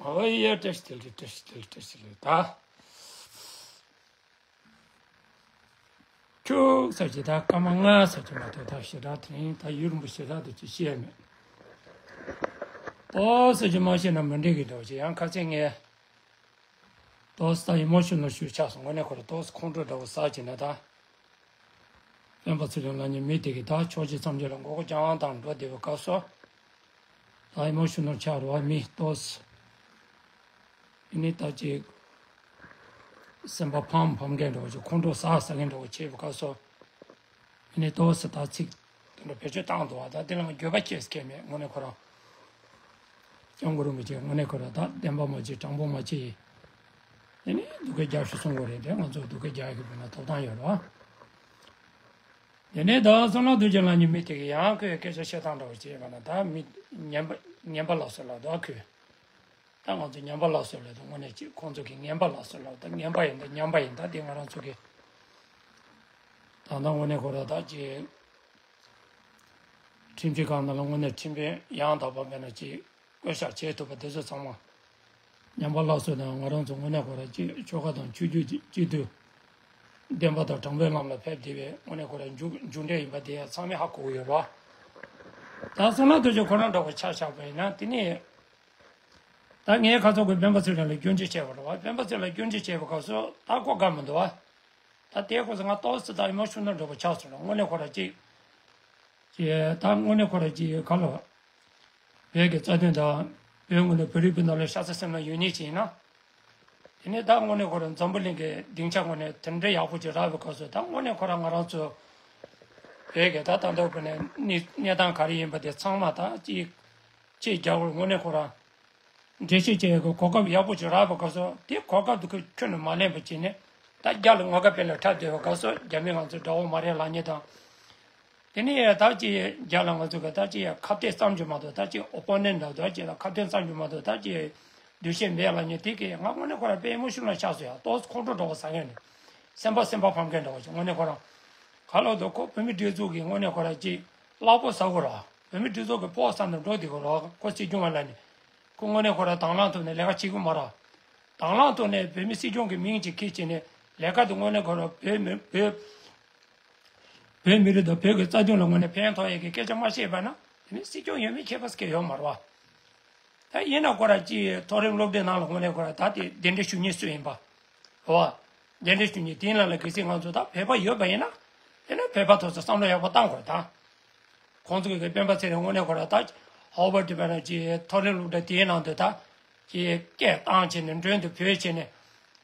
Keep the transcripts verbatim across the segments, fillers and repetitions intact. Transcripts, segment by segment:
ཨོ་ཡ། བཀྲ་ཤིས་བདེ་ལེགས། བཀྲ་ཤིས་བདེ་ལེགས། བཀྲ་ཤིས་བདེ་ལེགས། ད་ཁྱུག་ཙམ་ཅིག་ད་སྐར་མ་ལྔ་ཙམ་ཅིག་མ་གཏོགས། ད་ཞེ་དྲག་དེ་རིང་ད་ཡུན་རིང་པོ་ཞེ་དྲག་ཏུ་ཅིག་བཤད་མེད། ཏོག་ཙམ་ཅིག་མ་བཤད་ན་མི་འགྲིག་གི་འདྲ་བོ་ཅིག་ཡང་ཁ་སང་ངས་ཏོག་ཙམ་ད་ཨི་མོ་ཤོ་ནལ་ཞིག་ཆགས་སོང་། དངོས་གནས་ཁོ་རང་ཏོག་ཙམ་ཁོང་ཁྲོ་འདྲ་བོ་ཟ་བྱས་ན། ད་སྤེན་པ་ཚེ་རིང་ལབ་མཁན་མི་དེ་གིས་ད་ཕྱོགས་གཅིག་མཚམས་གཅིག་ལ་མགོ་སྐོར་རྒྱག་དང་འགྲོ་བསྡད་པའི་སྐབས་སུ། ད་ཨི་མོ་ཤོ་ནལ་ཆགས་རེད་བ། མི་ཏོག་ཙམ་ཨ་ནི་ད་ཅིག་སེམས་པ་ཕམ་ཕམ་མཁན་འདྲ་བོ་ཅིག་ཁོང་ཁྲོ་ཟ་ཟ་མཁན་འདྲ་བོ་བྱས་པའི་སྐབས་སུ། ཨ་ནི་ཏོག་ཙམ་ད་ཚིག་དེ་འདྲ་བེད་སྤྱོད་བཏང་འདུག་བ། ད་དེ་ལ་ང་འགྱོད་པ་སྐྱེས་སྐྱེས་མེད། དངོས་གནས་ཁོ་རང་སྐྱབས་མགོན་རིན་པོ་ཆེ་དངོས་གནས་ཁོ་རང་ད་བདེན་པ་མ་བྱེད་དྲང་པོ་མ་བྱེད། དེ་ནས་སྡུག་སྐད་རྒྱབ་ཤོག་གསུང་དགོས་རེད། དེ་ང་ཚོ་སྡུག་སྐད་རྒྱག་ཡག་གི་དཔེར་ན་ཐོབ་ཐང་ཡོད་རེད་བ། དེ་ནས་ད་བསོད་ནམས་རྡོ་རྗེ་ལབ་མཁན་མི་དེ་གིས་ཡང་ཁོས་སྐད་ཆ་བཤད་སྟངས་འདྲ་བོ་བྱས་པ་ན། ད་མི་ངན་པ་ངན་པ་ལ་སོགས་ལ་ད་ཁོས། ད་ང་ཚོ་ངན་པ་ལ་སོགས་ལ་ད་དངོས་གནས་ཅིག་ཁོང་ཚོ་གིས་ངན་པ་ལ་སོགས་ལ་ད་ངན་པ་ཡིན་ད་ངན་པ་ཡིན། ད་དེ་ང་རང་ཚོ་གིས་ད་ད་དངོས་གནས་ཁོ་རང་ད་ཅིག་ཁྲིམས་ཞིབ་ཁང་ནང་ལ་དངོས་གནས་ཁྲིམས་དཔོན་ཡང་དག་པ་མེད་ན་ཅིག་བསྐོ་བཞག་བྱེད་ཐུབ་པ་དེ་ཚོ་ཚང་མ་ངན་པ་ལ་སོགས་དང་། ང་རང་ཚོ་དངོས་གནས་ཁོ་རང་ཅིག་ཆོལ་ཁ་དང་ཆོས་བརྒྱུད་ཀྱི་སྤྱི་འཐུས་བདེན་པ་དང་དྲང་པོའི་ལམ་ལ་ཕེབས་བསྡད་པའི་དངོས་གནས་ཁོ་རང་མཇུག་མཇུག་འབྲས་ཡིན་པ་དེ་ཡང་ཚང་མས་ཧ་གོ་གི་ཡོད་རེད་བ། ད་བསོད་ནམས་རྡོ་རྗེ་ཁོ་རང་འདྲ་བོ་ཆ་བཞག་པ་ཡིན་ན། དེ་ནས་ད་ངའི་ཁ་སང་ཁོས་སྤེན་པ་ཚེ་རིང་ལ་སྐྱོན་བརྗོད་བྱས་པ་རེད་བ། སྤེན་པ་ཚེ་རིང་ལ་སྐྱོན་བརྗོད་བྱས་པའི་སྐབས་སུ་ད་ཁོ་དགའ་མི་འདུག་བ། ད་དེའི་སྐབས་སུ་ང་ཏོག་ཙམ་ད་ཨི་མོ་ཤོ་ནལ་འདྲ་བོ་ཆགས་སོང་རེད། དངོས་གནས་ཁོ་རང་ཅིག་ཅིག་ད་དངོས་གནས་ཁོ་རང་ཅིག་ག་ལ་བོད་ཀྱི་རྩ་དོན་དང་། བོད་ངོས་ནས་བོད་རིགས་སྤུན་ཟླ་ལ་ཤ་ཚ་སེམས་ལ་ཡོད་མཁན་ཅིག་ཡིན་ན། དེ་ནས་ད་དངོས་གནས་ཁོ་རང་འཛམ་བུ་གླིང་གི་སྡིངས་ཆ་ངོས་ནས་དེ་འདྲའི་ཡག་པོ་ཅིག་རག་པའི་སྐབས་སུ། ད་དངོས་གནས་ཁོ་རང་ང་རང་ཚོ་བོད་ཀྱི་ད་ད་ལྟ་བོད་ནས་གནས་གནས་སྟངས་ག་རེ་ཡིན་པ་དེ་ཚང་མ་ད་ཅིག་ཅིག་རྒྱ་བོར་དངོས་གནས་ཁོ་རང་འགྲེལ་བཤད་བྱེད་ཡག་གི་གོ་སྐབས་ཡག་པོ་ཅིག་རག་པའི་སྐབས་སུ། དེ་གོ་སྐབས་དེ་ཁོས་ཁྱོན་ནས་མ་ལེན་པ་བྱས་ནས། ད་རྒྱ་ལ་ངོ་དགའ་སྤེལ་ལ་འཁྲབ་བསྡད་པའི་སྐབས་སུ། རྒྱ་མི་ང་ཚོ་དགྲ་བོ་མ་རེད་ལབ་མཁན་དང་། དེ་ནས་ད་ཅིག་རྒྱ་ལ་ང་ཚོ་གི་ད་ཅིག་ཁ་གཏད་ཙམ་གྱིས་མ་གཏོགས། ད་ཅིག་ཨོ་པོ་ནེན་ཊི་ལབ་དུས་ཅིག་ལ་ཁ་གཏད་ཙམ་གྱིས་མ་གཏོགས་ད་ཅིག་འདུ་ཤེས་མེད་ལབ་མཁན་དེ་གིས་ང་དངོས་གནས་ཁོ་རང་དཔེ་ཨི་མོ་ཤོ་ནལ་ཆགས་སོང་ཡ། ཏོག་ཙམ་ཁོང་ཁྲོ་འདྲ་བོ་ཟ་མཁན་ནི། སེམས་པ་སེམས་པ་ཕམ་མཁན་འདྲ་བོ་ཞིག་དངོས་གནས་ཁོ་རང་ག་ལ་འདུག་ཁོ་བོད་མི་སྒྲིག་འཛུགས་ཀྱི་དངོས་གནས་ཁོ་རང་ཅིག་གླ་ཕོགས་ཟ་དགོས་ར། བོད་མི་སྒྲིག་འཛུགས་ཀྱི་ཕོགས་ཟ་ནས་འགྲོ་བསྡད་དགོས་ར། ཁོ་སྲིད་སྐྱོང་བ་ལ་ནི། ཁོ་དངོས་གནས་ཁོ་རང་དང་བླངས་ཐོག་ནས་ལས་ཀ་བྱེད་ཀྱི་མ་རེད། དང་བླངས་ཐོག་ནས་བོད་མི་སྲིད་སྐྱོང་གི་མིང་ཅིག་འཁྱེར་བྱས་ནས་ལས་ཀ་དེ་དངོས་གནས་ཁོ་རང་བོད་མི་བོད་བོད་མི་རིགས་དང་བོད་ཀྱི་རྩ་དོན་ལ་དངོས་གནས་ཕན་ཐོགས་ཡས་ཀྱི་སྐད་ཆ་མ་བཤད་པ་ན། དེ་ནི་སྲིད་སྐྱོང་ཡོད་མེད་ཁྱད་པར་ཞིག་ཡོད་མ་རེད་བ། ད་ཡིན་ན་ཁོ་རང་ཅིག་མཐོ་རིམ་སློབ་གྲྭའི་ནང་ལ་དངོས་གནས་ཁོ་རང་ད་དེ་གདན་འདྲེན་ཞུ་མཁན་སུ་ཡིན་པ། རེད་བ། གདན་འདྲེན་ཞུ་མཁན་དེའི་ནང་ལ་གལ་སྲིད་ང་ཚོ་ད་བོད་པ་ཡོད་པ་ཡིན་ན། དེ་ནི་བོད་པ་ཐོག་ཚོ་བསམ་བློ་ཡག་པོ་བཏང་དགོས་ད། ཁོང་ཚོ་གི་སྤེན་པ་ཚེ་རིང་དངོས་གནས་ཁོ་རང་ད་ཧོ་ཝར་ཌི་པ་ན་ཅིག་མཐོ་རིམ་སློབ་གྲྭ་དེའི་ནང་དུ་ད་ཅིག་སྐད་བཏང་བྱས་ནས་མགྲོན་དུ་བོས་བྱས་ནས།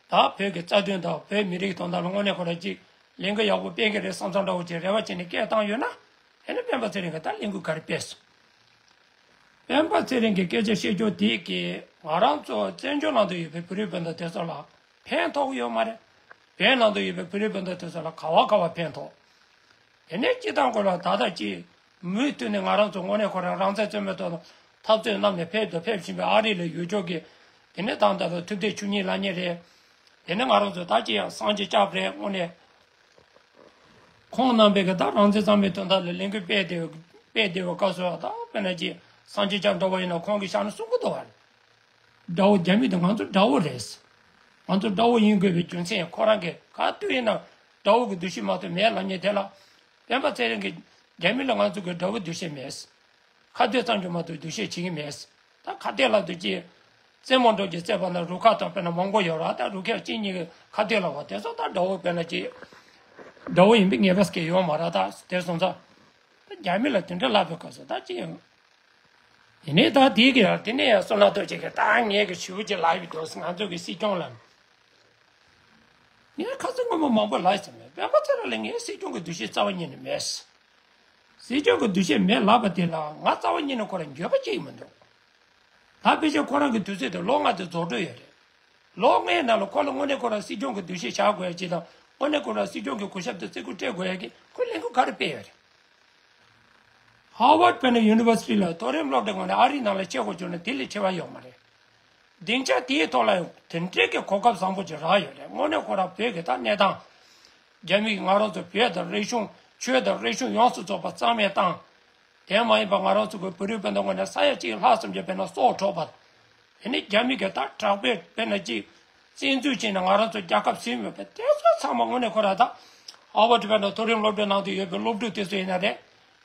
ད་བོད་ཀྱི་རྩ་དོན་དང་བོད་མི་རིགས་དོན་དག་ལ་དངོས་གནས་ཁོ་རང་ཅིག་ལས་འགུལ་ཡག་པོ་སྤེལ་གྱི་རེད་བསམ་བསམ་འདྲ་བོ་ཅིག་རེ་བ་བྱས་ནས་སྐད་བཏང་ཡོད་ན། དེ་ནི་སྤེན་པ་ཚེ་རིང་གིས་ད་ལས་འགུལ་ག་རེ་སྤེལ་སོང་། སྤེན་པ་ཚེ་རིང་གིས་སྐད་ཆ་བཤད་རྒྱུ་དེ་གིས་ང་རང་ཚོ་བཙན་བྱོལ་ནང་དུ་ཡོད་པའི་བོད་རིགས་སྤུན་ཟླ་དེ་ཚོ་ལ་ཕན་ཐོགས་ཀྱི་ཡོད་མ་རེད། བོད་ནང་དུ་ཡོད་པའི་བོད་རིགས་སྤུན་ཟླ་དེ་ཚོ་ལ་ག་བ་ག་བ་ཕན་ཐོགས། དེ་ནས་སྤྱིར་བཏང་ཁོ་རང་ད་ལྟ་ཅིག་མུ་མཐུད་ནས་ང་རང་ཚོ་དངོས་གནས་ཁོ་རང་རང་བཙན་རྩོད་མེད་ཐོག་ནས་འཐབ་རྩོད་གནང་ནས་ཕེབས་དང་ཕེབས་བཞིན་པའི་ཨ་རི་ལ་ཡོད་ཕྱོགས་ཀྱི། དེ་ནས་ད་ལྟ་ལ་ཐུབ་བསྟན་ཆོས་ཉིད་ལབ་མཁན་རེད། དེ་ནས་ང་རང་ཚོ་ད་ཅི་ཡང་སངས་རྒྱས་སྐྱབས་རེད། དངོས་གནས་ཁོང་རྣམ་པས་ཀྱི་ད་རང་བཙན་རྩོད་མེད་དོན་དག་ལ་ལས་འགུལ་སྤེལ་བསྡད་སྤེལ་བསྡད་པའི་སྐབས་སུ། ད་དཔེར་ན་ཅིག་སངས་རྒྱས་སྐྱབས་འདྲ་བོ་ཡིན་ན་ཁོང་གིས་ཤག་ནས་གསུང་གི་འདུག་བ། དགྲ་བོ་རྒྱ་མི་དང་ང་ཚོ་དགྲ་བོ་རེད། ང་ཚོ་དགྲ་བོ་ཡིན་དགོས་པའི་རྒྱུ་མཚན་ཁོ་རང་གིས་ག་དུས་ཡིན་ན་དགྲ་བོ་གི་འདུ་ཤེས་མ་གཏོགས་མེད་ལབ་མཁན་དེ་ལ། སྤེན་པ་ཚེ་རིང་གིས་རྒྱ་མི་ལ་ང་ཚོ་གི་དགྲ་བོ་འདུ་ཤེས་མེད། ཁ་གཏད་ཙམ་གྱིས་མ་གཏོགས་འདུ་ཤེས་བྱེད་ཀྱི་མེད། ད་ཁ་གཏད་ལབ་དུས་ཀྱི་རྩེད་མོ་འགྲོ་གི་རྩེད་པ་ན་རུ་ཁག་དང་དཔེར་ན་མང་པོ་ཡོད་ར། ད་རུ་ཁག་གཅིག་གཉིས་ཀྱི་ཁ་གཏད་ལབ་པ་དེ་ཚོ་ད་དགྲ་བོ་དཔེར་ན་ཅིག་དགྲ་བོ་ཡིན་པའི་ངེས་པ་ཞིག་ཡོད་མ་ར། ད་དེ་སོང་ཙང་ད་རྒྱ་མི་ལ་དེ་འདྲ་ལབ་པའི་སྐབས་སུ་ད་ཅི་ཡང་། དེ་ནས་ད་དེ་གི་དེ་ནས་ཡང་བསོད་ནམས་རྡོ་རྗེ་གིས་ད་ངས་གི་ཞུ་རྒྱུ་ལབ་ཡོད་དོ། ང་ཚོ་གི་སྲིད་སྐྱོང་ལ། ངས་ཁ་སང་སྔོན་མ་མང་པོ་ལབ་ཟིན་མེད། སྤེན་པ་ཚེ་རིང་ལ་ངས་སྲིད་སྐྱོང་གི་འདུ་ཤེས་རྩ་བ་ཉིད་ནས་མེད། སྲིད་སྐྱོང་གི་འདུ་ཤེས་མེད་ལབ་པ་དེ་ལ་ང་རྩ་བ་ཉིད་ནས་ཁོ་རང་འགྱོད་པ་སྐྱེ་གི་མི་འདུག་ད་ཕལ་ཆེར་ཁོ་རང་གི་དུས་ཚོད་དེ་ལོ་ལྔ་དེ་རྫོགས་འགྲོ་ཡོད་རེད། ལོ་ལྔའི་ནང་ལ་ཁོ་ལ་དངོས་གནས་ཁོ་རང་སྲིད་སྐྱོང་གི་འདུ་ཤེས་བཞག་དགོས་ཡ་ཅིག་དང་། དངོས་གནས་ཁོ་རང་སྲིད་སྐྱོང་གི་གོ་ཞབས་དེ་བརྩི་བཀུར་སྤྲད་དགོས་ཡ་གི་ཁོས་ལས་འགུལ་ག་རེ་སྤེལ་ཡོད་རེད། ཧར་ཝརཌ་དཔེར་ན་ཡུ་ནི་ཝར་སི་ཊི་ལ་མཐོ་རིམ་སློབ་གྲྭའི་ངོས་ནས་ཨ་རིའི་ནང་ལ་སྐྱེལ་དགོས་བྱུང་ན་དེ་ལས་ཁྱད་པར་ཡོད་མ་རེད། སྡིངས་ཆ་དེའི་ཐོག་ལ་ཡང་དེ་འདྲའི་གི་གོ་སྐབས་བཟང་པོ་ཅིག་རག་ཡོད་རེད། དངོས་གནས་ཁོ་རང་བོད་ཀྱི་ད་གནས་སྟངས། རྒྱ་མི་གིས་ང་རང་ཚོ་བོད་དང་རིག་གཞུང་ཆོས་དང་རིག་གཞུང་ཡོངས་སུ་རྫོགས་པ་རྩ་མེད་བཏང་། དེ་མ་ཡིན་པ་ང་རང་ཚོ་གི་བོད་རིགས་སྤུན་ཟླ་ངོས་ནས་ས་ཡ་གཅིག་ལྷག་ཙམ་གྱི་དཔེར་ན་སྲོག་འཕྲོག་པ། དེ་ནས་རྒྱ་མི་གི་ད་དྲག་པོའི་དཔེར་ན་ཅིག་བཙན་འཛུལ་བྱས་ནས་ང་རང་ཚོ་རྒྱལ་ཁབ་ཟིན་ཡོད་པས། དེ་ཚོ་ཚང་མ་དངོས་གནས་ཁོ་ར་ད་ཧར་ཝར་དཔེར་ན་མཐོ་རིམ་སློབ་གྲྭའི་ནང་དུ་ཡོད་པའི་སློབ་ཕྲུག་དེ་ཚོ་ཡིན་ན་རེད།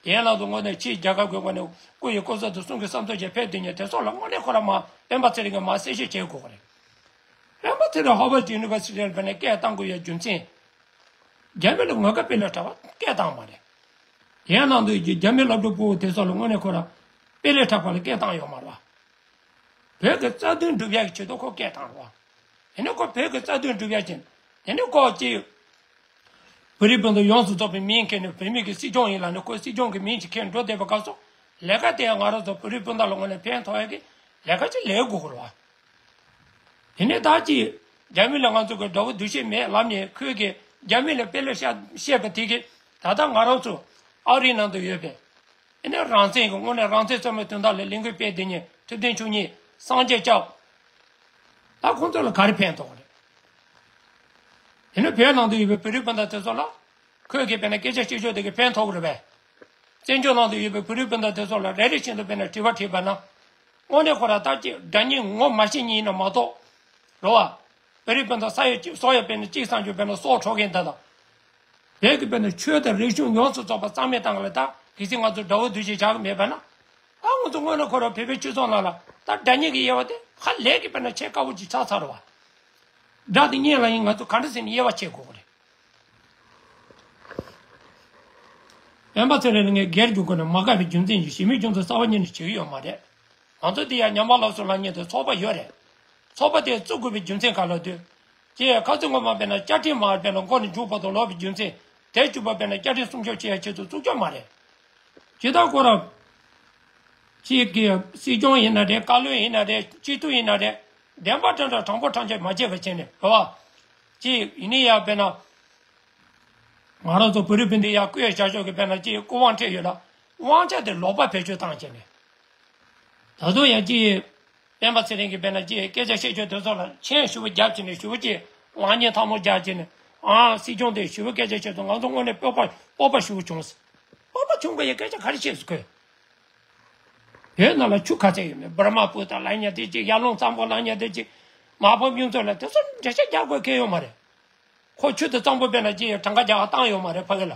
དེའི་ནང་དུ་དངོས་གནས་ཕྱིའི་རྒྱལ་ཁབ་ཀྱི་དངོས་གནས་སྐུ་ཡི་སྐུ་ཚབ་ཏུ་གསུང་གི་བསམ་ཚུལ་བྱས་ཕེབས་དུས་ཉིད་དེ་ཚོ་ལ་དངོས་གནས་ཁོ་ར་མ་སྤེན་པ་ཚེ་རིང་གིས་མ་གསལ་བཤད་བྱེད་དགོས་ཀྱི་རེད། སྤེན་པ་ཚེ་རིང་ཧར་ཝར་ཡུ་ནི་ཝར་སི་ཊི་ལ་དཔེར་ན་སྐད་བཏང་དགོས་ཡ་རྒྱུ་མཚན། རྒྱ་མི་ལ་ངོ་དགའ་སྤེལ་ལེ་དྲག་པ་སྐད་བཏང་མ་རེད། དེའི་ནང་དུ་རྒྱ་མི་སློབ་ཕྲུག་ཕྲུ་གུ་དེ་ཚོ་ལ་དངོས་གནས་ཁོ་ར་སྤེལ་ལེ་དྲག་པ་ལ་སྐད་བཏང་ཡོད་མ་རེད་བ། བོད་ཀྱི་རྩ་དོན་སྒྲུབ་ཡག་གི་ཆེད་དུ་ཁོ་སྐད་བཏང་རེད་བ། དེ་ནས་ཁོ་བོད་ཀྱི་རྩ་དོན་སྒྲུབ་ཡག་ཅིག་དེ་ནས་ཁོ་ཅིག་བོད་རིགས་སྤུན་ཟླ་ཡོངས་སུ་རྫོགས་པའི་མིང་འཁྱེར་ནས་བོད་མི་གི་སྲིད་སྐྱོང་ཡིན་ལབ་ནས་ཁོ་སྲིད་སྐྱོང་གི་མིང་ཅིག་འཁྱེར་འགྲོ་བསྡད་པའི་སྐབས་སུ་ལས་ཀ་དེ་ང་རང་ཚོ་བོད་རིགས་སྤུན་ཟླ་ལ་དངོས་གནས་ཕན་ཐོགས་ཡག་གི་ལས་ཀ་ཅིག་ལས་དགོས་ཀྱི་རེད་བ། དེ་ནས་ད་ཅི་རྒྱ་མི་ལ་ང་ཚོ་གི་དགྲ་བོ་འདུ་ཤེས་མེད་ལབ་ནས་ཁོས་ཀྱི་རྒྱ་མི་ལ་དཔེ་ལེ་བཤད་བཤད་པ་དེ་གི་ད་ལྟ་ང་རང་ཚོ་ཨ་རིའི་ནང་དུ་ཡོད་པའི་ཨེ་ནས་རང་བཙན་གྱི་དངོས་གནས་རང་བཙན་རྩོད་མེད་དོན་དག་ལ་ལས་འགུལ་སྤེལ་དེ་ཉིད་ཐུབ་བསྟན་ཆོས་ཉིད་སངས་རྒྱས་སྐྱབས། ད་ཁོང་ཚོ་ལ་ག་རེ་ཕན་ཐོགས་རེད། དེ་ནས་བོད་ནང་དུ་ཡོད་པའི་བོད་རིགས་སྤུན་ཟླ་དེ་ཚོ་ལ་ཁོས་ཀྱི་དཔེར་ན་སྐད་ཆ་བཤད་ཕྱོགས་དེ་གི་ཕན་ཐོགས་རེད་པས། བཙན་བྱོལ་ནང་དུ་ཡོད་པའི་བོད་རིགས་སྤུན་ཟླ་དེ་ཚོ་ལ་རེ་རེ་བཞིན་དུ་དཔེར་ན་དྲི་བ་དྲིས་པ་ན། དངོས་གནས་ཁོ་ར་ད་ཅི་དགྲ་གཉེན་ངོ་མ་ཤེས་མཁན་ཡིན་ན་མ་གཏོགས། རེད་བ། བོད་རིགས་སྤུན་ཟླ་ས་ཡ་གཅིག་སོ་ཡ་དཔེར་ན་གཅིག་ཙམ་གྱི་དཔེར་ན་སྲོག་འཕྲོག་མཁན་དེ་དང་། བོད་ཀྱི་དཔེར་ན་ཆོས་དང་རིག་གཞུང་ཡོངས་སུ་རྫོགས་པ་རྩ་མེད་བཏང་ལ་ད་གལ་སྲིད་ང་ཚོ་དགྲ་བོ་འདུ་ཤེས་བཞག་གི་མེད་པ་ན། ད་ང་ཚོ་དངོས་གནས་ཁོ་ར་བོད་པའི་སྤྱི་ཚོགས་ནང་ལ་ད་དགྲ་གཉེན་གྱི་དབྱེ་བ་དེ་ཧ་ལས་ཀྱི་དཔེར་ན་ཕྱེ་དཀའ་བོ་ཅིག་ཆགས་ཚར་བ། དགྲ་དེ་གཉེན་ལ་ཡིན་ང་ཚོ་ག་འདྲ་ཟེར་ནས་དབྱེ་བ་ཕྱེ་དགོས་ཀྱི་རེད། སྤེན་པ་ཚེ་རིང་ལ་ངས་སྒེར་གྱི་སྒོ་ནས་མ་དགའ་བའི་རྒྱུ་མཚན་གྱིས་གཞན་མིའི་རྒྱུ་མཚན་གསར་བ་གཉེར་ནས་བྱེད་ཀྱི་ཡོད་མ་རེད། ང་ཚོ་འདི་ཡང་ཉམས་པ་སླར་གསོ་ལབ་མཁན་དེ་ཚོགས་པ་ཡོད་རེད། ཚོགས་པ་དེ་བཙུགས་དགོས་པའི་རྒྱུ་མཚན་ག་ལ་ལྟོས། ཅེས་ཁ་རྩང་ངོ་མ་དཔེར་ན་བཅའ་ཁྲིམས་མ་དཔེར་ན་མགོ་ནས་མཇུག་བར་དུ་ལོག་པའི་རྒྱུ་མཚན་དེ་བཅུ་པ་དཔེར་ན་བཅའ་ཁྲིམས་སྲུང་སྐྱོབ་བྱེད་ཡ་ཆེད་དུ་བཙུགས་ཀྱི་མ་རེད། ཇི་ལྟར་ཁོ་རང་གཅིག་གི་སྲིད་སྐྱོང་ཡིན་ན་རེད། བཀའ་བློན་ཡིན་ན་རེད། སྤྱི་འཐུས་ཡིན་ན་རེད། བདེན་པ་འདྲ་འདྲ་དྲང་པོ་དྲང་བཞག་མ་བྱས་པ་བྱས་ནས་རེད་བ། གཅིག་ཡིན་ནི་ཡ་དཔེར་ན། ང་རང་ཚོ་བོད་རིགས་སྤུན་ཟླ་ཡ་སྐུ་ཡ་བཞག་ཕྱོགས་ཀྱི་དཔེར་ན་གཅིག་སྐུ་དབང་ཁྲིད་ཡོད་ན། དབང་ཆ་དེ་ལོག་པ་བེད་སྤྱོད་བཏང་བྱས་ནས། ད་དུང་ཡང་གཅིག་སྤེན་པ་ཚེ་རིང་གིས་དཔེར་ན་གཅིག་སྐད་ཆ་བཤད་ཕྱོགས་དེ་ཚོ་ལ་མཆན་ཞུ་བ་རྒྱབ་བྱས་ནས་ཞུ་བ་གཅིག་ལངས་ཉན་ཐག་མོ་རྒྱག་བྱས་ནས། ཨང་སྲིད་སྐྱོང་དེ་ཞུ་བ་སྐད་ཆ་བཤད་དུས་ང་ཚོ་དངོས་གནས་སྤོབས་པ་སྤོབས་པ་ཞུ་བྱུང་། སྤོབས་པ་བྱུང་གི་ཡ་སྐད་ཆ་ག་རེ་བཤད་སོང་ཁོས། བོད་ནང་ལ་ཆུ་ག་ཚད་ཡོད་མེད། འབར་མ་སྤུ་ཐང་ལ་ཉལ་དེ་གཅིག་ཡར་ཀླུང་གཙང་པོ་ལ་ཉལ་དེ་གཅིག་མ་ཕམ་གཡུ་མཚོ་ལ་དེ་ཚོ་འགྲེལ་བཤད་རྒྱག་དགོས་གལ་ཡོད་མ་རེད། ཁོ་ཆུ་དེ་གཙང་པོ་དཔེར་ན་གཅིག་གྲངས་ཀ་རྒྱག་བཏང་ཡོད་མ་རེད་ཕ་གི་ལ།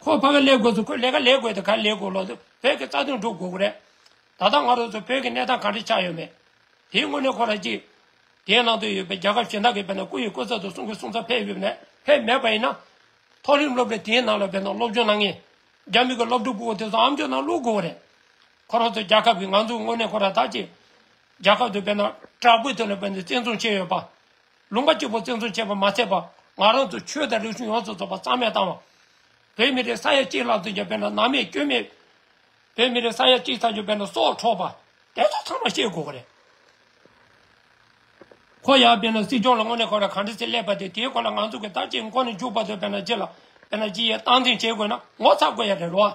ཁོ་ཕ་གི་ལས་དགོས་སུ་ཁོས་ལས་ཀ་ལས་དགོས་དེ་ག་ལས་དགོས་ལོ་དེ་བོད་ཀྱི་རྩ་དོན་སྒྲུབ་དགོས་ཀྱི་རེད། ད་ལྟ་ང་རང་ཚོ་བོད་ཀྱི་གནས་སྟངས་ག་འདྲ་ཆགས་ཡོད་མེད། དེའི་དངོས་གནས་ཁོ་རང་གཅིག་དེའི་ནང་དུ་ཡོད་པའི་རྒྱལ་ཁབ་གཞན་དག་གི་དཔེར་ན་སྐུ་ཡི་སྐུ་ཚབ་ཏུ་གསུང་གི་གསུང་ཚབ་ཕེབས་ཡོད་མེད་ཕེབས་མེད་པ་ཡིན་ན། མཐོ་རིམ་སློབ་གྲྭ་དེའི་ནང་ལ་དཔེར་ན་སློབ་སྦྱོང་གནང་མཁན། རྒྱ་མི་གི་སློབ་ཕྲུག་ཕྲུ་གུ་དེ་ཚོ་ཨམ་ཅོག་ནང་བླུག་དགོས་རེད། ཁོ་རང་ཚོ་རྒྱལ་ཁབ་ཀྱི་ང་ཚོ་དངོས་གནས་ཁོ་རང་ད་ཅི། རྒྱལ་ཁབ་ཏུ་དཔེར་ན་དྲག་པོའི་ཐོག་ནས་དཔེར་ན་བཙན་བཟུང་བྱས་ཡོད་པ། ལུང་པ་གཅིག་པོ་བཙན་བཟུང་བྱས་པ་མ་ཚད་པ། ང་རང་ཚོ་ཆོས་དང་རིག་གཞུང་ཡོངས་སུ་རྫོགས་པ་རྩ་མེད་བཏང་བ། བོད་མི་རིགས་ས་ཡ་གཅིག་ལྷག་ཙམ་གྱི་དཔེར་ན་ནང་མེད་སྐྱོན་མེད། བོད་མི་རིགས་ས་ཡ་གཅིག་ཙམ་གྱི་དཔེར་ན་སྲོག་འཕྲོག་པ། དེ་ཚོ་ཚང་མ་ཤེས་དགོས་ཀྱི་རེད། ཁོ་ཡང་དཔེར་ན་སྲིད་སྐྱོང་ལ་དངོས་གནས་ཁོ་རང་ག་འདྲ་སེ་སླེབས་པ་དེ་དེའི་སྐོར་ལ་ང་ཚོ་གི་ད་ཅིག་མགོ་ནས་མཇུག་བར་དུ་དཔེར་ན་ཅི་ལ་དཔེར་ན་ཅི་ཡས་སྟངས་འཛིན་བྱེད་དགོས་ན་ངོ་ཚ་དགོས་ཡ་རེད་རོ།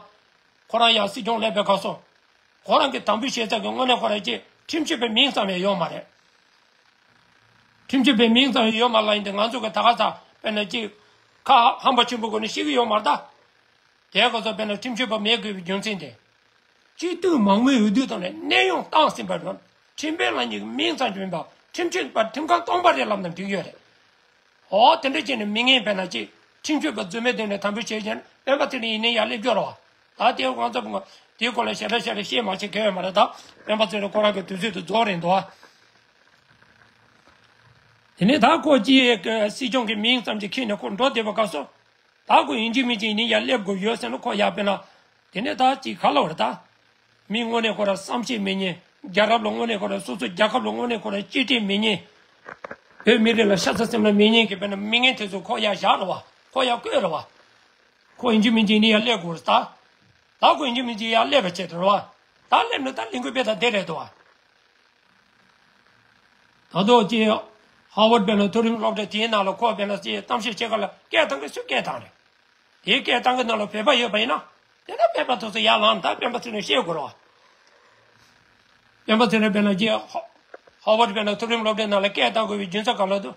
ཁོ་རང་ཡང་སྲིད་སྐྱོང་སླེབས་པའི་སྐབས་སུ། ཁོ་རང་གི་དམ་འབུལ་བྱེད་ས་གི་དངོས་གནས་ཁོ་རང་ཅིག་ཁྲིམས་ཞིབ་པའི་མིང་ཙམ་ཡང་ཡོད་མ་རེད། ཁྲིམས་ཞིབ་པའི་མིང་ཙམ་ཡང་ཡོད་མ་ལ་ཡིན་ཏེ་ང་ཚོ་གི་ད་ག་ས་དཔེར་ན་ཅིག་ཁ་ཧམ་པ་ཆེན་པོ་སྒོ་ནས་ཤེས་ཀྱི་ཡོད་མ་རེད་ད། དེའི་སྐབས་སུ་དཔེར་ན་ཁྲིམས་ཞིབ་པ་མེད་དགོས་པའི་རྒྱུ་མཚན་དེ། སྤྱི་འཐུས་མང་མོས་འོས་བསྡུ་བཏང་ནས་གནས་དབྱུང་བཏང་ཟིན་པ་རེད། ཁྲིམས་དཔོན་ལ་ཉིད་མིང་ཙམ་གྱི་མིན་པ་ཁྲིམས་ཞིབ་པ་ཁྲིམས་ཁང་སྟོང་པ་རེད་ལབ་ན་འགྲིག་ཡོད་རེད། འོ་དེ་འདྲ་བྱས་ནས་མི་ངན་དཔེར་ན་ཅིག་ཁྲིམས་ཞིབ་པ་རྫུན་མའི་སྟེང་ནས་དམ་འབུལ་བྱས་ཀྱང་སྤེན་པ་ཚེ་རིང་ཡིན་ནའི་ཡར་སླེབས་རྒྱུ་རེད་བ། ད་དེ་ང་ཚོ་དེའི་སྐོར་ལ་ཞེ་དྲག་ཞེ་དྲག་བཤད་མ་བྱེད་གལ་ཡོད་མ་རེད་ད། སྤེན་པ་ཚེ་རིང་ཁོ་རང་གི་དུས་ཚོད་དུ་རྫོགས་རེད་འདུག་བ། དེ་ནས་ད་ཁོ་ཅིག་སྲིད་སྐྱོང་གི་མིང་ཙམ་ཅིག་ཁྱེར་ནས་ཁོ་འགྲོ་བསྡད་པའི་སྐབས་སུ། ད་ཁོ་ཡིན་གཅིག་མིན་གཅིག་ཡིན་ནའི་ཡར་སླེབས་དགོས་ཡོད་ཟེར་ན་ཁོ་ཡར་དཔེར་ན། དེ་ནས་ད་ཅིག་ག་ལ་བར་ད། མི་དངོས་གནས་ཁོ་ར་བསམ་ཤེས་མེད་མཁན། རྒྱལ་རབས་ལ་དངོས་གནས་ཁོ་ར་སོ་སོ་རྒྱལ་ཁབ་ལ་དངོས་གནས་ཁོ་ར་གཅེས་སྤྲས་མེད་མཁན། བོད་མི་རིགས་ལ་ཤ་ཚ་སེམས་ལ་མེད་མཁན་གྱི་དཔེར་ན་མི་ངན་དེ་ཚོ་ཁོ་ཡར་བཞག་རེད་བ། ཁོ་ཡར་བསྐོས་རེད་བ། ཁོ་ཡིན་གཅིག་མིན་གཅིག་ཡིན་ནའི་ཡར་སླེབས་དགོས་རེད་ད། ད་ཁོ་ཡིན་གཅིག་མིན་གཅིག་ཡར་སླེབས་པ་བྱས་ཏེ་རེད་བ། ད་སླེབས་ནས་ད་ལས་འགུལ་སྤེལ་ད་བསྡད་རེད་འདུག་བ། ད་དུང་ཅིག་ཧར་ཝར་དཔེར་ན་མཐོ་རིམ་སློབ་གྲྭ་དེའི་ནང་ལ་ཁོ་དཔེར་ན་ཅིག་གཏམ་བཤད་བྱེད་ག་ལ་སྐད་བཏང་གི་སུས་སྐད་བཏང་རེད། དེའི་སྐད་བཏང་གི་ནང་ལ་བོད་པ་ཡོད་པ་ཡིན་ན། དེ་ནས་བོད་པ་དེ་ཚོ་ཡར་ལངས་ད་སྤེན་པ་ཚེ་རིང་བཤད་དགོས་རེད་བ། སྤེན་པ་ཚེ་རིང་དཔེར་ན་ཅིག་ཧར་ཝར་དཔེར་ན་མཐོ་རིམ་སློབ་གྲྭའི་ནང་ལ་སྐད་བཏང་དགོས་པའི་རྒྱུ་མཚན་ག་ལ་འདུག་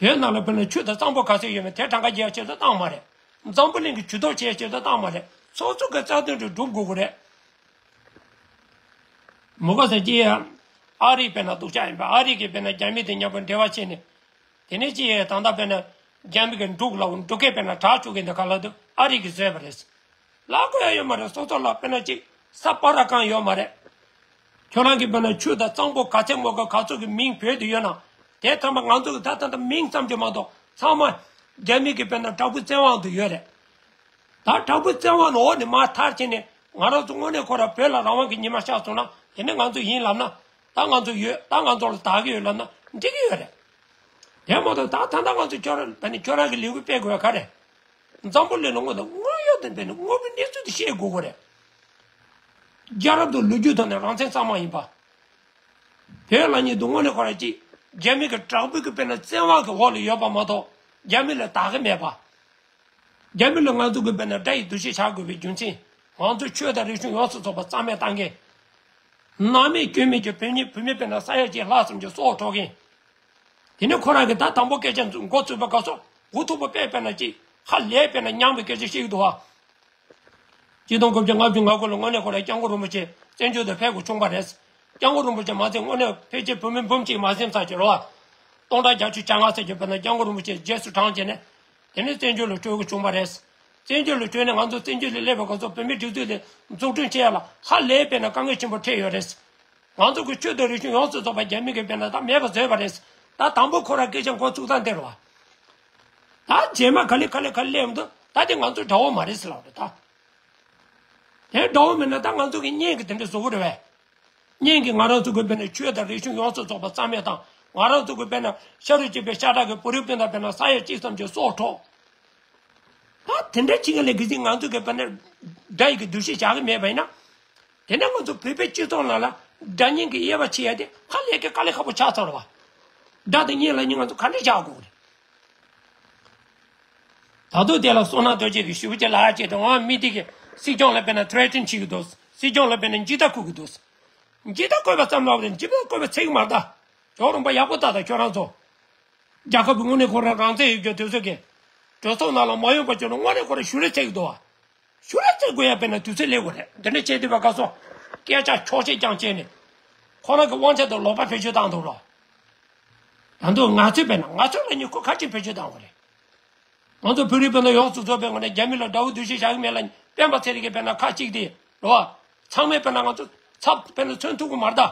བོད་ནང་ལ་དཔེར་ན་ཆུ་དང་གཙང་པོ་ག་ཚོད་ཡོད་མེད་དེ་གྲངས་ཀ་རྒྱག་ཆེད་དུ་བཏང་མ་རེད། འཛམ་བུ་གླིང་གི་ཇུས་གཏོགས་བྱེད་ཆེད་དུ་བཏང་མ་རེད། སོ་སོ་གི་རྩ་དོན་དུ་སྒྲུབ་དགོས་ཀྱི་རེད། མུ་ཁ་ས་ཅི་ཡ། ཨ་རི་དཔེར་ན་སྡུག་ཅག་ཡིན་པ། ཨ་རི་གིས་དཔེར་ན་རྒྱ་མི་དེ་མཉམ་པོ་འབྲེལ་བ་བྱས་ནས། དེ་ནས་ཅི་ཡས་ད་ལྟ་དཔེར་ན་རྒྱ་མི་གི་འབྲུག་ལ་འབྲུག་སྐད་དཔེར་ན་དྲག་བཅུག་གི་འདི་ག་ལ་འདུག་ཨ་རི་གིས་བཟོས་པ་རེད། ལབ་དགོས་ཡ་ཡོད་མ་རེད། སོ་སོ་ལ་དཔེར་ན་ཅིག་ས་སྤར་ར་གང་ཡོད་མ་རེད། ཁྱོད་རང་གི་དཔེར་ན་ཆུ་དང་གཙང་པོ་ག་ཚད་མོ་ག་ག་ཚོད་ཀྱི་མིང་བོད་དུ་ཡོད་ན། དེ་ཐམ་པ་ང་ཚོ་གི་ད་ད་ད་མིང་ཙམ་གྱིས་མ་གཏོགས་ཚང་མ་རྒྱ་མི་གི་དཔེར་ན་བྲག་ཕུག་བཙན་དབང་དུ་ཡོད་རེད། ད་བྲག་ཕུག་བཙན་དབང་ནི་འོག་ནས་མར་ཐར་བྱས་ནས་ང་རང་ཚོ་དངོས་གནས་ཁོ་ར་བོད་ལ་རང་དབང་གི་ཉི་མ་ཤར་སོང་ན། དེ་ནས་ང་ཚོ་ཡིན་ལབ་ན། ད་ང་ཚོ་ཡོད། ད་ང་ཚོ་ལ་བདག་གི་ཡོད་ལབ་ན་འགྲིག་གི་ཡོད་རེད། དེ་མ་གཏོགས་ད་ད་ལྟ་ང་ཚོ་ཁྱོད་རང་དཔེར་ན་ཁྱོད་རང་གི་ལས་འགུལ་སྤེལ་དགོས་པ་ག་རེད། འཛམ་བུ་གླིང་ལ་དངོས་དང་དངོས་ཡོད་དང་དཔེར་ན་དངོས་པོའི་གནས་ཚུལ་དེ་ཤེས་དགོས་ཀྱི་རེད། རྒྱལ་རབས་དང་ལོ་རྒྱུས་ཐོག་ནས་རང་བཙན་གཙང་མ་ཡིན་པ། བོད་ལ་ཉིད་དུ་དངོས་གནས་ཁོ་ར་ཅིག་རྒྱ་མི་གི་དྲག་པོའི་གི་དཔེར་ན་བཙན་དབང་གི་འོག་ལ་ཡོད་པ་མ་གཏོགས་རྒྱ་མི་ལ་བདག་གི་མེད་པ། རྒྱ་མི་ལ་ང་ཚོ་གི་དཔེར་ན་དགྲ་ཡི་འདུ་ཤེས་བཞག་དགོས་པའི་རྒྱུ་མཚན། ང་ཚོ་ཆོས་དང་རིག་གཞུང་ཡོངས་སུ་རྫོགས་པ་རྩ་མེད་བཏང་མཁན། ནང་མི་སྐྱོན་མེད་ཀྱི་བོད་མི་བོད་མི་དཔེར་ན་ས་ཡ་གཅིག་ལྷག་ཙམ་གྱི་སྲོག་འཕྲོག་མཁན། དེ་ནི་ཁོ་རང་གི་ད་དང་པོ་སྐད་ཆ་འགོ་བཙུགས་པའི་སྐབས་སུ་མགོ་ཐུག་པོ་དཔེ་དཔེར་ན་ཅིག་ཧ་ལས་དཔེར་ན་ཉམས་པའི་སྐད་ཆ་བཤད་ཀྱི་འདུག་བ། ཆིག་སྟོང་དགུ་བརྒྱ་ལྔ་བཅུ་ང་དགུ་ལོ་དངོས་གནས་ཁོ་རང་སྐྱབས་མགོན་རིན་པོ་ཆེ་བཙན་བྱོལ་དུ་ཕེབས་དགོས་བྱུང་བ་རེད། སྐྱབས་མགོན་རིན་པོ་ཆེ་མ་ཚད་དངོས་གནས་ཕལ་ཆེར་བོད་མི་འབུམ་གཅིག་མ་ཟིན་ཚར་གྱི་རེད་བ། སྟོང་ཕྲག་བརྒྱད་ཅུ་གྱ་ལྔ་ཟེར་གྱི་དཔེར་ན་སྐྱབས་མགོན་རིན་པོ་ཆེ་རྗེས་སུ་འབྲངས་བྱས་ནས། དེ་ནས་བཙན་བྱོལ་ལ་བསྐྱོད་དགོས་བྱུང་བ་རེད། བཙན་བྱོལ་ལ་བསྐྱོད་ནས་ང་ཚོ་བཙན་བྱོལ་ལ་སླེབས་པའི་སྐབས་སུ་བོད་མིའི་སྒྲིག་འཛུགས་དེ་འཛུགས་སྐྲུན་བྱེད་ཡ་ལ་ཧ་ལས་དཔེར་ན་དཀའ་ངལ་ཆེན་པོ་འཕྲད་ཡོད་རེད། ང་ཚོ་གི་ཆོས་དང་རིག་གཞུང་ཡོངས་སུ་རྫོགས་པ་རྒྱ་མི་གིས་དཔེར་ན་ད་མེད་པ་བཟོས་པ་རེད། ད་དང་པོ་ཁོ་རང་སྐད་ཆ་འགོ་བཙུགས་སྟངས་དེ་རེད་བ། ད་རྗེས་མ་ག་ལེ་ག་ལེ་ག་ལེ་སླེབས་མི་འདུག་ད་དེ་ང་ཚོ་དགྲ་བོ་མ་རེད་ཟེར་ལབ་རེད་ད། དེ་དགྲ་བོ་མིན་ན་ད་ང་ཚོ་གི་གཉེན་གྱི་དེ་འདྲ་བཟོ་གི་རེད་བས། གཉེན་གྱིས་ང་རང་ཚོ་གི་དཔེར་ན་ཆོས་དང་རིག་གཞུང་ཡོངས་སུ་རྫོགས་པ་རྩ་མེད་དང་། ང་རང་ཚོ་གི་དཔེར་ན་ཤ་རུས་གཅིག་པའི་ཤ་ཁྲག་གི་བུ་རིགས་སྤུན་ཟླ་དཔེར་ན་ས་ཡ་གཅིག་ཙམ་གྱི་སྲོག་འཕྲོག་ད་དེ་འདྲ་བྱེད་མཁན་ལ་གལ་སྲིད་ང་ཚོ་གི་དཔེར་ན་དགྲ་ཡི་གི་འདུ་ཤེས་བཞག་གི་མེད་པ་ཡིན་ན། དེ་ནས་ང་ཚོ་བོད་པའི་སྤྱི་ཚོགས་ནང་ལ་དགྲ་གཉེན་གྱི་དབྱེ་བ་ཕྱེ་ཡ་དེ་ཧ་ལས་ཀྱི་དཀའ་ལས་ཁག་པོ་ཆགས་ཚར་བ། དགྲ་དང་གཉེན་ལབ་མཁན་ང་ཚོ་ག་འདྲ་བཞག་དགོས་རེད། ད་དུང་དེ་ལ་བསོད་ནམས་རྡོ་རྗེ་གིས་ཞུ་བ་ཅིག་ལབ་ཡ་ཅིག་དང་། འོ་མི་དེ་གིས་སྲིད་སྐྱོང་ལ་དཔེར་ན་threaten་བྱེད་ཀྱི་འདུག་སྲིད་སྐྱོང་ལ་དཔེར་ན་འཇིགས་སྐྲག་བསྐུལ་གྱི་འདུག་འཇིགས་སྐྲག་བསྐུལ་བ་ཙམ་ལབ་རེད། འཇིགས་སྐྲག་བསྐུལ་བ་ཚིག་མ་རེད་ད། ཇོ་རུང་པ་ཡག་པོ་ལྟ་ད་ཁྱོད་རང་ཚོ། རྒྱལ་ཁབ་ཀྱི་དངོས་གནས་ཁོ་རང་རང་བཙན་ཡོད་རྒྱུ་དུས་ཚོད་ཀྱི་གྲོས་ཚོགས་ནང་ལ་མ་ཡོང་པ་བྱུང་ན་དངོས་གནས་ཁོ་རང་ཞུ་རེ་བྱེད་ཀྱི་འདུག་བ། ཞུ་རེ་བྱེད་དགོས་ཡ་དཔེར་ན་དུས་ཚོད་སླེབས་དགོས་རེད། འདི་འདྲ་བྱས་དུས་པ་སྐབས་སུ་སྐད་ཆ་ཁྱོག་བཤད་རྐྱང་བྱས་ནས་ཁོ་རང་གི་དབང་ཆ་དང་ལོག་པ་བེད་སྤྱོད་བཏང་འདུག་རོགས། ད་དུང་ང་ཚོས་དཔེར་ན་ང་ཚོ་ལ་ཉིད་ཁོ་ཁ་ཅིག་བེད་སྤྱོད་བཏང་དགོས་རེད། ང་ཚོ་བོད་རིགས་དཔེར་ན་ཡོངས་སུ་རྫོགས་པའི་ངོས་ནས་རྒྱ་མི་ལ་དགྲ་བོ་འདུ་ཤེས་བཞག་གི་མེད་ལ། སྤེན་པ་ཚེ་རིང་གིས་དཔེར་ན་ཁ་གཅིག་དེ་རོ། ཚང་མས་དཔེར་ན་ང་ཚོ་ཚབ་དཔེར་ན་མཚོན་ཐུབ་ཀྱི་མ་རེད་ད།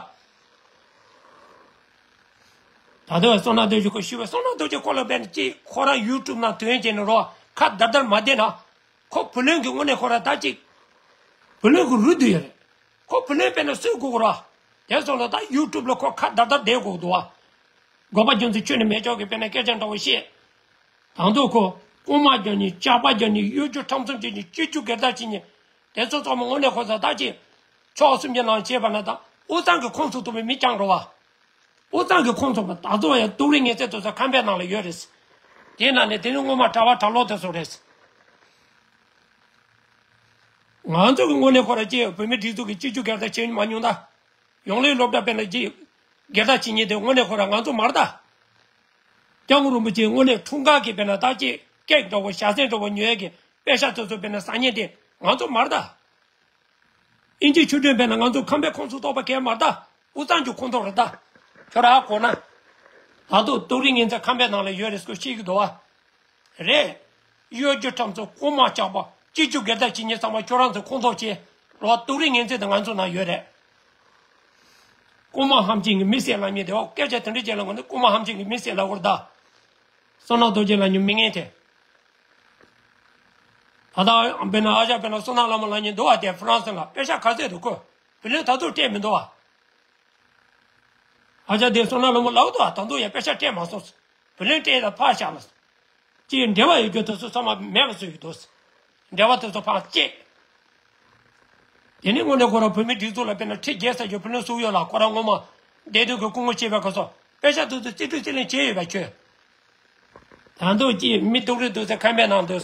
ད་ལྟ་བསོད་ནམས་རྡོ་རྗེ་ཁོ་ཞུ་བའི་བསོད་ནམས་རྡོ་རྗེ་ཁོ་ལ་དཔེར་ན་ཅིག་ཁོ་རང་ཡུ་ཊུབ་ནང་དོན་བྱས་ནས་རོ། ཁ་དར་དར་མ་བསྡད་ན། ཁོ་བུ་ལོན་གྱི་དངོས་གནས་ཁོ་རང་ད་ཅིག་བུ་ལོན་གྱི་རུ་བསྡུས་ཡོད་རེད། ཁོ་བུ་ལོན་དཔེར་ན་སུས་དགོས་ཀྱི་རོ། དེ་སོང་ལ་ད་ཡུ་ཊུབ་ལ་ཁོ་ཁ་དར་དར་བསྡད་དགོས་འདུག་བ། དགོས་པ་རྒྱུ་མཚན་ཁྱོན་ནས་མེད་ཆོག་གི་དཔེར་ན་སྐད་ཆ་འདྲ་བོ་བཤད། དང་ཐོག་ཁོ་རྐུན་མ་རྒྱག་མཁན། ཇག་པ་རྒྱག་མཁན། གཡོ་སྒྱུ་ཁྲམ་གསུམ་བྱེད་མཁན། སྤྱི་རྒྱུ་སྒེར་བདག་བྱེད་མཁན། དེ་ཚོ་ཚང་མ་དངོས་གནས་ཁོ་ཚོ་ད་ཅི་ཕྱོགས་གསུམ་གྱི་ནང་བྱས་པ་ན་ད་དབུས་གཙང་གི་ཁོངས་སུ་གཏོགས་པའི་མི་རྐྱང་རེད་བ། དབུས་གཙང་གི་ཁོངས་སུ་ད་གཙོ་བོ་ཡང་ཏུའུ་རེན་ངན་ཚད་དེ་ཚོ་ཁམས་པའི་ནང་ལ་ཡོད་རེད། དེའི་ནང་ནས་དེ་ནི་སྔོན་མ་གྲྭ་པ་གྲྭ་ལོག་དེ་ཚོ་རེད། ང་ཚོ་གི་དངོས་གནས་ཁོ་ར་ཅི་བོད་མི་སྒྲིག་འཛུགས་ཀྱི་སྤྱི་རྒྱུ་སྒེར་བདག་བྱེད་མ་མྱོང་ད། ཡོངས་གླིང་སློབ་གྲྭ་དཔེར་ན་ཅི་སྒེར་བདག་བྱེད་མཁན་དེ་དངོས་གནས་ཁོ་ར་ང་ཚོ་མ་རེད་ད། སྐྱབས་མགོན་རིན་པོ་ཆེ་དངོས་གནས་འཁྲུངས་སྐར་གྱི་དཔེར་ན་ད་ཅི་ཀེག་འདྲ་བོ་ཞལ་ཟས་འདྲ་བོ་ཉོ་ཡས་ཀྱི་པེ་ཤ་དེ་ཚོ་དཔེར་ན་ཟ་མཁན་དེ་ང་ཚོ་མ་རེད་ད། ཨིན་ཇི་ཆོས་སྒྲོན་དཔེར་ན་ང་ཚོ་ཁམས་པའི་ཁོངས་སུ་གཏོགས་པ་གང་ཡང་མ་རེད་ད། དབུས་གཙང་གི་ཁོངས་གཏོགས་རེད་ད། ཁྱོད་རང་གོ་ན། ད་དུང་ཏུའུ་རེན་ངན་ཚད་ཁམས་པའི་ནང་ལ་ཡོད་རེད་ཟེར་བཤད་ཀྱི་འདུག་བ། རེད། གཡོ་སྒྱུ་ཁྲམ་གསུམ། རྐུན་མ་ཇག་པ། སྤྱི་རྒྱུ་སྒེར་བདག་བྱེད་མཁན་ཚང་མ་ཁྱོད་རང་ཚོའི་ཁོངས་གཏོགས་བྱེད། རོ། ཏུའུ་རེན་ངན་ཚད་དེ་ང་ཚོ་ནང་ཡོད་རེད། རྐུན་མ་ཧམ་ཅིང་གི་མི་བསད་ལབ་མཁན་དེ་བ། སྐད་ཆ་དེ་འདྲ་བྱས་ལ་ངོ་ནི་རྐུན་མ་ཧམ་ཅིང་གི་མི་བསད་ལབ་དགོས་རེད་ད། བསོད་ནམས་རྡོ་རྗེ་ལབ་མཁན་མི་ངན་དེ། ད་ལྟ་དཔེར་ན་ཨ་ཅག་དཔེར་ན་བསོད་ནམས་ལྷ་མོ་ལབ་མཁན་འདུག་བ། དེ་ཧྥ་རན་སི་ལ་པེ་ཤ་ག་ཚོད་འདུག་ཁོས་བུ་ལོན་ད་དུང་སྤྲད་མི་འདུག་བ། ཨ་ཅག་དེ་བསོད་ནམས་ལྷ་མོ་ལབ་འདུག་བ། ད་དུང་ཡང་པེ་ཤ་སྤྲད་མ་སོང་། བུ་ལོན་སྤྲད་ད་ཕར་བཞག་ལ། ཅིག་འབྲེལ་བ་ཡོད་རྒྱུ་དེ་ཚོ་ཚང་མ་མེད་པ་བཟོ་ཡི་འདུག་འབྲེལ་བ་དེ་ཚོ་ཕར་བཅད། དེ་ནས་དངོས་གནས་ཁོ་རང་བོད་མི་སྒྲིག་འཛུགས་ལ་དཔེར་ན་ཁྲི་བརྒྱད་ཟེར་རྒྱུ་བུ་ལོན་བསུབས་ཡོད་ལ། ཁོ་རང་སྔོན་མ་བདེ་དོན་གྱི་སྐུ་ངོ་བྱེད་པའི་སྐབས་སུ་པེ་ཤ་དེ་ཚོ་རྩིས་སྤྲོད་རྩིས་ལེན་བྱས་ཡོད་པ་ཁྱོད། ད་དུང་ཅིག་མི་སྡུག་རུས་སྡུག་ཚད་ཁམས་པའི་ནང་འདུག་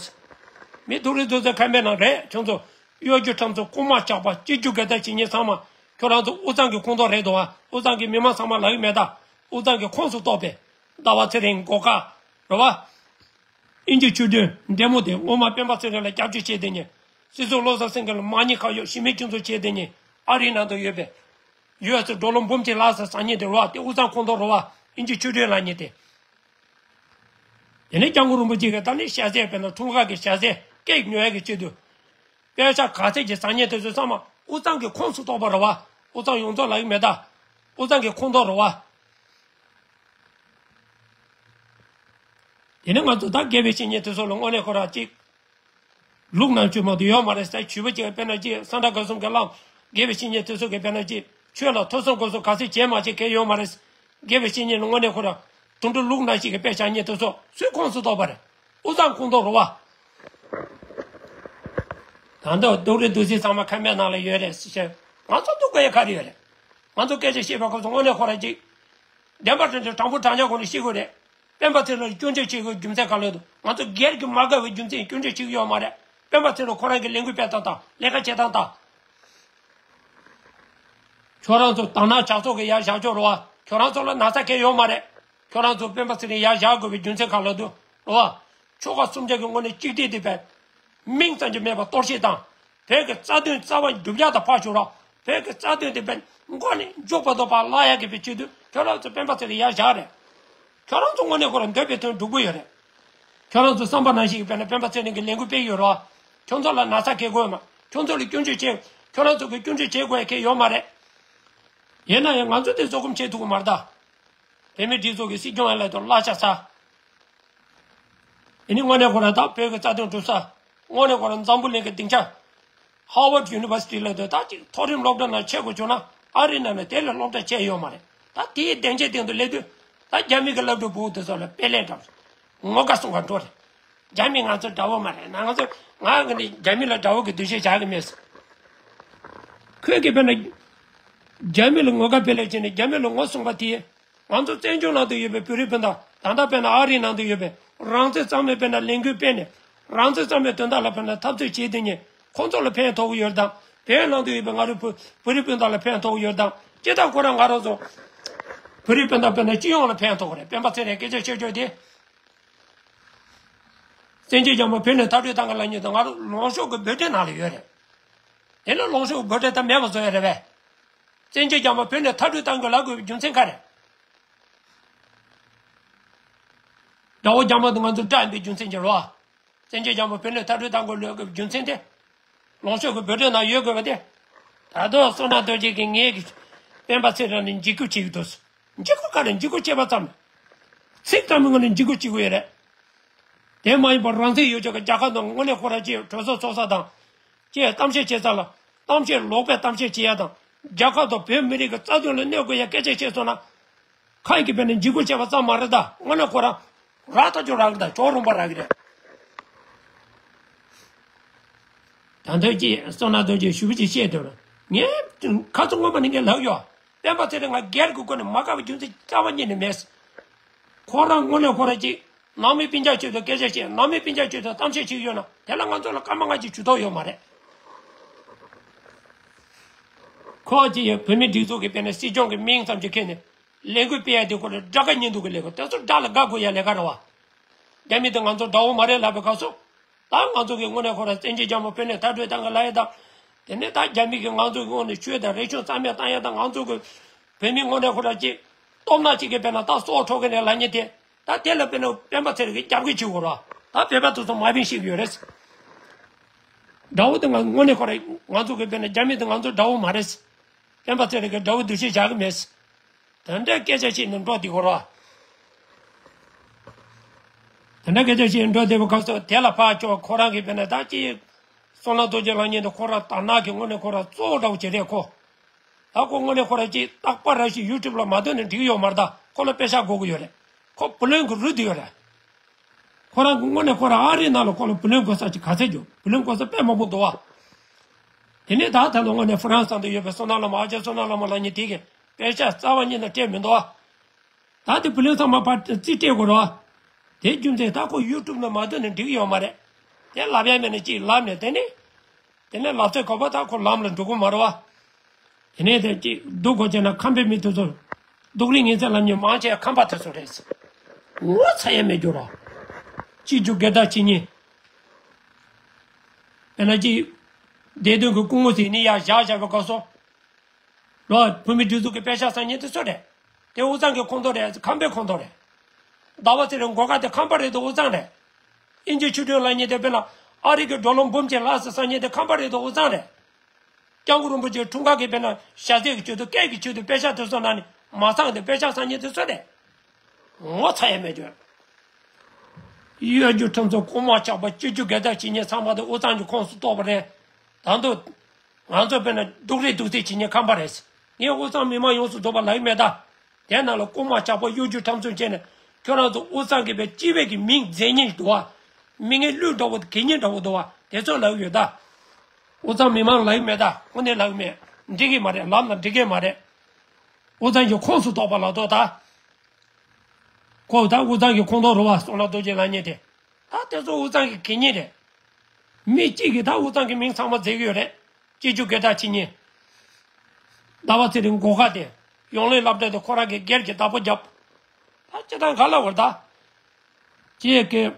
མི་སྡུག་རུས་སྡུག་ཚད་ཁམས་པའི་ནང་རེད། ཁྱོད་ཚོ་གཡོ་སྒྱུ་ཁྲམ་གསུམ། རྐུན་མ་ཇག་པ། སྤྱི་རྒྱུ་སྒེར་བདག་བྱེད་མཁན་ཚང་མ་ཁྱོད་རང་ཚོ་དབུས་གཙང་གི་ཁོངས་གཏོགས་རེད་འདུག་བ། དབུས་གཙང་གི་མི་མང་ཚང་མ་ལབ་ཀྱི་མེད་ད། དབུས་གཙང་གི་ཁོངས་སུ་གཏོགས་པའི་ཟླ་བ་ཚེ་རིང་མགོ་དཀར་རེད་བ། ཨིན་ཇི་ཆོས་སྒྲོན་འདྲེ་མོ་དེ་སྔོན་མ་སྤེན་པ་ཚེ་རིང་ལ་སྐྱབས་བཅོལ་བྱས་བསྡད་མཁན། སྲིད་ཟུར་བློ་བཟང་སེང་གེ་ལ་དམག་ཉེས་ཁག་གཡོགས་ཞི་མོལ་སྤྱི་ཚོགས་བྱས་བསྡད་མཁན། ཨ་རིའི་ནང་དུ་ཡོད་པའི་ ཡུ་ཨེས་ཌོ་ལར་འབུམ་གཅིག་ལྷག་ཙམ་ཟ་མཁན་དེ་རེད་བ། དེ་དབུས་གཙང་ཁོངས་གཏོགས་རེད་བ། དབྱིན་ཇི་ཆོས་སྒྲོན་ལབ་མཁན་དེ། དེ་ནས་སྐྱབས་མགོན་རིན་པོ་ཆེ་གིས་ད་ནི་ཞལ་ཟས་དཔེར་ན་འཁྲུངས་སྐར་གྱི་ཞལ་ཟས་ཀེག་ཉོ་ཡག་གི་ཆེད་དུ། པེ་ཤ་ག་ཚད་ཀྱི་ཟ་མཁན་དེ་ཚོ་ཚང་མ་དབུས་གཙང་གི་ཁོངས་སུ་གཏོགས་པ་རེད་བ། དབུས་གཙང་ཡོངས་རྫོགས་ལབ་ཀྱི་མེད་ད། དབུས་གཙང་གི་ཁོངས་གཏོགས་རེད་བ། དེ་ནས་ང་ཚོ་ད་དགེ་བའི་བཤེས་གཉེན་དེ་ཚོ་ལ་དངོས་གནས་ཁོ་རང་གཅིག་ལུགས་ནང་ཆོས་མ་གཏོགས་ཡོད་མ་རེད་ཟེར། ཞུ་བ་ཅིག་དཔེར་ན་ཅིག་སཾ་ཊ་ག་སུམ་གྱི་བླ་མ་དགེ་བའི་བཤེས་གཉེན་དེ་ཚོ་གིས་དཔེར་ན་ཅིག་ཆོས་ལ་ཐོས་བསམ་སྒོམ་གསུམ་ག་ཚོད་བྱས་མ་བྱས་གལ་ཡོད་མ་རེད། དགེ་བའི་བཤེས་གཉེན་ལ་དངོས་གནས་ཁོ་རང་དུད་འགྲོ་ལུགས་ནང་བཞིན་གྱི་དཔེ་བཞག་མཁན་དེ་ཚོ་སུའི་ཁོངས་སུ་གཏོགས་པ་རེད། དབུས་གཙང་ཁོངས་གཏོགས་རེད་བ། ད་ལྟ་སྡུག་རུས་སྡུག་ཚིག་ཚང་མ་ཁ་མའི་ནང་ལ་ཡོད་རེད་ཟེར་བཤད། ང་ཚོ་སྡུག་དགོས་ཡ་ག་རེ་ཡོད་རེད། ང་ཚོ་སྐད་ཆ་བཤད་པའི་སྐབས་སུ་དངོས་གནས་ཁོ་རང་ཅིག་བདེན་པ་དྲང་དྲང་དྲང་པོ་དྲང་གནས་སྒོ་ནས་བཤད་དགོས་རེད། སྤེན་པ་ཚེ་རིང་ལ་སྐྱོན་བརྗོད་བྱེད་དགོས་རྒྱུ་མཚན་ག་ལ་འདུག་ང་ཚོ་སྒེར་གྱི་མ་དགའ་བའི་རྒྱུ་མཚན་སྐྱོན་བརྗོད་བྱེད་ཀྱི་ཡོད་མ་རེད། སྤེན་པ་ཚེ་རིང་ཁོ་རང་གི་ལས་འགུལ་སྤེལ་སྟངས་དང་ལས་ཀ་བྱེད་སྟངས་དང་། ཁྱོད་རང་ཚོ་དང་ནང་ཇག་ཚོགས་ཀྱི་ཡར་བཞག་ཆོག་རེད་བ། ཁྱོད་རང་ཚོ་ལ་ན་ཚ་གང་ཡང་ཡོད་མ་རེད། ཁྱོད་རང་ཚོ་སྤེན་པ་ཚེ་རིང་ཡར་བཞག་དགོས་པའི་རྒྱུ་མཚན་ག་ལ་འདུག་རེད་བ། ཆོལ་ཁ་གསུམ་ཆར་གྱི་ངོས་ནས་གཅིག་སྒྲིལ་དེ་བས། མིང་ཙམ་གྱིས་མེད་པར་གཏོར་བཤིག་དང་། བོད་ཀྱི་རྩ་དོན་རྩ་བ་སྒྲུབ་ཡག་དང་ཕར་ཞོག་ར། བོད་ཀྱི་རྩ་དོན་དེ་བས་མགོ་ནས་མཇུག་བར་དུ་ཕར་བརླག་ཡག་གི་བའི་ཆེད་དུ་ཁྱོད་རང་ཚོ་སྤེན་པ་ཚེ་རིང་ཡར་བཞག་རེད། ཁྱོད་རང་ཚོ་དངོས་གནས་ཁོ་རང་འདོད་པའི་དོན་སྒྲུབ་ཀྱི་ཡོད་རེད། ཁྱོད་རང་ཚོ་བསམ་པ་ནང་བཞིན་གྱི་དཔེར་ན་སྤེན་པ་ཚེ་རིང་གི་ལས་འགུལ་སྤེལ་ཡོད་རེད་བ། ཁྱོད་ཚོ་ལ་ན་ཚ་གང་ཡང་ཡོད་མ། ཁྱོད་ཚོ་ལ་སྐྱོན་བརྗོད་བྱེད། ཁྱོད་རང་ཚོ་གི་སྐྱོན་བརྗོད་བྱེད་དགོས་ཡ་གང་ཡང་ཡོད་མ་རེད། ཡིན་ན་ཡང་ང་ཚོ་དེ་བཟོད་སྒོམ་བྱེད་ཐུབ་ཀྱི་མ་རེད་ད། བོད་མིའི་སྒྲིག་འཛུགས་ཀྱི་སྲིད་སྐྱོང་ཡ་ལ་དང་གླ་ཆ་ཚ། དེ་ནི་དངོས་གནས་ཁོ་རང་ད་བོད་ཀྱི་རྩ་དོན་སྒྲུབ་ས། དངོས་གནས་ཁོ་རང་འཛམ་བུ་གླིང་གི་སྡིངས་ཆ། Harvard University་ལ་དུ་ད་ཅིག་མཐོ་རིམ་སློབ་གྲྭ་ནང་ཆེད་དགོས་བྱུང་ན་ཨ་རི་ནང་ནས་དེ་ལས་སློབ་གྲྭ་ཆེ་ཡོད་མ་རེད། ད་དེའི་སྡིངས་ཆའི་སྟེང་དུ་སླེབས་དུས་ད་རྒྱ་མི་གི་སློབ་ཕྲུག་བུ་དེ་ཚོ་ལ་དཔེ་ལེན་དྲགས། ངོ་དགའ་སོང་ག་འགྲོ་རེད། རྒྱ་མི་ང་ཚོ་དགྲ་བོ་མ་རེད་ན། ང་ཚོ་ང་གི་ནི་རྒྱ་མི་ལ་དགྲ་བོ་གི་འདུ་ཤེས་བཞག་གི་མེད། ཁོས་གི་དཔེར་ན་རྒྱ་མི་ལ་ངོ་དགའ་དཔེ་ལེན་བྱས་ནས་རྒྱ་མི་ལ་ངོ་སྲུང་བ་དེ། ང་ཚོ་བཙན་བྱོལ་ནང་དུ་ཡོད་པའི་བོད་རིགས་སྤུན་ཟླ་ད་ལྟ་དཔེར་ན་ཨ་རིའི་ནང་དུ་ཡོད་པའི་རང་བཙན་གཙང་མའི་དཔེར་ན་ལས་འགུལ་སྤེལ་ནས་རང་བཙན་གཙང་མའི་དོན་དག་ལ་དཔེར་ན་འཐབ་རྩོད་བྱེད་དེ་ཉིད་ཁོང་ཚོ་ལ་ཕན་ཐོགས་ཀྱི་ཡོད་དམ། བོད་ནང་དུ་ཡོད་པའི་ང་རང་བོད་བོད་རིགས་སྤུན་ཟླ་ལ་ཕན་ཐོགས་ཀྱི་ཡོད་དམ། སྤྱིར་བཏང་ཁོ་རང་ང་རང་ཚོ་བོད་རིགས་སྤུན་ཟླ་དཔེར་ན་སྤྱི་ཡོངས་ལ་ཕན་ཐོགས་རེད། སྤེན་པ་ཚེ་རིང་སྐད་ཆ་བཤད་ཕྱོགས་དེ། བཙན་བྱོལ་རྒྱལ་ཁབ་བོད་ནས་མཐར་སྐྲོད་གཏང་གི་ལབ་མཁན་དེ་ང་རང་ལོངས་ཕྱོགས་ཀྱི་འབོད་སྒྲའི་ནང་ལ་ཡོད་རེད། དེ་ནི་ལོངས་ཕྱོགས་ཀྱི་འབོད་སྒྲ་ད་མེད་པ་བཟོ་ཡ་རེད་པས། བཙན་བྱོལ་རྒྱལ་ཁབ་བོད་ནས་མཐར་སྐྲོད་གཏང་དགོས་ལབ་དགོས་པའི་རྒྱུ་མཚན་ག་རེ། དགྲ་བོ་རྒྱ་དམར་དང་ང་ཚོ་དགྲ་ཡིན་པའི་རྒྱུ་མཚན་གྱིས་རེད་བ། བཙན་བྱོལ་རྒྱལ་ཁབ་བོད་ནས་མཐར་སྐྲོད་གཏང་དགོས་ལབ་དགོས་པའི་རྒྱུ་མཚན་དེ། ལོངས་སྤྱོད་ཀྱི་འབོད་སྒྲའི་ནང་ཡོད་དགོས་པ་དེ། ད་དུང་བསོད་ནམས་རྡོ་རྗེ་གིས་ངའི་གི་སྤེན་པ་ཚེ་རིང་ནི་འཇིགས་སྐུལ་བྱེད་ཀྱི་འདུག་འཇིགས་སྐུལ་ག་རེ། འཇིགས་སྐུལ་བྱེད་པ་ཙམ་ལས། ཚིག་ཙམ་མིན་ངོ་ནས་འཇིགས་སྐུལ་བྱེད་ཀྱི་ཡོད་རེད། དེ་མ་ཡིན་པར་རང་བཙན་ཡོད་ཆོག་གི་རྒྱལ་ཁབ་དང་དངོས་གནས་ཁོ་རང་ཅིག་གྲོས་ཚོགས་ཚོགས་ས་དང་། ཅེས་གཏམ་བཤད་བྱེད་ས་ལ། གཏམ་བཤད་ལོག་པའི་གཏམ་བཤད་བྱེད་ཡ་དང་། རྒྱལ་ཁབ་དང་བོད་མི་རིགས་ཀྱི་རྩ་དོན་ལ་གནོད་དགོས་ཡ་སྐད་ཆ་བཤད་སོང་ན། ཁ་ཡི་གི་བས་ནས་འཇིགས་སྐུལ་བྱས་པ་ཙམ་མ་རེད་ད། དངོས་གནས་ཁོ་རང་ར་ཐག་ཆོད་རག་གི་ད། ཅོག་རོང་པ་རག་གི་རེད། ད་ལྟ་ཅི་བསོད་ནམས་རྡོ་རྗེས་ཞུ་བ་ཅིག་བཤད་འདུག་ངས་ཁ་ཚོ་སྔོན་མ་ནས་ངས་ལབ་ཡོད། སྤེན་པ་ཚེ་རིང་ང་སྒེར་གྱི་སྒོ་ནས་མ་དགའ་བའི་རྒྱུ་མཚན་རྩ་བ་ཉིད་ནས་མེད། ཁོ་རང་དངོས་གནས་ཁོ་རང་ཅིག་ནང་མི་སྤུན་ཀྱག་ཆེད་དུ་སྐད་ཆ་བཤད། ནང་མི་སྤུན་ཀྱག་ཆེད་དུ་གཏམ་བཤད་བྱེད་ཀྱི་ཡོད་ན་དེ་ལ་ང་ཚོ་ལ་སྐར་མ་ལྔ་གཅིག་ཇུས་གཏོགས་ཡོད་མ་རེད། ཁོ་ཅིག་ཡོད་བོད་མི་སྒྲིག་འཛུགས་ཀྱི་དཔེར་ན་སྲིད་སྐྱོང་གི་མིང་ཙམ་ཅིག་ཁྱེར་ནས་ལས་འགུལ་སྤེལ་ཡ་དེ་ཁོ་རང་དགྲ་དགའ་གཉེན་སྡུག་གི་ལས་འགུལ་དེ་ཚོ་དགྲ་ལ་དགའ་དགོས་ཡ་ལས་ཀ་རེད་བ། རྒྱ་མི་དེ་ང་ཚོ་དགྲ་བོ་མ་རེད་ལབ་པའི་སྐབས་སུ། ད་ང་ཚོ་གི་དངོས་གནས་ཁོ་རང་བཙན་བྱོལ་རྒྱལ་ཁབ་བོད་ནས་མཐར་སྐྲོད་བཏང་གི་ལབ་ཡ་དང་། དེ་ནས་ད་རྒྱ་མི་གིས་ང་ཚོ་གི་དངོས་གནས་ཆོས་དང་རིག་གཞུང་རྩ་མེད་བཏང་ཡ་དང་། ང་ཚོ་གི་བོད་མི་དངོས་གནས་ཁོ་རང་ཅིག་སྟོབས་ན་ཅིག་གི་དཔེར་ན་ད་སྲོག་འཕྲོག་གི་རེད་ལབ་མཁན་དེ། ད་དེ་ལ་དཔེར་ན་སྤེན་པ་ཚེ་རིང་གིས་རྒྱབ་སྐྱོར་བྱེད་དགོས་ར། ད་བོད་པ་དེ་ཚོ་མ་བིན་ཤེས་ཀྱི་ཡོད་རེད། དགྲ་བོ་དེ་ང་དངོས་གནས་ཁོ་རང་ང་ཚོ་གི་དཔེར་ན་རྒྱ་མི་དེ་ང་ཚོ་དགྲ་བོ་མ་རེད། སྤེན་པ་ཚེ་རིང་གིས་དགྲ་བོ་འདུ་ཤེས་བཞག་གི་མེད། དེ་འདྲའི་སྐད་ཆ་བཤད་ནས་འགྲོ་བསྡད་ཀྱི་རེད། དེ་འདྲའི་སྐད་ཆ་བཤད་འགྲོ་བསྡད་པའི་སྐབས་སུ་དེ་ལ་ཕར་ཕྱོགས་ཁོ་རང་གིས་དཔེར་ན་ད་ཅི། བསོད་ནམས་རྡོ་རྗེ་ལབ་མཁན་དེ་ཁོ་རང་དར་ནག་གི་དངོས་གནས་ཁོ་རང་གཙོ་བོ་འདྲ་བོ་ཅིག་རེད་ཁོ། ད་ཁོ་དངོས་གནས་ཁོ་རང་ཅིག་རྟག་པར་ར་ཞིག་ཡུ་ཊུབ་ལ་མ་སྡོད་ན་འགྲིག་ཡོད་མ་རེད་ད། ཁོ་ལ་པེ་ཤག་དགོས་ཀྱི་ཡོད་རེད། ཁོ་བུ་ལོན་གྱི་རུ་དེ་ཡོད་རེད། ཁོ་རང་གི་དངོས་གནས་ཁོ་རང་ཨ་རིའི་ནང་ལ་ཁོ་ལ་བུ་ལོན་དགོས་ས་ཅིག་ག་ཚད་ཡོད། བུ་ལོན་དགོས་ས་དཔེ་མང་པོ་འདུག་བ། དེ་ནས་ད་ད་ལོ་དངོས་གནས་ཧྥ་རན་སི་ཚང་དུ་ཡོད་པའི་བསོད་ནམས་བླ་མ། ཨ་ཅག་བསོད་ནམས་བླ་མ་ལབ་མཁན་དེ་གིས་པེ་ཤག་རྩ་བ་ཉིད་ནས་སྤྲད་མི་འདུག་བ། ད་དེ་བུ་ལོན་ཚང་མ་ཕར་རྩིས་སྤྲད་དགོས་རེད་བ། དེ་རྒྱུ་མཚན་ད་ཁོ་ཡུ་ཊུབ་ནང་མ་སྡོད་ན་འགྲིག་ཡོད་མ་རེད། དེ་ལབ་ཡ་མེད་ན་ཅིག་ལབ་ནས་དེ་ནས། དེ་ནས་ལབ་ཚད་གོ་བ་ད་ཁོ་ལམ་ལ་འགྲོ་གི་མ་རེད་བ། དེ་ནས་དེ་ཅིག་སྡུག་གོ་བྱས་ན་ཁམས་པའི་མི་དེ་ཚོ། སྡུག་རུས་ངན་ཚད་ལབ་མཁན་མང་ཆེ་ཁམས་པ་དེ་ཚོ་རེད། ངོ་ཚ་ཡ་མེད་རྒྱུ་རོ། གཅིག་རྒྱུ་སྒེར་བདག་གཅིག་གཉིས། དཔེར་ན་ཅིག་བདེ་དོན་གྱི་སྐུ་ངོ་ཟེར་ནི་ཡར་བཞག་བཞག་པའི་སྐབས་སུ། ལོ། བོད་མིའི་སྒྲིག་འཛུགས་ཀྱི་པེ་ཤག་བཟང་ངན་དེ་སུ་རེད། དེ་དབུས་གཙང་གི་ཁོངས་གཏོགས་རེད། ཁམས་པའི་ཁོངས་གཏོགས་རེད། ཟླ་བ་ཚེ་རིང་མགོ་ཁ་དེ་ཁམས་པ་རེད་དོ། དབུས་གཙང་རེད། དབྱིན་ཇིའི་ཆོས་སྒྲོན་ལབ་མཁན་དེ་དཔེར་ན་ཨ་རི་གི་སྒྲོལ་ལམ་འབུམ་སྐྱིད་ལགས་སུ་བཟང་ངན་དེ་ཁམས་པ་རེད་དོ། དབུས་གཙང་རེད། སྐྱབས་མགོན་རིན་པོ་ཆེའི་འཁྲུངས་སྐར་གྱི་དཔེར་ན་ཞྭ་སེར་གྱི་ཆེད་དུ་སྐད་ཀྱི་ཆེད་དུ་པེ་ཤག་དེ་ཚོ་ནང་ནས་མ་ཚང་དེ་པེ་ཤག་བཟང་ངན་དེ་སུ་རེད། ངོ་ཚ་ཡ་མེད་ཀྱང་། གཡོ་སྒྱུ་ཁྲིམས་སྲུང་རྐུན་མ་ཇག་པ་སྤྱི་རྒྱུ་སྒེར་བདག་བྱེད་མཁན་ཚང་མ་དེ་དབུས་གཙང་གི་ཁོངས་སུ་གཏོགས་པ་རེད། ད་དུང་ང་ཚོ་དཔེར་ན་སྡུག་རུས་སྡུག་རྩུབ་བྱེད་མཁན་ཁམས་པ་རེད། ངས་དབུས་གཙང་མི་མང་ཡོངས་སུ་རྫོགས་པ་ལབ་ཀྱི་མེད་ད། དེ་ནང་ལ་རྐུན་མ་ཇག་པ་གཡོ་སྒྱུ་ཁྲིམས་སྲུང་བྱས་ནས་ཁྱོད་རང་ཚོ་དབུས་གཙང་གི་བའི་སྤྱི་བའི་གི་མིང་རྫས་སྙིང་འདུག་བ། མི་ངན་ཀླུ་འདྲ་བོ་གད་སྙིགས་འདྲ་བོ་འདུག་བ། དེ་ཚོ་ལབ་ཀྱི་ཡོད་ད། དབུས་གཙང་མི་མང་ལབ་ཀྱི་མེད་ད། དངོས་གནས་ལབ་ཀྱི་མེད། འགྲིག་གི་མ་རེད། ལབ་ན་འགྲིག་གི་མ་རེད། དབུས་གཙང་གི་ཁོངས་སུ་གཏོགས་པ་ལབ་དོ་ད། ཁོ་ད་དབུས་གཙང་གི་ཁོངས་གཏོགས་རེད་བ། བསོད་ནམས་རྡོ་རྗེ་ལབ་མཁན་དེ། ད་དེ་ཚོ་དབུས་གཙང་གི་གད་སྙིགས་རེད། མི་གཅིག་གིས་ད་དབུས་གཙང་གི་མིང་ཚང་མ་བརྫིས་ཀྱི་ཡོད་རེད། སྤྱི་རྒྱུ་སྒེར་བདག་བྱེད་མཁན། ཟླ་བ་ཚེ་རིང་མགོ་ཁ་དེ། ཡོང་ལེ་སློབ་གྲྭ་དེ་ཁོ་རང་གི་སྒེར་གྱི་བདག་པོ་བརྒྱབ། ད་སྤྱི་བཏང་ག་ལ་བར་ད། ཅེས་ཀྱི།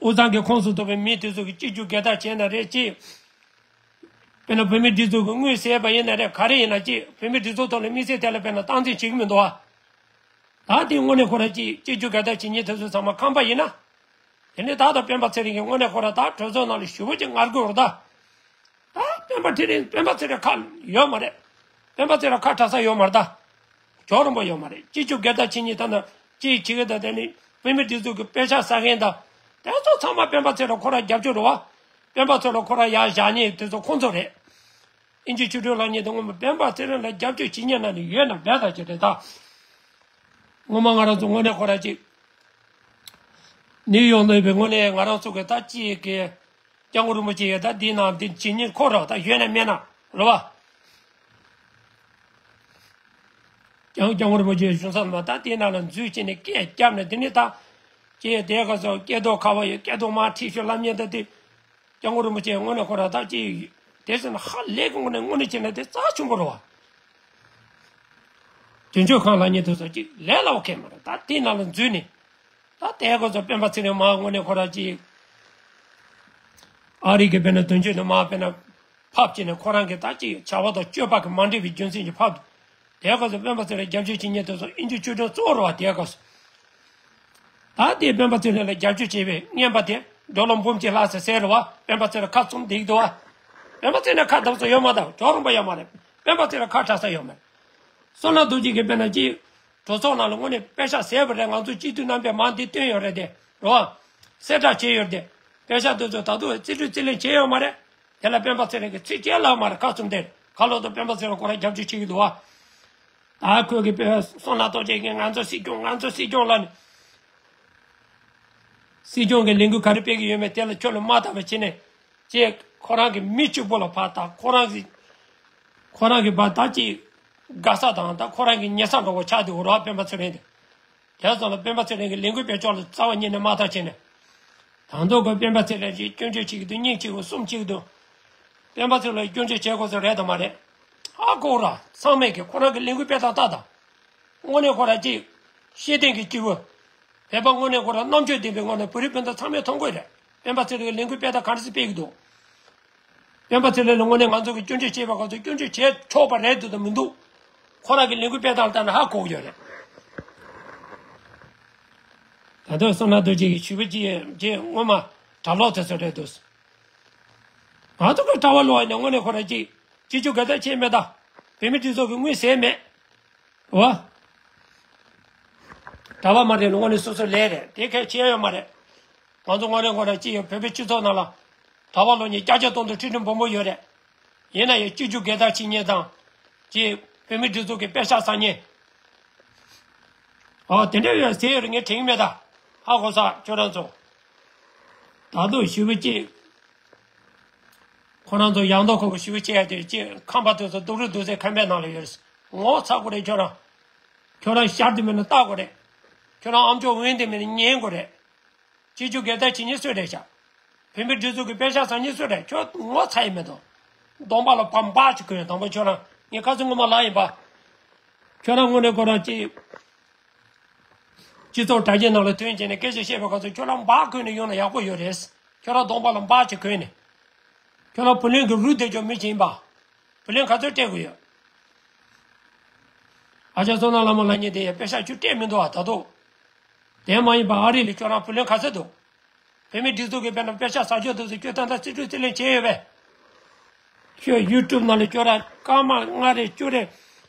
དབུས་གཙང་གི་ཁོངས་སུ་གཏོགས་པའི་མི་དེ་ཚོ་གི་སྤྱི་རྒྱུ་སྒེར་བདག་བྱས་ན་རེད་ཅེས། དཔེར་ན་བོད་མིའི་སྒྲིག་འཛུགས་ཀྱི་དངུལ་ཟས་པ་ཡིན་ན་རེད། ག་རེ་ཡིན་ན་ཅེས་བོད་མིའི་སྒྲིག་འཛུགས་ཐོག་ལ་དམིགས་བསལ་དེ་ལ་དཔེར་ན་སྟངས་འཛིན་བྱེད་ཀྱི་མི་འདུག་བ། ད་དེ་དངོས་གནས་ཁོ་ར་ཅིག་སྤྱི་རྒྱུ་སྒེར་བདག་བྱེད་མཁན་དེ་ཚོ་ཚང་མ་ཁམས་པ་ཡིན་ན། དེ་ནས་ད་ལྟ་སྤེན་པ་ཚེ་རིང་གིས་དངོས་གནས་ཁོ་ར་ད་གྲོས་ཚོགས་ནང་ལ་ཞུ་བོ་ཅིག་ངར་དགོས་རེད་ད། ད་སྤེན་པ་ཚེ་རིང་སྤེན་པ་ཚེ་རིང་ཁ་ཡོད་མ་རེད། སྤེན་པ་ཚེ་རིང་ཁ་གྲག་ས་ཡོད་མ་རེད་ད། ཇོ་རིན་པོ་ཡོད་མ་རེད། སྤྱི་རྒྱུ་སྒེར་བདག་བྱེད་མཁན་ད་ན་ཅིག་བྱེད་ཀྱི་ད། དེ་ནི་བོད་མི་སྒྲིག་འཛུགས་ཀྱི་པེ་ཤག་ཟ་མཁན་ད། དེ་ཚོ་ཚང་མ་སྤེན་པ་ཚེ་རིང་ཁོ་ར་རྒྱབ་སྐྱོར་རེད་བ། སྤེན་པ་ཚེ་རིང་ཁོ་ར་ཡར་བཞག་མཁན་དེ་ཚོ་ཁོང་ཚོ་རེད། དབྱིན་ཇི་ཆོས་སྒྲོན་ལབ་མཁན་དེ་སྔོན་མ་སྤེན་པ་ཚེ་རིང་ལ་རྒྱབ་སྐྱོར་བྱེད་མཁན་ནང་ནས་ཡོད་ན་རྦད་དེ་རེད་ད། སྔོན་མ་ང་རང་ཚོ་དངོས་གནས་ཁོ་ར་ཅིག་ནིའུ་ཡོག་ནང་ཡོད་པའི་དངོས་གནས་ང་རང་ཚོ་གི་ད་ཅིག་གི་སྐྱབས་མགོན་རིན་པོ་ཆེ་ཡོད་ད། འདི་ནང་འདི་བྱེད་མཁན་ཁོ་ར་ད་ཡོད་ན་མེད་ན་རེད་བ། ཀྱང་སྐྱབས་མགོན་རིན་པོ་ཆེའི་གཞུང་ཚབ་མ་ད་དེའི་ནང་ལ་འཛུལ་བྱས་ནས་སྐད་བརྒྱབ་ནས། དེ་ནས་ད་ཀྱེ་དེ་ག་ཚོ་སྐད་སྡུག་ཁ་བ་ཡོད། སྐད་སྡུག་མ་ཁྲིད་ཤོག་ལབ་མཁན་ད་དེ། སྐྱབས་མགོན་རིན་པོ་ཆེ་དངོས་གནས་ཁོ་ར་ད་ཅི་དེ་ཟེར་ན་ཧ་ལས་ཀྱི་དངོས་གནས་དངོས་གནས་བྱས་ན་དེ་རྩ་ཆེན་པོ་རེད་བ། དོན་གཅོད་ཁང་ལབ་མཁན་དེ་ཚོ་ཅིག་ལས་སླ་བོ་གང་མ་རེད། ད་དེའི་ནང་ལ་འཛུལ་ནས། ད་དེ་ག་ཚོ་སྤེན་པ་ཚེ་རིང་མ་དངོས་གནས་ཁོ་ར་ཅིག་ཨ་རི་གི་དཔེར་ན་དོན་གཅོད་ནས་མ་དཔེར་ན། ཕབ་བྱས་ནས་ཁོ་རང་གི་ད་ཅིག་བྱ་བ་དང་སྤྱོད་པ་གི་མ་འགྲིག་པའི་རྒྱུ་མཚན་གྱིས་ཕབ། དེ་ག་ཚོ་སྤེན་པ་ཚེ་རིང་རྒྱབ་སྐྱོར་བྱེད་མཁན་དེ་ཚོ་དབྱིན་ཇི་ཆོས་སྒྲོན་གཙོ་བོ་རེད་བ། དེ་ག་ཚོ། ད་དེ་སྤེན་པ་ཚེ་རིང་ལ་རྒྱབ་སྐྱོར་བྱས་པའི་རྔན་པ་དེ་སྒྲོལ་ལམ་འབུམ་སྐྱིད་ལགས་ཟེར་ཟེར་རེད་བ། སྤེན་པ་ཚེ་རིང་ཁ་བཙུམ་བསྡད་ཀྱི་འདུག་བ། སྤེན་པ་ཚེ་རིང་ཁ་བརྡབ་ས་ཡོད་མ་རེད། ཇོ་རིན་པོ་ཡོད་མ་རེད། སྤེན་པ་ཚེ་རིང་ཁ་གྲག་ས་ཡོད་མ་རེད། བསོད་ནམས་རྡོ་རྗེ་གིས་དཔེར་ན་ཅིག་གྲོས་ཚོགས་ནང་ལ་དངོས་གནས་པེ་ཤག་ཟས་པ་རེད། ང་ཚོ་སྤྱི་འཐུས་རྣམ་པས་མང་འདི་བཏོན་ཡོད་རེད་དེ་རེད་བ། གསལ་བསྒྲགས་བྱས་ཡོད་རེད་དེ། པེ་ཤག་དེ་ཚོ་ད་དུང་རྩིས་སྤྲོད་རྩིས་ལེན་བྱས་ཡོད་མ་རེད། དེ་ལ་སྤེན་པ་ཚེ་རིང་གིས་ཚིག་གཅིག་ལབ་མ་རེད། ཁ་བཙུམ་བསྡད། ཁ་ལོག་ཏུ་སྤེན་པ་ཚེ་རིང་ཁོ་རང་རྒྱབ་སྐྱོར་བྱེད་ཀྱི་འདུག་བ། ད་ཁོས་གི་པེ་བསོད་ནམས་རྡོ་རྗེ་གིས་ང་ཚོ་སྲིད་སྐྱོང་ང་ཚོ་སྲིད་སྐྱོང་ལབ་ནས། སྲིད་སྐྱོང་གི་ལས་འགུལ་ག་རེ་སྤེལ་གྱི་ཡོད་མེད་དེ་ལ་ཁྱོད་ལ་མ་བལྟ་བ་བྱས་ནས། ཅེས་ཁོ་རང་གི་མི་གཅིག་པོ་ལ་ཕར་ད་ཁོ་རང་གི་ཁོ་རང་གི་བར་ད་ཅིག་དགའ་ས་དང་ད་ཁོ་རང་གི་ཉེ་ས་འདྲ་བོ་ཆགས་འདུག་ར། སྤེན་པ་ཚེ་རིང་དེ། དེ་ཙམ་ལ་སྤེན་པ་ཚེ་རིང་གི་ལས་འགུལ་སྤེལ་ཕྱོགས་ལ་རྩ་བ་ཉིད་ནས་མ་ལྟ་བྱས་ནས། ད་དུང་ཁོས་སྤེན་པ་ཚེ་རིང་གིས་སྐྱོན་བརྗོད་བྱེད་ཀྱི་འདུག་གཉིས་བྱེད་ཀྱི་འདུག་གསུམ་བྱེད་ཀྱི་འདུག་སྤེན་པ་ཚེ་རིང་ལ་སྐྱོན་བརྗོད་བྱེད་དགོས་ས་རེད་དམ་མ་རེད། ཧ་གོ་ར། ཚང་མས་ཀྱི་ཁོ་རང་གི་ལས་འགུལ་སྤེལ་སྟངས་ལྟ་དང་། དངོས་གནས་ཁོ་རང་ཅིག་ཤེས་ལྡན་གྱི་སྐྱེས་བུ། བོད་པ་དངོས་གནས་ཁོ་རང་རྣམ་དཔྱོད་ལྡན་པའི་ངང་ནས་བོད་རིགས་སྤུན་ཟླ་ཚང་མས་མཐོང་དགོས་རེད། སྤེན་པ་ཚེ་རིང་གི་ལས་འགུལ་སྤེལ་སྟངས་ག་འདྲ་ཞིག་སྤེལ་གྱི་འདུག་སྤེན་པ་ཚེ་རིང་ལ་དངོས་གནས་ང་ཚོ་གིས་སྐྱོན་བརྗོད་བྱས་པ་ག་ཚོད་སྐྱོན་བརྗོད་བྱས་ཆོག་པ་རེད་འདུག་དང་མི་འདུག་ཁོ་རང་གི་ལས་འགུལ་སྤེལ་སྟངས་ལ་ལྟ་ན་ཧ་གོ་གི་ཡོད་རེད། ད་དུང་བསོད་ནམས་རྡོ་རྗེ་གིས་ཞུས་པ་ཅིག་རྗེས་སྔོན་མ་གྲྭ་ལོག་དེ་ཚོ་རེད་འདུག་ང་ཚོ་གི་གྲྭ་བ་ལོག་ཡིན་ན་དངོས་གནས་ཁོ་རང་ཅིག་སྤྱི་སྤྱོད་དགའ་ལྡན་ཆེ་མེད་ད། བོད་མི་སྒྲིག་འཛུགས་ཀྱི་དངུལ་ཟས་མེད། རེད་བ། གྲྭ་བ་མ་རེད་ལ་དངོས་གནས་སོ་སོའི་ལས་རེད། དེ་གལ་ཆེ་ཡོད་མ་རེད། ང་ཚོ་དངོས་གནས་ཁོ་རང་ཅིག་ཡོད་བོད་པའི་སྤྱི་ཚོགས་ནང་ལ་གྲྭ་བ་ལོག་མཁན་ཀྱག་ཀྱག་སྟོང་དང་ཁྲི་ཁྲི་འབུམ་འབུམ་ཡོད་རེད། ཡིན་ན་ཡང་སྤྱི་རྒྱུ་སྒེར་བདག་བྱེད་མཁན་དང་། ཅིག་བོད་མི་སྒྲིག་འཛུགས་ཀྱི་པེ་ཤག་ཟ་མཁན། ཨོ་དེ་འདྲ་ཡོད་ཟེར་ཡོད་རེད། ངས་དྲན་གྱི་མེད་ད། ཧ་གོ་ས་ཁྱོད་རང་ཚོ། ད་དུང་ཞུ་བ་ཅིག་ཁོ་རང་ཚོ་ཡང་དག་ཁོ་གི་ཞུ་བ་བྱས་ཏེ་ཅིག་ཁམས་པ་དེ་ཚོ་སྡུག་རུས་སྡུག་ཚད་ཁམས་པའི་ནང་ལ་ཡོད་རེད། ངོ་ཚ་དགོས་རེད་ཁྱོད་རང་། ཁྱོད་རང་ཤར་དུ་མེད་ན་ལྟ་དགོས་རེད། ཁྱོད་རང་ཨམ་ཅོག་འོན་དེ་མེད་ན་ཉན་དགོས་རེད། སྤྱི་རྒྱུ་སྒེར་བདག་བྱེད་མཁན་སུ་རེད་ཤག་བོད་མི་སྒྲིག་འཛུགས་ཀྱི་པེ་ཤག་ཟ་མཁན་སུ་རེད། ཁྱོད་ངོ་ཚ་ཡི་མེད་དོ། གདོང་པ་ལ་བ་འབག་ཅིག་གོན། དང་པོ་ཁྱོད་རང་ངས་ཁ་སང་སྔོན་མ་ལབ་ཡིན་པ། ཁྱོད་རང་དངོས་གནས་ཁོ་རང་ཅིག་སྤྱི་ཚོགས་དྲ་རྒྱའི་ནང་ལ་ཐོན་བྱས་ནས་སྐད་ཆ་བཤད་པའི་སྐབས་སུ་ཁྱོད་རང་འབག་གོན་ནས་ཡོང་ན་ཡག་པོ་ཡོད་རེད། ཁྱོད་རང་གདོང་པ་ལ་འབག་ཅིག་གོན་ནས། ཁྱོད་རང་བུ་ལོན་གྱི་རུས་བསྡད་ཆོག་མི་ཅིག་ཡིན་པ། བུ་ལོན་ག་ཚོད་སྤྲད་དགོས་ཡོད། ཨ་ཅག་བསོད་ནམས་ལྷ་མོ་ལབ་མཁན་དེ་ཡང་པེ་ཤག་ཁྱོད་སྤྲད་མི་འདུག་ཨ། ད་དུང་དེ་མ་ཡིན་པ་ཨ་རི་ལ་ཁྱོད་རང་བུ་ལོན་ག་ཚོད་འདུག་བོད་མི་སྒྲིག་འཛུགས་ཀྱི་དཔེར་ན་པེ་ཤག་ཟ་ཆོག་འདུག་ཟེར་ཁྱོད་ད་ལྟ་རྩིས་སྤྲོད་རྩིས་ལེན་བྱས་ཡོད་པས། ཁྱོད་ཡུ་ཊུབ་ནང་ལ་ཁྱོད་རང་སྐར་མ་ལྔ་རེ་བཅུ་རེ།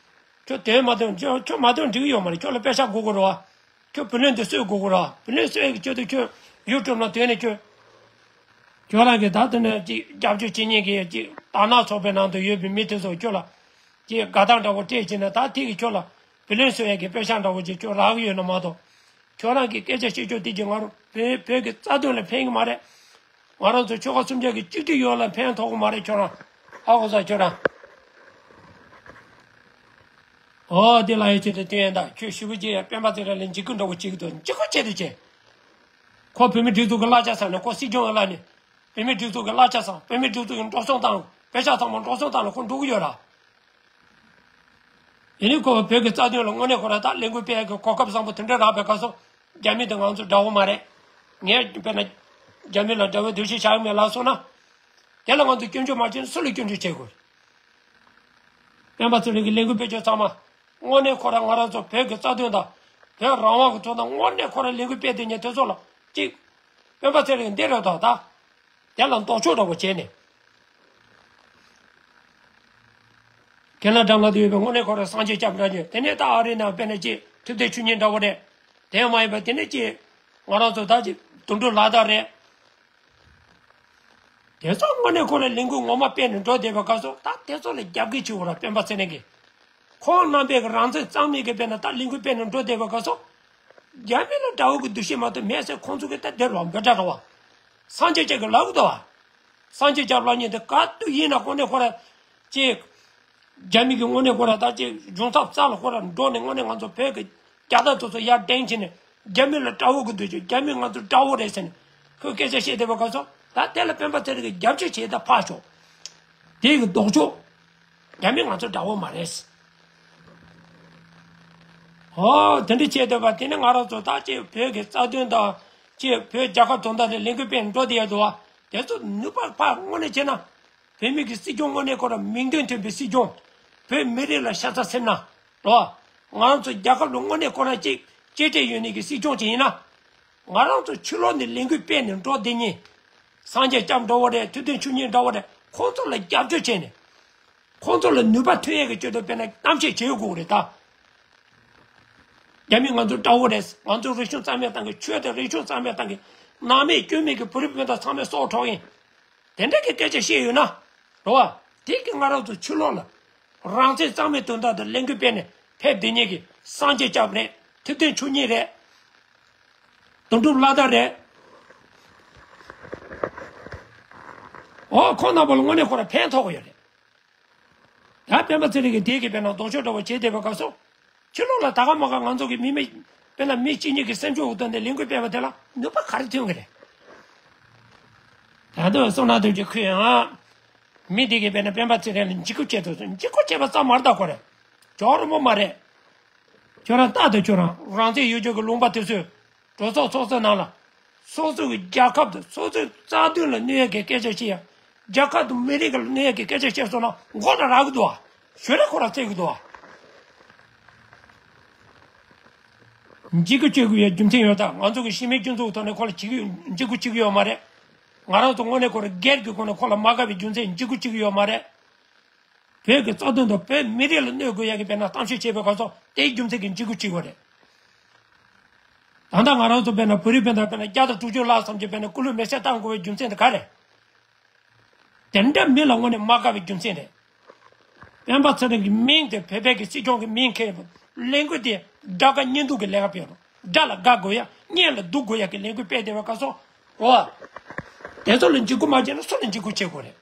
ཁྱོད་དོན་མ་དོན་ཁྱོད་ཁྱོད་མ་དོན་འགྲིག་གི་ཡོད་མ་རེད། ཁྱོད་ལ་པེ་ཤག་དགོས་དགོས་རེད་བ། ཁྱོད་བུ་ལོན་དེ་གསོད་དགོས་དགོས་རེད་བ། བུ་ལོན་གསོད་ཡག་གི་ཁྱོད་དེ་ཁྱོད་ཡུ་ཊུབ་ནང་དོན་ནས་ཁྱོད། ཁྱོད་རང་གིས་ད་དེ་ནས་ཅིག་རྒྱབ་སྐྱོར་བྱེད་མཁན་གྱི་ཅིག་དར་ནག་ཚོགས་པའི་ནང་དུ་ཡོད་པའི་མི་དེ་ཚོ་ཁྱོད་ལ་ཅིག་དགའ་ཐང་འདྲ་བོ་སྤྲད་བྱས་ནས། ད་དེ་གིས་ཁྱོད་ལ་བུ་ལོན་གསོད་ཡག་གི་པེ་ཤག་འདྲ་བོ་ཅིག་ཁྱོད་རག་གི་ཡོད་ན་མ་གཏོགས། ཁྱོད་རང་གི་སྐད་ཆ་བཤད་ཕྱོགས་དེ་གིས་ང་རང་བོད་བོད་ཀྱི་རྩ་དོན་ལ་ཕན་གི་མ་རེད། ང་རང་ཚོ་ཆོལ་ཁ་སུམ་བརྒྱ་གི་གཅིག་སྒྲིལ་ཡོངས་ལ་ཕན་ཐོགས་གི་མ་རེད། ཁྱོད་རང་ཧ་གོ་ས། ཁྱོད་རང་། ཨོ་དེ་ལ་ཡོད་ཆེད་དུ་དུས་ཡན་ད་ཁྱོད་ཞུ་གི་ཅི་ཡ། སྤེན་པ་ཚེ་རིང་ལ་འཇིགས་སྐུལ་འདྲ་བོ་བྱེད་ཀྱི་འདུག་འཇིགས་སྐུལ་བྱེད་དུ་བྱེད། ཁོ་བོད་མི་སྒྲིག་འཛུགས་ཀྱི་གླ་ཆ་ཟ་ནས། ཁོ་སྲིད་སྐྱོང་གི་གླ་ནས་བོད་མི་སྒྲིག་འཛུགས་ཀྱི་གླ་ཆ་ཟ། བོད་མི་སྒྲིག་འཛུགས་ཀྱི་འགྲོ་སོང་བཏང་། པེ་ཤག་ཚང་མ་འགྲོ་སོང་བཏང་ལ་ཁོ་འགྲོ་གི་ཡོད་ར། ཡིན་ནའི་ཁོ་བོད་ཀྱི་རྩ་དོན་ལ་དངོས་གནས་ཁོ་རང་ད་ལས་འགུལ་སྤེལ་ཡག་གི་གོ་སྐབས་བཟང་པོ་དེ་འདྲ་རག་པའི་སྐབས་སུ། རྒྱ་མི་དང་ང་ཚོ་འདྲ་བོ་མ་རེད། ངས་དཔེར་ན་རྒྱ་མི་ལ་དགྲ་བོའི་འདུ་ཤེས་བཞག་གི་མེད་ལབ་སོང་ན། དེ་ལ་ང་ཚོ་སྐྱོན་བརྗོད་མ་བྱས་ན་སུ་ལ་སྐྱོན་བརྗོད་བྱེད་དགོས། སྤེན་པ་ཚེ་རིང་གི་ལས་འགུལ་སྤེལ་ཕྱོགས་ཚང་མ། དངོས་གནས་ཁོ་རང་ང་རང་ཚོ་བོད་ཀྱི་རྩ་དོན་དང་། བོད་རང་དབང་གི་ཐོག་ནས་དངོས་གནས་ཁོ་རང་ལས་འགུལ་སྤེལ་སྡོད་མཁན་དེ་ཚོ་ལ་གཅིག་སྤེན་པ་ཚེ་རིང་འདི་རེད་དོ། ད་དེ་ལ་ལྡོག་ཕྱོགས་འདྲ་བོ་བྱས་ནས། ཁེ་ན་ཌ་ནང་དུ་ཡོད་པའི་དངོས་གནས་ཁོ་རང་སངས་རྒྱས་སྐྱབས་འདྲ་ཉོས། དེ་ནས་ད་ཨ་རི་ནང་དཔེར་ན་ཅིག་ཐུབ་བསྟན་ཆོས་ཉིད་འདྲ་བོ་རེད། དེ་མ་ཡིན་པ་དེ་ནས་ཅིག་ང་རང་ཚོ་ད་ཅིག་དོན་གྲུབ་ལྷ་དར་རེད། དེ་ཚོ་དངོས་གནས་ཁོ་རང་ལས་འགུལ་ངོ་མ་སྤེལ་ནས་འགྲོ་བསྡད་པའི་སྐབས་སུ། ད་དེ་ཚོ་ལ་རྒྱབ་འགལ་བྱེད་དགོས་ར། སྤེན་པ་ཚེ་རིང་གིས། ཁོང་རྣམ་པས་རང་བཙན་གཙང་མའི་གི་དཔེར་ན་ད་ལས་འགུལ་སྤེལ་ནས་འགྲོ་བསྡད་པའི་སྐབས་སུ། རྒྱ་མི་ལ་དགྲ་བོ་གི་འདུ་ཤེས་མ་གཏོགས་མེད་ཟེར་ཁོང་ཚོ་གི་ད་དེ་ལོག་འབོད་སྒྲ་རེད་བ། སངས་རྒྱས་སྐྱབས་ཀྱིས་ལབ་གི་འདུག་བ། སངས་རྒྱས་སྐྱབས་ལབ་མཁན་དེ་ག་དུས་ཡིན་ན་དངོས་གནས་ཁོ་རང་ཅིག་རྒྱ་མི་གི་དངོས་གནས་ཁོ་རང་ད་ཅིག་གཞུང་ཚབ་རྩ་ལ་ཁོ་རང་འགྲོ་ནས་དངོས་གནས་ང་ཚོ་བོད་ཀྱི་རྒྱལ་དར་དེ་ཚོ་ཡར་བསྒྲེངས་བྱས་ནས། རྒྱ་མི་ལ་དགྲ་བོ་གི་འདུ་ཤེས། རྒྱ་མི་ང་ཚོ་དགྲ་བོ་རེད་ཟེར་ནས་ཁོས་སྐད་ཆ་བཤད་བསྡད་པའི་སྐབས་སུ། ད་དེ་ལ་སྤེན་པ་ཚེ་རིང་གིས་རྒྱབ་སྐྱོར་བྱས་ད་ཕར་ཞོག་དེ་གི་ལྡོག་ཕྱོགས། རྒྱ་མི་ང་ཚོ་དགྲ་བོ་མ་རེད། ཨོ་དེ་འདྲ་བྱས་བསྡད་པ་དེ་ནི་ང་རང་ཚོ་ད་ཅིག་བོད་ཀྱི་རྩ་དོན་དང་། ཅིག་བོད་རྒྱལ་ཁབ་དོན་དག་ལ་ལས་འགུལ་སྤེལ་འགྲོ་བསྡད་ཡོད་འདུག་བ། དེ་ཚོ་ནུས་པ་ཕར་དངོས་གནས་བྱས་ན། བོད་མི་གི་སྲིད་སྐྱོང་དངོས་གནས་ཁོ་རང་མིང་དོན་མཐུན་པའི་སྲིད་སྐྱོང་། བོད་མི་རིགས་ལ་ཤ་ཚ་སེམས་ན། རོ། ང་རང་ཚོ་རྒྱལ་ཁབ་ལ་དངོས་གནས་ཁོ་རང་གཅིག་གཅེས་སྤྲས་ཡོད་ནི་གི་སྲིད་སྐྱོང་ཅིག་ཡིན་ན། ང་རང་ཚོ་ཕྱི་ལོགས་ནས་ལས་འགུལ་སྤེལ་ནས་འགྲོ་བསྡད་མཁན། སངས་རྒྱས་སྐྱབས་འདྲ་བོ་རེད། ཐུབ་བསྟན་ཆོས་ཉིད་འདྲ་བོ་རེད། ཁོང་ཚོ་ལ་རྒྱབ་སྐྱོར་བྱས་ནས། ཁོང་ཚོ་ལ་ནུས་པ་ཐོན་ཡས་ཀྱི་སྤྱོད་དོན་དཔེར་ན་གཏམ་བཤད་བྱེད་དགོས་རེད་ད། རྒྱ་མི་ང་ཚོ་དགྲ་བོ་རེད། ང་ཚོ་རིག་གཞུང་རྩ་མེད་བཏང་གི། ཆོས་དང་རིག་གཞུང་རྩ་མེད་བཏང་གི། ནང་མེད་སྐྱོན་མེད་ཀྱི་བོད་རིགས་སྤུན་ཟླ་ཚང་མས་སྲོག་འཕྲོག་ཡིན། དེ་འདྲ་གི་སྐད་ཆ་བཤད་ཡོད་ན། རེད་བ། དེ་གི་ང་རང་ཚོ་ཕྱི་ལོགས་ལ་རང་བཙན་གཙང་མའི་དོན་དག་དང་ལས་འགུལ་སྤེལ་ནས་ཕེབས་བསྡད་མཁན་གྱི་སངས་རྒྱས་སྐྱབས་རེད། ཐུབ་བསྟན་ཆོས་ཉིད་རེད། དོན་གྲུབ་ལྷ་དར་རེད། ཨོ་ཁོང་རྣམ་པ་ལ་དངོས་གནས་ཁོ་རང་ཕན་ཐོགས་ཀྱི་ཡོད་རེད། ད་སྤེན་པ་ཚེ་རིང་གིས་དེ་གི་དཔེར་ན་ལྡོག་ཕྱོགས་འདྲ་བོ་བྱེད་བསྡད་པའི་སྐབས་སུ། ཕྱི་ལོགས་ལ་ད་ག་མ་ག་ང་ཚོ་གི་མི་མི་དཔེར་ན་མི་གཅིག་གཉིས་ཀྱི་སེམས་ཤུགས་འོག་ཏུ་ནས་ལས་འགུལ་སྤེལ་བ་དེ་ལ་ནུས་པ་ག་རེ་ཐོན་གི་རེད། ད་དུང་བསོད་ནམས་སྟོབས་རྒྱལ་ཁོས་ཡང་། མི་དེ་གིས་དཔེར་ན་སྤེན་པ་ཚེ་རིང་ལ་འཇིགས་སྐུལ་བྱེད་དུ། འཇིགས་སྐུལ་བྱེད་པ་ཙམ་མ་རེད་ད་ཁོ་རེ། ཇོ་རོང་པོ་མ་རེད། ཁྱོད་རང་ལྟ་དང་། ཁྱོད་རང་རང་བཙན་ཡོད་ཆོག་གི་ལུང་པ་དེ་ཚོའི་གྲོས་ཚོགས་ཚོགས་ས་ནང་ལ། སོ་སོ་གི་རྒྱལ་ཁབ་དང་སོ་སོའི་རྩ་དོན་ལ་གནོད་ཡ་གི་སྐད་ཆ་བཤད་ཡ། རྒྱལ་ཁབ་དང་མི་རིགས་ལ་གནོད་ཡ་གི་སྐད་ཆ་བཤད་སོང་ན་མགོ་ལ་རག་གི་འདུག་ཨ། ཞོར་ལ་ཁོ་རང་བཙལ་གི་འདུག་ཨ། འཇིགས་སྐུལ་བྱེད་དགོས་ཡ་རྒྱུ་མཚན་ཡོད་ད། ང་ཚོ་གི་གཞི་མེད་སྤྱི་ཚོགས་ཐོག་ནས་ཁོ་ལ་བྱེད་ཀྱི་ཡོད། འཇིགས་སྐུལ་བྱེད་ཀྱི་ཡོད་མ་རེད། ང་རང་ཚོ་དངོས་གནས་ཁོ་རང་སྒེར་གྱི་སྒོ་ནས་ཁོ་ལ་མ་དགའ་བའི་རྒྱུ་མཚན་འཇིགས་སྐུལ་བྱེད་ཀྱི་ཡོད་མ་རེད། བོད་ཀྱི་རྩ་དོན་དང་བོད་མི་རིགས་ལ་གནོད་དགོས་ཡ་གི་དཔེར་ན་གཏམ་བཤད་བྱེད་པའི་སྐབས་སུ་དེའི་རྒྱུ་མཚན་གྱིས་འཇིགས་སྐུལ་བྱེད་དགོས་རེད། ད་ལྟ་ང་རང་ཚོ་དཔེར་ན་བོད་རིགས་སྤུན་ཟླ་དཔེར་ན་བརྒྱ་དང་དྲུག་ཅུ་ལྷག་ཙམ་གྱིས་དཔེར་ན་སྐུ་ལུས་མེ་སྲེག་བཏང་དགོས་པའི་རྒྱུ་མཚན་དེ་ག་རེད། དེ་འདྲ་མི་ལ་དངོས་གནས་མ་དགའ་བའི་རྒྱུ་མཚན་རེད། སྤེན་པ་ཚེ་རིང་གི་མིང་དེ་བོད་པའི་གི་སྲིད་སྐྱོང་གི་མིང་འཁྱེར་ལས་འགུལ་དེ་དགྲ་དགའ་གཉེན་སྡུག་གི་ལས་ཀ་སྤེལ་རོགས། དགྲ་ལ་དགའ་དགོས་ཡ་གཉེན་ལ་སྡུག་དགོས་ཡ་གི་ལས་འགུལ་སྤེལ་བསྡད་པའི་སྐབས་སུ། འོ། དེ་ཚོ་ལ་འཇིགས་སྐུལ་མ་བྱས་ན་སུ་ལ་འཇིགས་སྐུལ་བྱེད་དགོས་རེད།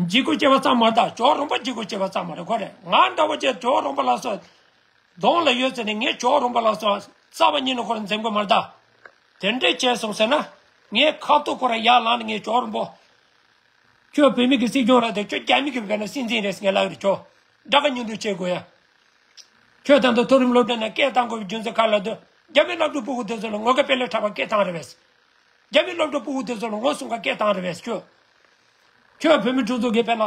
འཇིགས་སྐུལ་བྱེད་པ་ཙམ་མ་རེད་ད། ཇོ་རོང་པ་འཇིགས་སྐུལ་བྱེད་པ་ཙམ་མ་རེད་ཁོ་རེ། ང་འདྲ་བོ་བྱས་ཇོ་རོང་པ་ལ་སོགས། གདོང་ལ་ཡོད་ཟེར་ནས་ངས་ཇོ་རོང་པ་ལ་སོགས་རྩ་བ་ཉིད་ནས་ཁོ་ར་འཛེམ་གི་མ་རེད་ད། དེ་འདྲས་བྱས་སོང་ཟེར་ན། ངས་ཁ་ཐུག་ཁོ་ར་ཡར་ལངས་ནས་ངས་ཇོ་རོང་པོ། ཁྱོད་བོད་མི་གི་སྲིད་སྐྱོང་རེད་དེ། ཁྱོད་རྒྱ་མི་གི་དཔེར་ན་སྲིད་འཛིན་རེད་ཟེར་ངས་ལབ་རེད། ཁྱོད་དགྲ་དགའ་གཉེན་སྡུག་བྱེད་དགོས་ཡ། ཁྱོད་ད་ལྟ་མཐོ་རིམ་སློབ་གྲྭ་ནས་སྐད་བཏང་དགོས་པའི་རྒྱུ་མཚན་ག་རེ་ལབ་དུས། རྒྱ་མི་སློབ་གྲྭ་ཕྲུ་གུ་དེ་ཚོ་ལ་ངོ་དགའ་དཔེ་ལེགས་འཁྲབ་པ་སྐད་བཏང་རེད་པས། རྒྱ་མི་སློབ་གྲྭ་ཕྲུ་གུ་དེ་ཚོ་ལ་ངོ་སྲུང་ག་སྐད་བཏང་རེད་པས་ཁྱོད། ཁྱོད་བོད་མི་སྒྲིག་འཛུགས་ཀྱི་དཔེར་ན་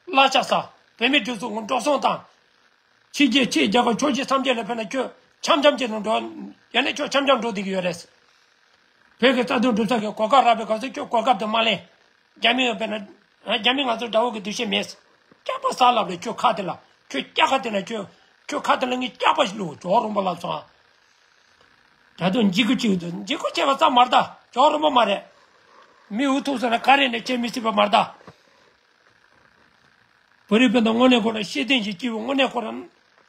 གླ་ཆ་ཟ། བོད་མི་སྒྲིག་འཛུགས་ངོ་འགྲོ་སོང་བཏང་། ཕྱི་རྒྱལ་ཕྱི་རྒྱལ་ཁབ་ཕྱོགས་བཞི་མཚམས་བརྒྱད་ལ་ཕེབས་ན་ཁྱོད་འཆམ་འཆམ་བྱས་ནས་འགྲོ། ཡང་ན་ཁྱོད་འཆམ་འཆམ་འགྲོ་བསྡད་ཀྱི་ཡོད་རེད། བོད་ཀྱི་རྩ་དོན་སྒྲུབ་ས་གི་གོ་སྐབས་རག་པའི་སྐབས་སུ་ཁྱོད་གོ་སྐབས་དེ་མ་ལེན། རྒྱ་མི་ཡང་དཔེར་ན་རྒྱ་མི་ང་ཚོ་དགྲ་བོ་གི་འདུ་ཤེས་མེད། སྐྱག་པ་ཟ་ལབ་རེད། ཁྱོད་ཁ་དེ་ལ་ཁྱོད་སྐྱག་ཁ་དེ་ལ་ཁྱོད་ཁྱོད་ཁ་དེ་ལ་ངས་སྐྱག་པ་ཞིག་བླུགས། ཇོ་རོང་པ་ལབ་སོང་ཨ། ད་དུང་འཇིགས་སྐུལ་བྱེད་ཀྱི་འདུག་འཇིགས་སྐུལ་བྱས་པ་ཙམ་མ་རེད་ད། ཇོ་རོང་པ་མ་རེད། མི་འུ་ཐུག་སོང་ན་ག་རེ་ནས་བྱེད་མི་སྲིད་པ་མ་རེད་ད། བོད་རིགས་སྤུན་ཟླ་དངོས་གནས་ཁོ་རང་ཤེས་ལྡན་ཞིག་སྐྱེས་བུ་དངོས་གནས་ཁོ་རང་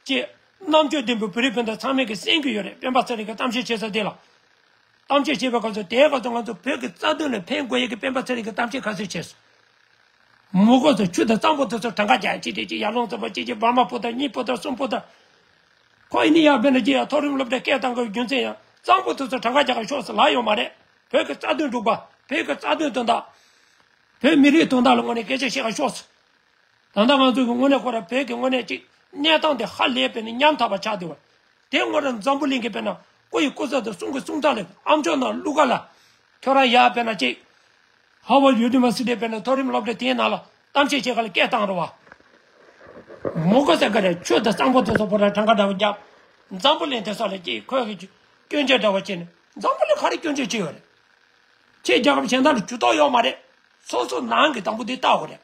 ཅེས་རྣམ་དཔྱོད་ལྡན་པའི་བོད་རིགས་སྤུན་ཟླ་ཚང་མས་ཀྱི་གསན་གྱི་ཡོད་རེད། སྤེན་པ་ཚེ་རིང་གི་གཏམ་བཤད་བྱེད་ས་དེ་ལ། གཏམ་བཤད་བྱེད་པའི་སྐབས་སུ་དེའི་སྐབས་སུ་ང་ཚོ་བོད་ཀྱི་རྩ་དོན་ལ་ཕན་དགོས་ཡས་ཀྱི་སྤེན་པ་ཚེ་རིང་གི་གཏམ་བཤད་ག་ཚོད་བྱས་སོང་། མུ་གོ་ཚོ་ཆུ་དང་གཙང་པོ་དེ་ཚོ་གྲངས་ཀ་རྒྱག་གཅིག་དེ་གཅིག་ཡར་ལུང་ཚོ་པོ་གཅིག་གཅིག་འབར་མ་པོ་ཏ་གཉིས་པོ་ཏ་གསུམ་པོ་ཏ། ཁོ་ཡིན་ནི་ཡར་དཔེར་ན་གཅིག་ཡར་མཐོ་རིམ་སློབ་གྲྭ་སྐད་བཏང་དགོས་རྒྱུ་མཚན་ཡང་གཙང་པོ་དེ་ཚོ་གྲངས་ཀ་རྒྱག་ག་ཤོག་ཟེར་ལབ་ཡོད་མ་རེད། བོད་ཀྱི་རྩ་དོན་སྒྲུབ་པ། བོད་ཀྱི་རྩ་དོན་དོན་དག་བོད་མི་རིགས་དོན་དག་ལ་དངོས་གནས་སྐད་ཆ་བཤད་ག་ཤོག་ཟེར། ད་ལྟ་ང་ཚོ་གི་དངོས་གནས་ཁོ་ར་བོད་ཀྱི་དངོས་གནས་ཅིག་གནས་སྟངས་དེ་ཧ་ལས་པའི་ནི་ཉམ་ཐག་པ་ཆགས་བསྡད་པ། དེ་དངོས་ར་འཛམ་བུ་གླིང་གི་དཔེར་ན་སྐུ་ཡི་སྐུ་ཚབ་དང་གསུང་གི་གསུང་ཐག་ལས་ཨ་མཆོག་ནང་ཀླུ་ཁ་ལ། ཁྱོད་རང་ཡར་དཔེར་ན་ཅིག་ཧར་ཝརཌ་ཡུ་ནི་ཝར་སི་ཊི་དཔེར་ན་མཐོ་རིམ་སློབ་གྲྭ་དེའི་ནང་ལ་གཏམ་བཤད་བྱེད་ག་ལ་སྐད་བཏང་རོགས་བ། མུ་གོ་ཟེར་ག་རེད། ཆོས་དང་གཙང་པོ་དེ་ཚོ་པོ་ར་གྲངས་ཀ་འདྲ་བོ་རྒྱབ། འཛམ་བུ་གླིང་དེ་ཚོ་ལ་ཅིག་ཁོས་གི་སྐྱོན་བརྗོད་འདྲ་བོ་བྱས་ནས་འཛམ་བུ་གླིང་ག་རེ་སྐྱོན་བརྗོད་བྱས་ཡོད་རེད། ཁྱེད་རྒྱལ་ཁབ་གཞན་དག་ལ་ཇུས་གཏོགས་ཡོད་མ་རེད། སོ་སོ་ནང་གི་དང་པོ་འདི་བལྟ་དགོས་རེད།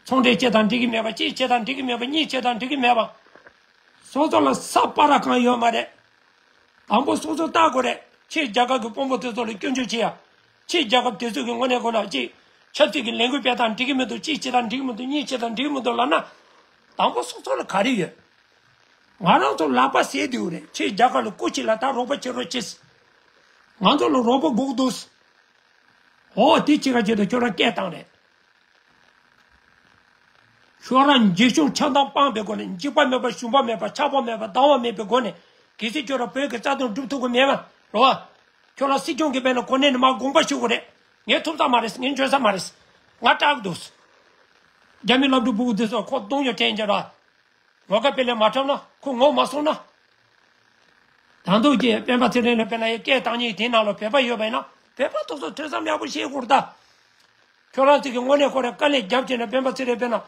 ཚོང་འབྲེལ་བྱེད་དང་འགྲིག་གི་མེད་པ། གཅིག་བྱེད་དང་འགྲིག་གི་མེད་པ། གཉིས་བྱེད་དང་འགྲིག་གི་མེད་པ། སོ་སོ་ལ་ས་སྤར་གང་ཡོད་མ་རེད། དང་པོ་སོ་སོ་བལྟ་དགོས་རེད། ཁྱེད་རྒྱལ་ཁབ་ཀྱི་དཔོན་པོ་དེ་ཚོ་ལ་སྐྱོན་བརྗོད་བྱེད་ཡ། ཁྱེད་རྒྱལ་ཁབ་དེ་ཚོ་གི་དངོས་གནས་ཁོ་ན་གཅིག་ཆབ་སྲིད་ཀྱི་ལས་འགུལ་སྤེལ་སྟངས་འགྲིག་གི་མི་འདུག་གཅིག་བྱེད་སྟངས་འགྲིག་གི་མི་འདུག་གཉིས་བྱེད་སྟངས་འགྲིག་གི་མི་འདུག་ལབ་ན། དང་པོ་སོ་སོ་ལ་ག་རེ་ཡོད། ང་རང་ཚོ་ལག་པ་ཟས་བསྡད་ཡོད་རེད། ཁྱེད་རྒྱལ་ཁབ་ལ་སྐུ་མཁྱེན་ལ་ད་རོགས་པ་བྱེད་རོགས་བྱེད། ང་ཚོ་ལ་རོགས་པ་དགོས་འདུག་འོ་དེ་ཅི་ག་ཅི་ད་ཁྱོད་རང་སྐད་བཏང་རེད། ཁྱོད་རང་འཇིགས་སྐྱོང་ཆགས་སྡང་སྤངས་པའི་སྒོ་ནས། འཇིགས་པ་མེད་པ། ཞུམ་པ་མེད་པ། ཆགས་པ་མེད་པ། སྡང་བ་མེད་པའི་སྒོ་ནས། གལ་སྲིད་ཁྱོད་རང་བོད་ཀྱི་རྩ་དོན་སྒྲུབ་ཐུབ་ཀྱི་མེད་ན་རོ། ཁྱོད་རང་སྲིད་སྐྱོང་གི་སྦད་ནས་གོ་གནས་ནས་མར་དགོངས་པ་ཞུ་དགོས་རེད། ངས་ཐུབ་ས་མ་རེད། ངས་འཇོན་ས་མ་རེད། ང་སྐྲག་གི་འདུག་རྒྱ་མི་སློབ་ཕྲུག་ཕྲུ་གུ་དེ་ཚོ་ཁོ་གདོང་ཡོད་དྲན་གྱི་ར། ངོ་དགའ་དཔེ་ལས་མ་འཁྲབ་ན། ཁོ་ངོ་མ་སོང་ན། ད་དུང་ཀྱེ་སྤེན་པ་ཚེ་རིང་ལ་དཔེར་ན་ཡ་སྐད་བཏང་མཁན་དེའི་ནང་ལ་བོད་པ་ཡོད་པ་ཡིན་ན། བོད་པ་ཐོག་སོ་ཐོས་བསམ་ཡག་པོ་བྱེད་དགོས་རེད་ད། ཁྱོད་རང་ཚོ་གི་དངོས་གནས་ཁོ་རང་དཀའ་ལས་རྒྱབ་བྱས་ནས་སྤེན་པ་ཚེ་རིང་དཔེར་ན་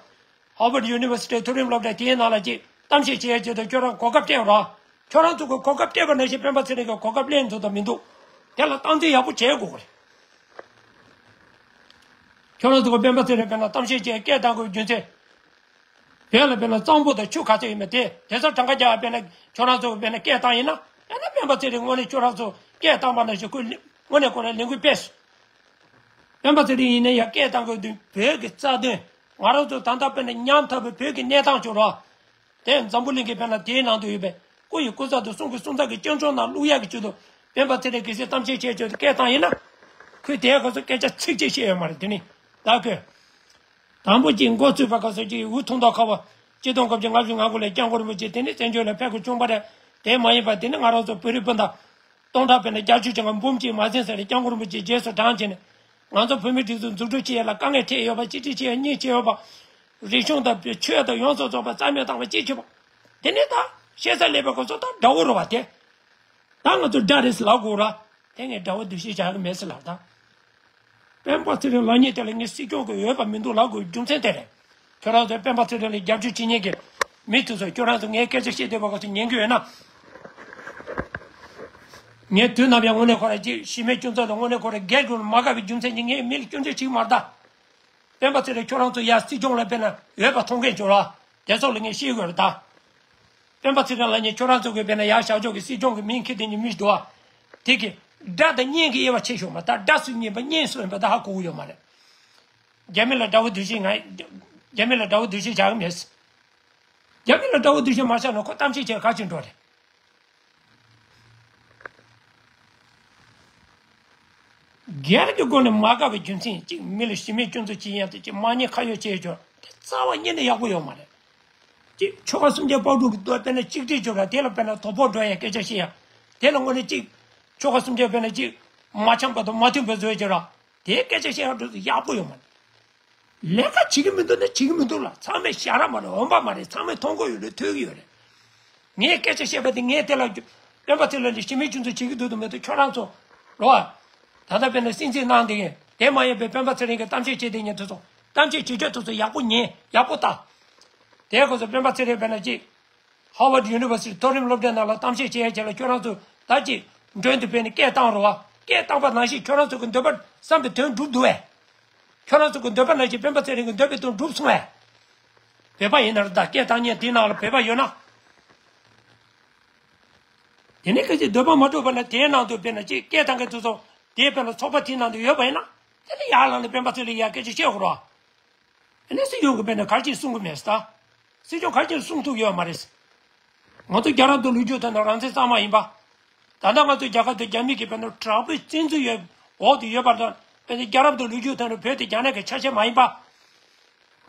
ཧར་ཝརཌ་ཡུ་ནི་ཝར་སི་ཊི་མཐོ་རིམ་སློབ་གྲྭ་དེའི་ནང་ལ་ཅིག་གཏམ་བཤད་བྱེད་ཡ་ཆེད་དུ་ཁྱོད་རང་གོ་སྐབས་སྤྲད་རོགས། ཁྱོད་རང་ཚོ་གི་གོ་སྐབས་སྤྲད་པ་ནང་བཞིན་སྤེན་པ་ཚེ་རིང་གི་གོ་སྐབས་ལེན་ཐུབ་དང་མི་འདུག་དེ་ལ་སྟངས་འཛིན་ཡག་པོ་བྱེད་དགོས་རེད། ཁྱོད་རང་ཚོ་གི་སྤེན་པ་ཚེ་རིང་དཔེར་ན་གཏམ་བཤད་བྱེད་སྐད་བཏང་དགོས་རྒྱུ་མཚན། བོད་ལ་དཔེར་ན་གཙང་པོ་དང་ཆུ་ག་ཚོད་ཡིན་མིན་དེ་དེ་ཚོ་གྲངས་ཀ་རྒྱག་དཔེར་ན་ཁྱོད་རང་ཚོ་དཔེར་ན་སྐད་བཏང་ཡིན་ན། ཡང་ན་སྤེན་པ་ཚེ་རིང་དངོས་གནས་ཁྱོད་རང་ཚོ་སྐད་བཏང་པ་ནང་བཞིན་ཁོས་དངོས་གནས་ཁོ་རང་ལས་འགུལ་སྤེལ་སོང་། སྤེན་པ་ཚེ་རིང་ཡིན་ན་ཡང་སྐད་བཏང་དགོས་དུས་བོད་ཀྱི་རྩ་དོན། ང་རང་ཚོ་ད་ལྟ་དཔེར་ན་ཉམ་ཐག་པའི་བོད་ཀྱི་གནས་སྟངས་བྱུང་རོགས། དེ་འཛམ་བུ་གླིང་གི་དཔེར་ན་དེའི་ནང་དུ་ཡོད་པའི་སྐུ་ཡི་སྐུ་ཚབ་དང་གསུང་གི་གསུང་ཚབ་ཀྱི་སྐྱོན་བརྗོད་ནང་བླུག་ཡག་གི་ཆེད་དུ་སྤེན་པ་ཚེ་རིང་གལ་སྲིད་གཏམ་བཤད་བྱས་ཆོག་སྐད་བཏང་ཡིན་ན། ཁོས་དེའི་སྐབས་སུ་སྐད་ཆ་ཚིག་གཅིག་བཤད་ཡོད་མ་རེད། དེ་ནི་ད་ཁོས། དང་པོ་གཅིག་འགོ་ཚུགས་པའི་སྐབས་སུ་གཅིག་འུ་ཐུང་ཐོག་ཁ་བ། ཆིག་སྟོང་དགུ་བརྒྱ་ལྔ་བཅུ་ང་དགུ་ལོའི་སྐྱབས་མགོན་རིན་པོ་ཆེ་དེ་ནི་བཙན་བྱོལ་ལ་ཕེབས་དགོས་བྱུང་བ་རེད། དེ་མ་ཡིན་པ་དེ་ནི་ང་རང་ཚོ་བོད་རིགས་སྤུན་ཟླ་སྟོང་ཕྲག་དཔེར་ན་བརྒྱད་ཅུ་ཅན་གྱི་འབུམ་གཅིག་མ་ཟིན་ཟེར་ནས་སྐྱབས་མགོན་རིན་པོ་ཆེ་རྗེས་སུ་འབྲངས་བྱས་ནས། ང་ཚོ་བོད་མིའི་སྒྲིག་འཛུགས་འཛུགས་སྐྲུན་བྱེད་ཡ་ལ་དཀའ་ངལ་འཕྲད་ཡོད་པ། གཅིག་སྒྲིལ་བྱེད་ཡ་གཉིས་བྱེད་ཡོད་པ། རིག་གཞུང་དང་ཆོས་དང་ཡོངས་སུ་རྫོགས་པ་རྩ་མེད་བཏང་བ་གཅིག་བྱེད་པ། དེ་ནི་ད་བཤད་ས་སླེབས་པའི་སྐབས་སུ་ད་དགྲ་བོ་རེད་བ་དེ། ད་ང་ཚོ་དགྲ་རེད་ཟེར་ལབ་དགོས་ར། དེ་ངས་དགྲ་བོ་འདུ་ཤེས་བཞག་གི་མེད་ཟེར་ལབ་ད། སྤེན་པ་ཚེ་རིང་ལབ་མཁན་དེ་ལ་ངས་སྲིད་སྐྱོང་གི་འོས་པ་མི་འདུག་ལབ་དགོས་རྒྱུ་མཚན་དེ་རེད། ཁྱོད་རང་ཚོས་སྤེན་པ་ཚེ་རིང་ལ་རྒྱབ་སྐྱོར་བྱེད་མཁན་གྱི་མི་དེ་ཚོས་ཁྱོད་རང་ཚོ་ངའི་སྐད་ཆ་བཤད་བསྡད་པ་ག་ཚོད་ཉན་གྱི་ཡོད་ན། ངས་དུས་ནམ་ཡང་དངོས་གནས་ཁོ་ར་ཅིག་གཞི་མེད་སྐྱོན་འཛུགས་དང་དངོས་གནས་ཁོ་ར་སྒེར་གྱི་མ་དགའ་བའི་རྒྱུ་མཚན་གྱིས་ངས་མི་ལ་སྐྱོན་བརྗོད་བྱེད་ཀྱི་མ་རེད་ད། སྤེན་པ་ཚེ་རིང་ཁྱོད་རང་ཚོ་ཡར་སྲིད་སྐྱོང་ལ་དཔེར་ན་འོས་པ་ཐོབ་མཁན་ཅིག་རེད་བ། དེ་ཚོ་ལ་ངས་བཤད་དགོས་རེད་ད། སྤེན་པ་ཚེ་རིང་ལབ་མཁན་ཁྱོད་རང་ཚོ་གི་དཔེར་ན་ཡར་བཞག་ཕྱོགས་ཀྱི་སྲིད་སྐྱོང་གི་མིང་འཁྱེར་བསྡད་མཁན་མི་ཞིག་འདུག་བ། དེ་གི་དགྲ་དང་གཉེན་གྱི་དབྱེ་བ་ཕྱེ་ཤོག་མ། ད་དགྲ་སུ་ཡིན་པ་གཉེན་སུ་ཡིན་པ་ད་ཧ་གོ་གི་ཡོད་མ་རེད། རྒྱ་མི་ལ་དགྲ་བོ་འདུ་ཤེས་ང་། རྒྱ་མི་ལ་དགྲ་བོ་འདུ་ཤེས་བཞག་གི་མེད། རྒྱ་མི་ལ་དགྲ་བོ་འདུ་ཤེས་མ་བཞག་ན་ཁོ་གཏམ་བཤད་བྱས་ག་ཕྱིར་འགྲོ་རེད། སྒེར་གྱི་སྒོ་ནས་མ་དགའ་བའི་རྒྱུ་མཚན་གཅིག་མི་ལ་གཞི་མེད་སྐྱོན་འཛུགས་བྱེད་ཡ་དེ་གཅིག་མ་ཉེས་ཁ་གཡོགས་བྱེད་ཆོག་དེ་རྩ་བ་ཉིད་ནས་ཡག་པོ་ཡོད་མ་རེད། གཅིག་ཆོལ་ཁ་གསུམ་ཆའི་དཔལ་འབྱོར་གྱི་དོན་དཔེར་ན་གཅིག་སྒྲིལ་བྱོས་ར། དེ་ལ་དཔེར་ན་དོ་ཕོག་འགྲོ་ཡ་སྐད་ཆ་བཤད་ཡ། དེ་ལ་དངོས་གནས་གཅིག་ཆོལ་ཁ་གསུམ་ཆ་དཔེར་ན་གཅིག་མ་འཆམ་པ་དང་མ་མཐུན་པ་བཟོས་བྱོས་ར། དེའི་སྐད་ཆ་བཤད་ཡ་འགྲོ་ཡག་པོ་ཡོད་མ་རེད། ལས་ཀ་བྱེད་ཀྱི་མི་འདུག་ན་བྱེད་ཀྱི་མི་འདུག་ལ། ཚང་མས་ཞར་ར་མ་རེད། འོན་པ་མ་རེད། ཚང་མས་མཐོང་གི་ཡོད་རེད། ཐོས་ཀྱི་ཡོད་རེད། ངས་སྐད་ཆ་བཤད་པ་དེ་ངས་དེ་ལ་སྤེན་པ་ཚེ་རིང་ལ་གཞི་མེད་སྐྱོན་འཛུགས་བྱེད་ཀྱི་འདུག་དང་མི་འདུག་ཁྱོད་རང་ཚོ་རོ། ད་ལྟ་དཔེར་ན་སྲིད་འཛིན་གནང་བསྡད་མཁན་དེ་མ་ཡིན་པའི་སྤེན་པ་ཚེ་རིང་གི་གཏམ་བཤད་བྱེད་བསྡད་མཁན་དེ་ཚོ་གཏམ་བཤད་བྱེད་ཕྱོགས་དེ་ཚོ་ཡག་པོ་ཉན། ཡག་པོ་ལྟ། དེའི་སྐབས་སུ་སྤེན་པ་ཚེ་རིང་དཔེར་ན་ཅིག་ཧ་ཝར་ཌི་ཡུ་ནི་ཝར་སི་ཊི་མཐོ་རིམ་སློབ་གྲྭའི་ནང་ལ་གཏམ་བཤད་བྱེད་ཡ་ཆེད་ལ་ཁྱོད་རང་ཚོ་ད་ཅིག་མགྲོན་དུ་ཕེབས་ནས་སྐད་བཏང་རོགས་བ། སྐད་བཏང་པ་ནང་བཞིན་ཁྱོད་རང་ཚོ་གི་འདོད་པ་བསམ་པའི་དོན་འགྲུབ་འདུག་བས། ཁྱོད་རང་ཚོ་གི་འདོད་པ་ནང་བཞིན་སྤེན་པ་ཚེ་རིང་གི་འདོད་པའི་དོན་འགྲུབ་སོང་བས། བོད་པ་ཡིན་ན་ར་ད་སྐད་བཏང་མཁན་དེའི་ནང་ལ་བོད་པ་ཡོད་ན། དེ་ནས་སྐད་ཆའི་འདོད་པ་མ་གྲུབ་པ་ན་དེའི་ནང་དུ་དཔེར་ན་ཅིག་སྐད་བཏང་མཁན་དེ་ཚོ་དེའི་དཔེར་ན་ཚོགས་པ་དེའི་ནང་དུ་ཡོད་པ་ཡིན་ན། དེ་ནས་ཡར་ལངས་ནས་སྤེན་པ་ཚེ་རིང་ཡར་སྐད་ཆ་བཤད་དགོས་རོགས། དེ་ནས་སྲིད་སྐྱོང་གིས་དཔེར་ན་ག་རེ་ཅིག་གསུང་གི་མེད་ཟེར་ད། སྲིད་སྐྱོང་ག་རེ་ཅིག་གསུང་ཐུབ་ཡོད་མ་རེད། ང་ཚོ་རྒྱལ་རབས་དང་ལོ་རྒྱུས་ཐོག་ནས་རང་བཙན་གཙང་མ་ཡིན་པ། ད་ལྟ་ང་ཚོ་རྒྱལ་ཁབ་དེ་རྒྱ་མི་གིས་དཔེར་ན་དྲག་པོའི་བཙན་འཛུལ་ཡོད་འོག་ཏུ་ཡོད་པ་དང་དཔེར་ན་རྒྱལ་རབས་དང་ལོ་རྒྱུས་ཐོག་ནས་བོད་དེ་རྒྱ་ནག་གི་ཆ་ཤས་མ་ཡིན་པ།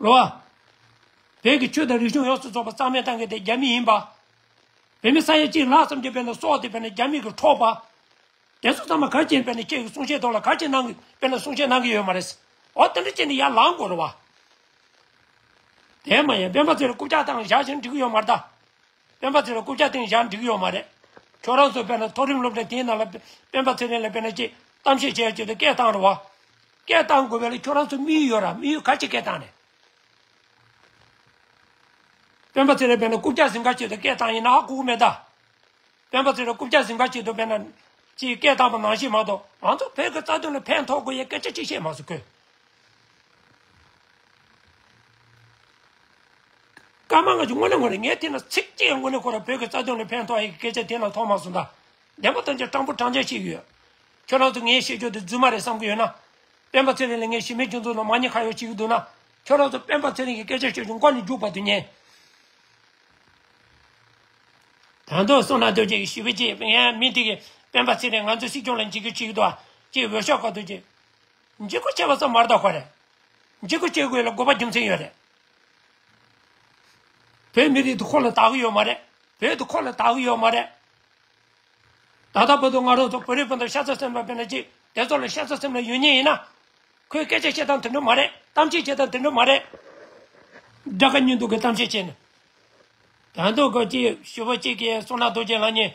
རེད་བ། བོད་ཀྱི་ཆོས་དང་རིག་གཞུང་ཡོངས་སུ་རྫོགས་པ་རྩ་མེད་བཏང་མཁན་དེ་རྒྱ་མི་ཡིན་པ། བོད་མི་ས་ཡ་གཅིག་ལྷག་ཙམ་གྱི་དཔེར་ན་སྲོག་དེ་དཔེར་ན་རྒྱ་མི་གིས་འཕྲོག་པ། དེ་ཚོ་ཚང་མ་ག་རེ་བྱས་ནས་དཔེར་ན་ཁྱེད་ཀྱི་གསུང་བཤད་ཐོག་ལ་ག་རེ་བྱས་གནང་གི་དཔེར་ན་གསུང་བཤད་གནང་གི་ཡོད་མ་རེད། འོ་དེ་འདྲ་བྱས་ནས་ཡར་ལངས་དགོས་རེད་བ། དེ་མ་ཡིན་སྤེན་པ་ཚེ་རིང་རྐུབ་བཀྱག་བཏང་བཞག་ཕྱིན་འགྲིག་གི་ཡོད་མ་རེད་ད། སྤེན་པ་ཚེ་རིང་རྐུབ་བཀྱག་བཏང་བཞག་འགྲིག་གི་ཡོད་མ་རེད། ཁྱོད་རང་ཚོ་དཔེར་ན་མཐོ་རིམ་སློབ་གྲྭ་དེའི་ནང་ལ་སྤེན་པ་ཚེ་རིང་ལ་དཔེར་ན་ཅིག་གཏམ་བཤད་བྱས་ཡ་ཅིག་ཏུ་སྐད་བཏང་རེད་བ། སྐད་བཏང་དགོས་པ་ལ་ཁྱོད་རང་ཚོ་དམིགས་ཡུལ་ཡོད་ར། དམིགས་ཡུལ་ག་ཅིག་སྐད་བཏང་ནས། སྤེན་པ་ཚེ་རིང་དཔེར་ན་རྐུབ་བཀྱག་ཟིན་ག་ཅིག་ཏུ་སྐད་བཏང་ཡིན་ན་ཧ་གོ་གི་མེད་ད། སྤེན་པ་ཚེ་རིང་རྐུབ་བཀྱག་ཟིན་ག་ཅིག་ཏུ་དཔེར་ན་ཅིག་སྐད་བཏང་པ་ནང་བཞིན་མ་གཏོགས་ང་ཚོ་བོད་ཀྱི་རྩ་དོན་ལ་ཕན་ཐོགས་དགོས་ཡའི་སྐད་ཆ་ཅིག་བཤད་མ་སོང་ཁོས། སྐར་མ་ལྔ་བཅུ་དངོས་གནས་དངོས་གནས་ངས་དེ་ན་ཚིག་གཅིག་ཡང་དངོས་གནས་ཁོ་རང་བོད་ཀྱི་རྩ་དོན་ལ་ཕན་ཐོགས་ཡག་གི་སྐད་ཆ་དེ་ན་མཐོང་མ་སོང་ད། བདེན་པ་དོན་ཆེན་དྲང་པོ་དྲང་བཞག་བཤད་ཀྱི་ཡོད། ཁྱོད་རང་ཚོ་ངས་བཤད་རྒྱུ་དེ་རྫུན་མ་རེད་བསམ་གྱི་ཡོད་ན། སྤེན་པ་ཚེ་རིང་ལ་ངས་གཞི་མེད་སྤྱི་ཚོགས་ནང་མ་ཉེས་ཁ་གཡོག་བྱེད་ཀྱི་འདུག་ན། ཁྱོད་རང་ཚོ་སྤེན་པ་ཚེ་རིང་གི་སྐད་ཆ་བཤད་རྒྱུ་མགོ་ནས་མཇུག་བར་དུ་ཉན། ད་དུང་བསོད་ནམས་རྡོ་རྗེ་གིས་ཞུ་བ་ཅིག་ངས་མི་དེ་གིས་སྤེན་པ་ཚེ་རིང་ང་ཚོ་སྲིད་སྐྱོང་ལ་འཇིགས་སྐུལ་བྱེད་ཀྱི་འདུག་ཨ། ཅེས་འོས་ཤོག་བཀའ་བསྡུར་ཅིག་འཇིགས་སྐུལ་བྱས་པ་ཙམ་མ་རེད་ད་ཁོ་རེད། འཇིགས་སྐུལ་བྱེད་དགོས་ལ་དགོས་པ་རྒྱུ་མཚན་ཡོད་རེད། བོད་མི་རིགས་དེ་ཁོ་ལ་བདག་གི་ཡོད་མ་རེད། བོད་དེ་ཁོ་ལ་བདག་གི་ཡོད་མ་རེད། ད་ལྟ་བར་དུ་ང་རང་ཚོ་བོད་རིགས་སྤུན་ཟླ་ཤ་ཚ་སེམས་ལ་དཔེར་ན་ཅིག་དེ་ཚོ་ལ་ཤ་ཚ་སེམས་ལ་ཡོད་ཉེན་ཡིན་ན། ཁོས་སྐད་ཆ་བཤད་སྟངས་དེ་འདྲ་མ་རེད། གཏམ་བཤད་བྱེད་སྟངས་དེ་འདྲ་མ་རེད། དགྲ་དགའ་གཉེན་སྡུག་གི་གཏམ་བཤད་བྱས་ནས། ད་དུང་ཁོ་ཅིག་ཞུ་བ་ཅིག་གིས་བསོད་ནམས་རྡོ་རྗེ་ལགས་ནས།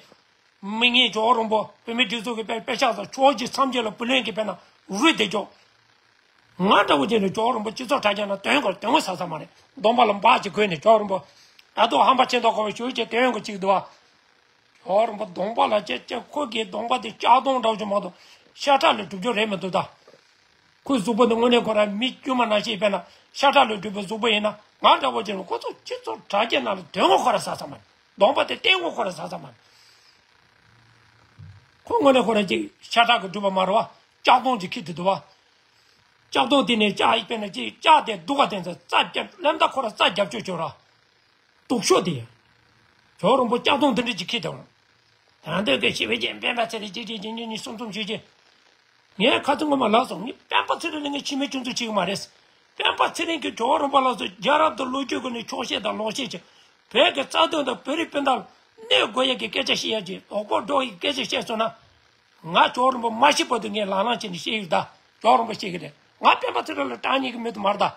མི་ངན་ཇོ་བོ་རིན་པོ་བོད་མི་སྒྲིག་འཛུགས་ཀྱི་དཔེ་དཔེ་ཆ་ཚོ་ཕྱོགས་བཞི་མཚམས་བརྒྱད་ལ་བུ་ལོན་གྱི་དཔེར་ན་རུལ་བསྡད་ཆོག་ང་འདྲ་བོ་ཅིག་ནས་ཇོ་བོ་རིན་པོ་སྤྱི་ཚོགས་དྲ་རྒྱ་ན་དོན་གོ་དོན་གོ་ཟ་ས་མ་རེད། གདོང་པ་ལ་འབག་ཅིག་གོན་ནས་ཇོ་བོ་རིན་པོ། ད་དུང་ཧམ་པ་ཆེ་མདོག་ཁ་བ་ཞུ་ཅིག་དོན་གོ་ཅིག་འདུག་བ། ཇོ་བོ་རིན་པོ་གདོང་པ་ལ་ཅེ་ཅེ་ཁོ་གི་གདོང་པ་དེ་ལྕགས་སྡོང་འདྲ་བོ་ཅིག་མ་གཏོགས་ཤ་ཁྲག་ལས་གྲུབ་རྒྱུ་རེད་མི་འདུག་ད། ཁོའི་གཟུགས་པོ་འདི་དངོས་གནས་ཁོ་རང་མི་དཀྱུས་མ་ནང་བཞིན་དཔེར་ན་ཤ་ཁྲག་ལས་གྲུབ་པའི་གཟུགས་པོ་ཡིན་ན་ང་འདྲ་བོ་ཅིག་ལ་ཁོ་ཚོ་སྤྱི་ཚོགས་དྲ་རྒྱ་ནང་ལ་དོན་ངོ་ཁོ་ར་ཟ་ས་མ་རེད། གདོང་པ་དེ་ལྟད་ངོ་ཁོ་ར་ཟ་ས་མ་རེད། ཁོ་དངོས་གནས་ཁོ་རང་ཅིག་ཤ་ཁྲག་གིས་གྲུབ་པ་མ་རེད་བ། ལྕགས་སྡོང་ཅིག་འཁྱེར་དེ་འདུག་བ། ལྕགས་སྡོང་དེ་ནས་ལྕགས་ཡིག་དཔེར་ན་ཅིག་ལྕགས་དེ་སྡུག་ག་དེ་ཚོ་རྩ་བརྒྱབ་ལམ་ད་ཁོ་ར་རྩ་རྒྱབ་ཆོག་ཆོག་ར། སྡུག་ཤོས་དེ། ཇོ་རིན་པོ་ལྕགས་སྡོང་དེ་འདྲ་ཅིག་འཁྱེར་དང་། ད་འདོད་སྐད་ཞེ་བའི་རྗེས་སྤེན་པ་ཚེ་རིང་གཅིག་གཅིག་གཅིག་གཉིས་གཉིས་གསུམ་གསུམ་ཞེས་བྱས། ངས་ཁ་ཚིག་ངོ་མ་ལབ་སོང་། ངས་སྤེན་པ་ཚེ་རིང་ལ་ངས་ཕྱི་མིག་ཅུང་ཙམ་བྱེད་ཀྱི་མ་རེད། སྤེན་པ་ཚེ་རིང་གིས་ཇོ་རིན་པོ་ལགས་སུ་རྒྱལ་རབས་དང་ལོ་རྒྱུས་སྒོ་ནས་འཁྱོག་བཤད་དང་ལོག་བཤད་བྱས། བོད་ཀྱི་རྩ་དོན་དང་བོད་རིགས་སྤུན་ཟླ་ལ་གནོད་དགོས་ཡ་གི་སྐད་ཆ་བཤད་ཡ་ཅིག་དོག་པོ་སྒྲོག་ཡི་སྐད་ཆ་བཤད་སོང་ན། ང་ཇོ་རིན་པོ་མ་ཤི་བར་དུ་ངས་ལང་ལང་བྱས་ནས་བཤད་ཡོད་ད། ཇོ་རིན་པོ་བཤད་ཀྱི་རེད། ང་སྤེན་པ་ཚེ་རིང་ལ་སྐྲག་ཉེན་གྱི་མི་དུ་མ་རེད་ད།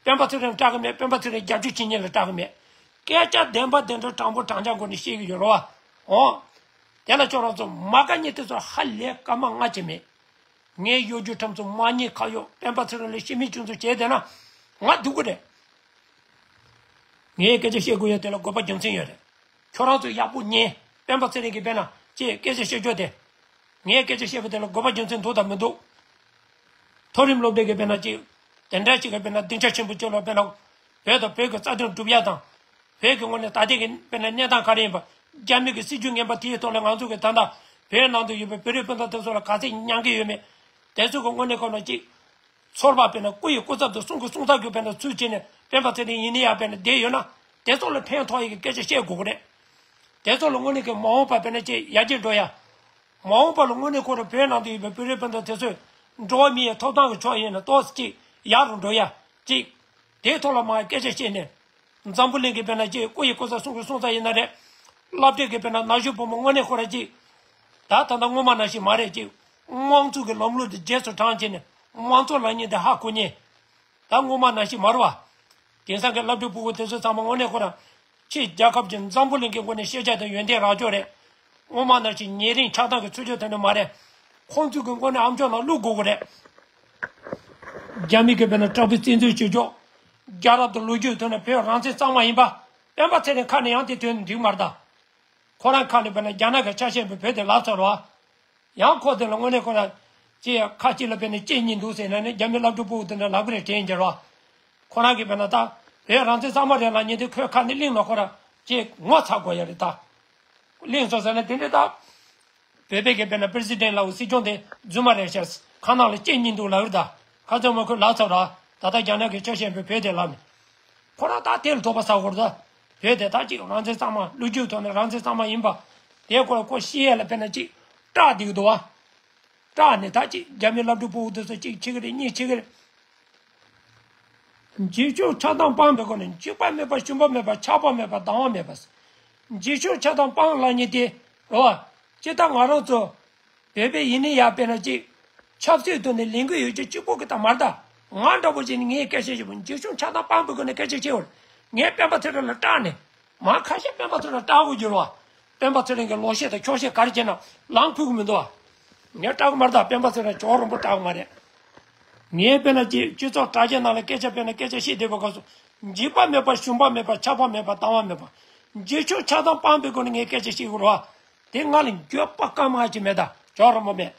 སྤེན་པ་ཚེ་རིང་སྐྲག་གི་མེད། སྤེན་པ་ཚེ་རིང་རྒྱབ་སྐྱོར་བྱེད་ཉེན་ལ་སྐྲག་གི་མེད། སྐད་ཆ་བདེན་པ་བདེན་དྲང་དྲང་པོ་དྲང་རྐྱང་སྒོ་ནས་བཤད་ཀྱི་ཡོད་རེད་བ། འོ། དེ་ལ་ཁྱོད་རང་ཚོ་མ་དགའ་ཉེན་དེ་ཚོ་ཧ་ལས་སྐར་མ་ལྔ་བྱེད་མེད། ངའི་གཡོ་སྒྱུ་ཁྲམ་ཚོ་མ་ཉེས་ཁ་གཡོག་སྤེན་པ་ཚེ་རིང་ལ་ཤི་མིན་ཅུང་ཚོ་བྱས་བསྡད་ན། ང་སྡུག་གི་རེད། ངས་སྐད་ཆ་བཤད་དགོས་ཡ་དེ་ལ་དགོས་པ་རྒྱུ་མཚན་ཡོད་རེད། ཁྱོད་རང་ཚོས་ཡག་པོ་ཉན། སྤེན་པ་ཚེ་རིང་གིས་དཔེར་ན་ཅེས་སྐད་ཆ་བཤད་རྒྱུ་དེ། ངས་སྐད་ཆ་བཤད་པ་དེ་ལ་དགོས་པ་རྒྱུ་མཚན་འདུག་དང་མི་འདུག་མཐོ་རིམ་སློབ་གྲྭའི་གི་དཔེར་ན་ཅིག་དེ་འདྲ་ཅིག་གི་དཔེར་ན་སྡིངས་ཆ་ཆེན་པོ་ཅིག་ལ་དཔེར་ན། བོད་དང་བོད་ཀྱི་རྩ་དོན་སྒྲུབ་ཡ་དང་། བོད་ཀྱི་ངོས་ནས་ད་ལྟའི་གི་དཔེར་ན་གནས་སྟངས་ག་རེ་ཡིན་པ། རྒྱ་མི་གི་སྲིད་ཇུས་ངན་པ་དེའི་ཐོག་ལ་ང་ཚོ་གི་ད་ལྟ་བོད་ནང་དུ་ཡོད་པའི་བོད་རིགས་སྤུན་ཟླ་དེ་ཚོ་ལ་ག་ཚད་མྱང་གི་ཡོད་མེད། དེ་ཚོ་གི་དངོས་གནས་ཁོ་ན་ཅིག་ཚོར་བ་དཔེར་ན་སྐུ་ཡི་སྐུ་ཚབ་དང་གསུང་གི་གསུང་ཚབ་ཀྱི་དཔེར་ན་ཚུལ་བྱས་ནས་སྤེན་པ་ཚེ་རིང་ཡིན་ནི་ཡ་དཔེར་ན་བསྡད་ཡོད་ན། དེ་ཚོ་ལ་ཕན་ཐོགས་ཡི་གི་སྐད་ཆ་བཤད་དགོས་ཀྱི་རེད། དེ་ཚོ་ལ་དངོས་གནས་ཀྱི་མ་འོངས་པ་དཔེར་ན་ཅིག་ཡར་རྒྱས་འགྲོ་ཡ། མ་འོངས་པ་ལ་དངོས་གནས་ཁོ་རང་བོད་ནང་དུ་ཡོད་པའི་བོད་རིགས་སྤུན་ཟླ་དེ་ཚོས་འགྲོ་བ་མི་ཡི་ཐོབ་ཐང་གི་ཕྱོགས་ཡིན་ན་ཏོག་ཙམ་ཅིག་ཡག་རུ་འགྲོ་ཡ་ཅིག་དེའི་ཐོག་ལ་མར་སྐད་ཆ་བཤད་ནས། འཛམ་བུ་གླིང་གི་དཔེར་ན་ཅིག་སྐུ་ཡི་སྐུ་ཚབ་གསུང་གི་གསུང་ཚབ་ཡིན་ན་རེད། སློབ་གྲྭའི་གི་དཔེར་ན་ན་གཞོན་ཕོ་མོ་དངོས་གནས་ཁོ་རང་ཅིག་ད་ད་ལྟ་སྔོན་མ་ནང་བཞིན་མ་རེད་ཅིག་དམངས་གཙོ་གི་ལམ་ལུགས་འདི་རྗེས་སུ་འབྲང་བྱས་ནས་དམངས་གཙོ་ལབ་མཁན་འདི་ཧ་གོ་མཁན། ད་སྔོན་མ་ནང་བཞིན་མ་རེད་བ། དེང་སང་གི་སློབ་ཕྲུག་ཕྲུ་གུ་དེ་ཚོ་ཚང་མ་དངོས་གནས་ཁོ་རང་ཕྱི་རྒྱལ་ཁབ་ཀྱི་འཛམ་བུ་གླིང་གི་སྒོ་ནས་ཤེས་བྱ་དང་ཡོན་ཏན་རག་ཕྱོགས་རེད། སྔོན་མ་ནང་བཞིན་ཉེ་རིང་ཆགས་སྡང་གི་ཚུལ་འཆོས་དེ་འདྲ་མ་རེད། ཁོང་ཚོ་གི་སྒོ་ནས་ཨ་མཆོག་ནང་བླུག་དགོས་ཀྱི་རེད། རྒྱ་མི་གི་དཔེར་ན་དྲག་པོའི་བཙན་འཛུལ་བྱེད་ཕྱོགས། རྒྱལ་རབས་དང་ལོ་རྒྱུས་ཐོག་ནས་བོད་རང་བཙན་གཙང་མ་ཡིན་པ། སྤེན་པ་ཚེ་རིང་ཁ་ནས་ཡང་དེ་དོན་འགྲིག་མ་རེད་ད། ཁོ་རང་ཁ་ནས་བོད་ནས་རྒྱ་ནག་གི་ཆ་ཤས་པའི་བོད་དེ་ལབ་ཚར་བ། ཡང་ཁོ་དེ་ལ་དངོས་གནས་ཁོ་རང་ཅེས་ཁ་ཅིག་ལ་བོད་ནས་ཅེས་ཉིད་འདུག་ཟེར་ན་ནི་རྒྱ་མི་སློབ་ཕྲུག་ཕྲུ་གུ་དེ་འདྲ་ལབ་གི་རེད་དྲན་འགྱུར་བ། ཁོ་རང་གིས་བོད་ན་ད་བོད་རང་བཙན་གཙང་མ་རེད་ལབ་མཁན་དེ་ཁོའི་ཁ་ནས་གླེང་ན་ཁོ་རང་ཅེས་ངོ་ཚ་དགོས་ཡ་རེད་ད། གླེང་སོང་ཟེར་ན་དེ་འདྲ་ད། བོད་པའི་གི་བོད་ན་པི་རེ་སི་ཌེན་ལ་སྲིད་སྐྱོང་དེ་རྫུན་མ་རེད་ཤག་ཁ་ནང་ལ་ཅེས་ཉིད་འདུག་ལབ་རེད་ད། ཁ་ཚོད་མ་ཁོས་ལབ་ཚར་ར། ད་ལྟ་རྒྱ་ནག་གི་ཆ་ཤས་པའི་བོད་དེ་ལབ་ནས། ཁོ་རང་ད་དེ་ལ་དོགས་པ་ཟ་དགོས་རེད་ད། བོད་དེ་ད་ཅིག་རང་བཙན་གཙང་མ་ལོ་རྒྱུས་ཐོག་ནས་རང་བཙན་གཙང་མ་ཡིན་པ། དེ་སྐོར་ཁོ་ཤེས་ཡས་ལ་དཔེར་ན་ཅིག་སྐྲག་བསྡད་ཀྱི་འདུག་བ། སྐྲག་ནས་ད་ཅིག་རྒྱ་མི་སློབ་ཕྲུག་ཕྲུ་གུ་དེ་ཚོ་ཅིག་བྱེད་ཀྱི་རེད་གཉིས་བྱེད་ཀྱི་རེད། འཇིགས་ཞུམ་ཆགས་སྡང་སྤངས་པའི་སྒོ་ནས་འཇིགས་པ་མེད་པ་ཞུམ་པ་མེད་པ་ཆགས་པ་མེད་པ་སྡང་བ་མེད་པ། འཇིགས་ཞུམ་ཆགས་སྡང་སྤངས་ལབ་མཁན་དེ་རེད་བ། སྤྱིར་བཏང་ང་རང་ཚོ་བོད་པའི་ཡིན་ནི་ཡ་དཔེར་ན་ཅིག་ཆབ་སྲིད་ཐོག་ནས་ལས་འགུལ་ཡོད་རྒྱུ་གཅིག་པོ་གི་ད་མ་རེད་ད། ང་འདྲ་པོ་ཅིག་ནི་ངས་སྐད་ཆ་བཤད་པ་འཇིགས་ཞུམ་ཆགས་སྡང་སྤངས་པའི་སྒོ་ནས་སྐད་ཆ་བཤད་པ་རེད། ངས་སྤེན་པ་ཚེ་རིང་ལ་སྐྲག་ནས། མ་ཁ་ཤས་སྤེན་པ་ཚེ་རིང་སྐྲག་དགོས་རྒྱུ་རེད་བ། སྤེན་པ་ཚེ་རིང་གི་ལོག་བཤད་དང་འཁྱོག་བཤད་ག་རེ་བྱས་ན་ལངས་ཕོད་ཀྱི་མི་འདུག་བ། ངས་སྐྲག་གི་མ་རེད་ད། སྤེན་པ་ཚེ་རིང་ཇོ་རིན་པོ་སྐྲག་གི་མ་རེད། ངས་དཔེར་ན་ཅིག་སྤྱི་ཚོགས་དྲ་རྒྱ་ནང་ལ་སྐད་ཆ་དཔེར་ན་སྐད་ཆ་བཤད་བསྡད་པའི་སྐབས་སུ། འཇིགས་པ་མེད་པ་ཞུམ་པ་མེད་པ་ཆགས་པ་མེད་པ་སྡང་བ་མེད་པ། འཇིགས་ཞུམ་ཆགས་སྡང་སྤངས་པའི་སྒོ་ནས་ངས་སྐད་ཆ་བཤད་དགོས་རེད་བ། དེ་ང་ལ་འགྱོད་པ་སྐར་མ་གཅིག་མེད་ད་ཇོ་རིན་པོ་མེད།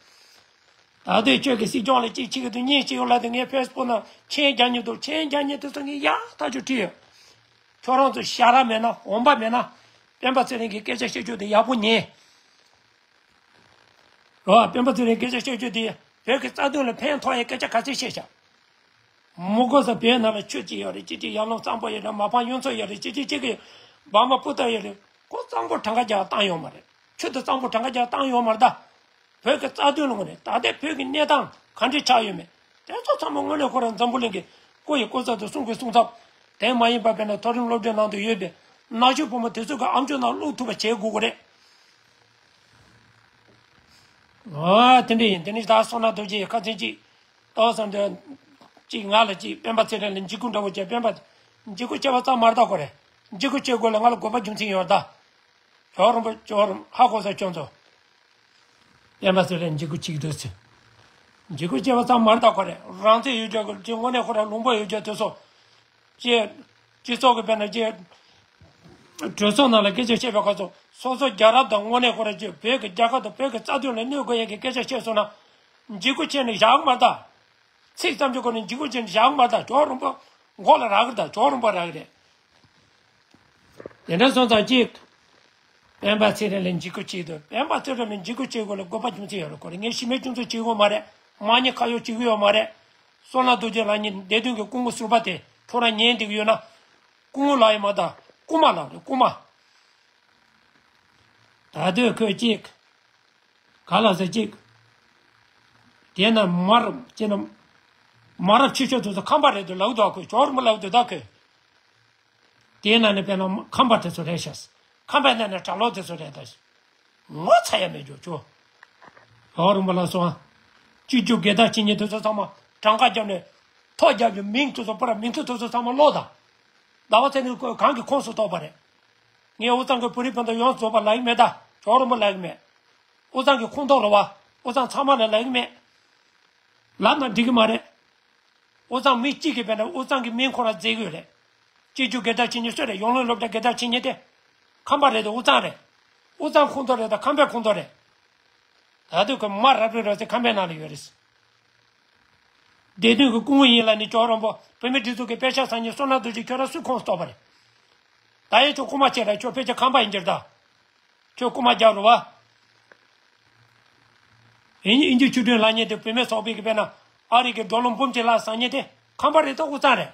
ད་ལྟའི་ཁྱོད་ཀྱི་སྲིད་སྐྱོང་ལ་ཅིག་བྱེད་ཀྱི་འདུག་གཉིས་བྱེད་ཡོད་ལབ་དུས་ངས་ཕེ་སི་བུག་ནང་མཆན་རྒྱག་མཁན་འདུག་མཆན་རྒྱག་མཁན་དེ་ཚོ་ངས་ཡག་ཐག་ཆོད་བྲིས་ཡོད། ཁྱོད་རང་ཚོ་ཞྭ་ར་མེད་ན་འོན་པ་མེད་ན། སྤེན་པ་ཚེ་རིང་གི་སྐད་ཆ་བཤད་རྒྱུ་དེ་ཡག་པོ་ཉན། རོ། སྤེན་པ་ཚེ་རིང་སྐད་ཆ་བཤད་རྒྱུ་དེ་བོད་ཀྱི་རྩ་དོན་ལ་ཕན་ཐོགས་ཡའི་སྐད་ཆ་ག་ཚོད་བཤད་བཞག་མི་དགོས་ས་བོད་ནང་ལ་ཆོས་ཅིག་ཡོད་རེད། ཅི་ཅི་ཡར་ལུང་གཙང་པོ་ཡོད་རེད། མ་ཕམ་གཡུ་མཚོ་ཡོད་རེད། ཅི་ཅི་ཅི་གི་འབར་མ་སྤུ་ཏ་ཡོད་རེད། ཁོ་གཙང་པོ་གྲངས་ཀ་རྒྱག་བཏང་ཡོད་མ་རེད། ཆུ་དེ་གཙང་པོ་གྲངས་ཀ་རྒྱག་བཏང་ཡོད་མ་རེད་ད། བོད་ཀྱི་རྩ་དོན་ལ་ངོས་ནས་ད་ལྟའི་བོད་ཀྱི་གནས་སྟངས་ག་འདྲས་ཆགས་ཡོད་མེད་དེ་ཚོ་ཚང་མ་དངོས་གནས་ཁོ་རང་འཛམ་བུ་གླིང་གི་སྐུ་ཡི་སྐུ་ཚབ་ཏུ་གསུང་གི་གསུང་ཚབ། དེ་མ་ཡིན་པ་བས་ན་མཐོ་རིམ་སློབ་གྲྭའི་ནང་དུ་ཡོད་པའི་ན་གཞོན་ཕོ་མོ་དེ་ཚོ་གི་ཨམ་ཅོག་ནང་བླུག་ཐུབ་པ་བྱེད་དགོས་ཀྱི་རེད། ཨ་དེ་འདྲ་ཡིན། དེ་ནི་ད་བསོད་ནམས་རྡོ་རྗེ་ཡི་ཁ་ཚན་གཅིག་ཏོག་ཙམ་དེ་གཅིག་ང་ལ་གཅིག་སྤེན་པ་ཚེ་རིང་ལ་འཇིགས་སྐུལ་འདྲ་བོ་བྱས། སྤེན་པ་འཇིགས་སྐུལ་བྱས་པ་ཙམ་མ་རེད་ད། ཁོ་རེ་འཇིགས་སྐུལ་བྱེད་དགོས་ལ་ང་ལ་དགོས་པ་རྒྱུ་མཚན་ཡོད་རེད་ད། ཇོ་རིན་པོ་ཇོ་རིན་ཧ་གོ་ས་ཁྱོད་ཚོ། སྤེན་པ་ཚེ་རིང་འཇིགས་སྐུལ་བྱེད་ཀྱི་འདུག་ཟེར། འཇིགས་སྐུལ་བྱས་པ་ཙམ་མ་རེད་ད། ཁོ་རེ་རང་བཙན་ཡོད་རྒྱུ་གི་དངོས་གནས་ཁོ་རང་ལུང་པ་ཡོད་རྒྱུ་དེ་ཚོ། ཅེས། སྤྱི་ཚོགས་ཀྱི་དཔེར་ན་ཅེས། གྲོས་ཚོགས་ནང་ལ་སྐད་ཆ་བཤད་པའི་སྐབས་སུ་སོ་སོ་རྒྱལ་རབས་དང་དངོས་གནས་ཁོ་རང་ཅེས་བོད་ཀྱི་རྒྱལ་ཁབ་དང་བོད་ཀྱི་རྩ་དོན་ལ་གནོད་དགོས་ཡས་ཀྱི་སྐད་ཆ་བཤད་སོང་ན། འཇིགས་སྐུལ་བྱས་ནས་བཞག་མ་ད། ཚིག་ཙམ་གྱི་སྒོ་ནས་འཇིགས་སྐུལ་བྱས་ནས་བཞག་མ་ད། ཇོ་རིན་པོ་མགོ་ལ་རག་གི་ད། ཇོ་རིན་པོ་རག་གི་རེད། དེ་འདྲ་སོང་ཙང་གཅིག་སྤེན་པ་ཚེ་རིང་ལ་འཇིགས་སྐུལ་བྱེད་དུས་སྤེན་པ་ཚེ་རིང་ལ་འཇིགས་སྐུལ་བྱེད་དགོས་ལ་དགོས་པ་རྒྱུ་མཚན་ཡོད་རེད། ཁོ་རེ་ངས་ཞི་མོལ་ཅུང་ཙམ་བྱེད་དགོས་མ་རེད། མ་ཉེས་ཁ་གཡོག་བྱེད་ཀྱི་ཡོད་མ་རེད། བསོད་ནམས་རྡོ་རྗེ་ལགས་ཉིད་བདེ་དོན་གྱི་སྐུ་ངོ་ཟུར་པ་དེ་ཁྱོད་རང་ཉན་བསྡད་ཀྱི་ཡོད་ན། སྐུ་ངོ་ལགས་ཡིན་མ་ད། སྐུ་མ་ལགས་རེད། སྐུ་མ། ད་དུས་ཁོས་གཅིག་ག་ལ་ཟེར་གཅིག་དེ་ན་མ་རབས་ཅེ་ན། མ་རབས་ཆེ་ཤོས་དེ་ཚོ་ཁམས་པ་རེད་འདུག་ལབ་འདུག་ཁོས་ཇོ་རིན་པོ་ལབ་འདུག་ད་ཁོས། དེའི་ནང་ནས་དཔེར་ན་ཁམས་པ་དེ་ཚོ་རེད་ཤག་ཁམས་པའི་ནང་ནས་གྲྭ་ལོག་དེ་ཚོ་རེད་ད། ངོ་ཚ་ཡ་མེད་འཇོག་ཆོག་ཇོ་རིན་པོ་ལ་སོང་། སྤྱི་རྒྱུ་དགེ་ལྡན་ཆོས་གཉེར་དེ་ཚོ་ཚང་མ་གྲངས་ཀ་བརྒྱབ་ནས། ཐོ་བརྒྱབ་ཀྱི་མིང་དེ་ཚོ་པར་མིང་ཐོ་དེ་ཚོ་ཚང་མ་ཀློག་དང་། ཟླ་བ་ཚེ་རིང་གང་གི་ཁོངས་སུ་གཏོགས་པ་རེད། ངས་དབུས་གཙང་གི་བོད་རིགས་སྤུན་ཟླ་ཡོངས་རྫོགས་པ་ལབ་ཀྱི་མེད་ད། ཇོ་རིན་པོ་ལབ་ཀྱི་མེད། དབུས་གཙང་གི་ཁོངས་གཏོགས་རེད་བ། དབུས་གཙང་ཚང་མ་ལ་ལབ་ཀྱི་མེད། ལབ་ན་འགྲིག་གི་མ་རེད། དབུས་གཙང་མི་གཅིག་གིས་དཔེར་ན་དབུས་གཙང་གི་མིང་ཁོ་རང་བརྗེ་གི་ཡོད་རེད། སྤྱི་རྒྱུ་དགེ་ལྡན་ཆོས་གཉེར་སུ་རེད། ཡོངས་གླིང་སློབ་གྲྭ་དགེ་ལྡན་ཆོས་གཉེར་དེ། ཁམས་པ་རེད་དོ། དབུས་གཙང་རེད། དབུས་གཙང་ཁོངས་གཏོགས་རེད་དང་ཁམས་པའི་ཁོངས་གཏོགས་རེད། ད་དུང་ཁོས་མ་རབས་རིམ་རོལ་རྩེད་ཁམས་པའི་ནང་ལ་ཡོད་རེད། བདེ་དོན་གྱི་སྐུ་ངོ་ཡིན་ལབ་ནས་ཇོ་རིན་པོ་བོད་མི་སྒྲིག་འཛུགས་ཀྱི་དཔེ་ཆ་ཟ་མཁན་བསོད་ནམས་རྡོ་རྗེ་ཁྱོད་རང་སུའི་ཁོངས་སུ་གཏོགས་པ་རེད། ད་ཡང་ཁྱོད་རྐུ་མ་བྱེད་ར། ཁྱོད་ཕལ་ཆེར་ཁམས་པ་ཡིན་གྱི་རེད་ད། ཁྱོད་རྐུ་མ་རྒྱག་རུ་བ། ཨིན་ཨིན་ཇི་ཆོས་སྒྲོན་ལབ་མཁན་དེ་བུད་མེད་ཚོགས་པའི་གི་དཔེར་ན་ཨ་རི་གི་ཌོ་ལར་འབུམ་གཅིག་ལྷག་ཟ་མཁན་དེ་ཁམས་པ་རེད་དོ། དབུས་གཙང་རེད།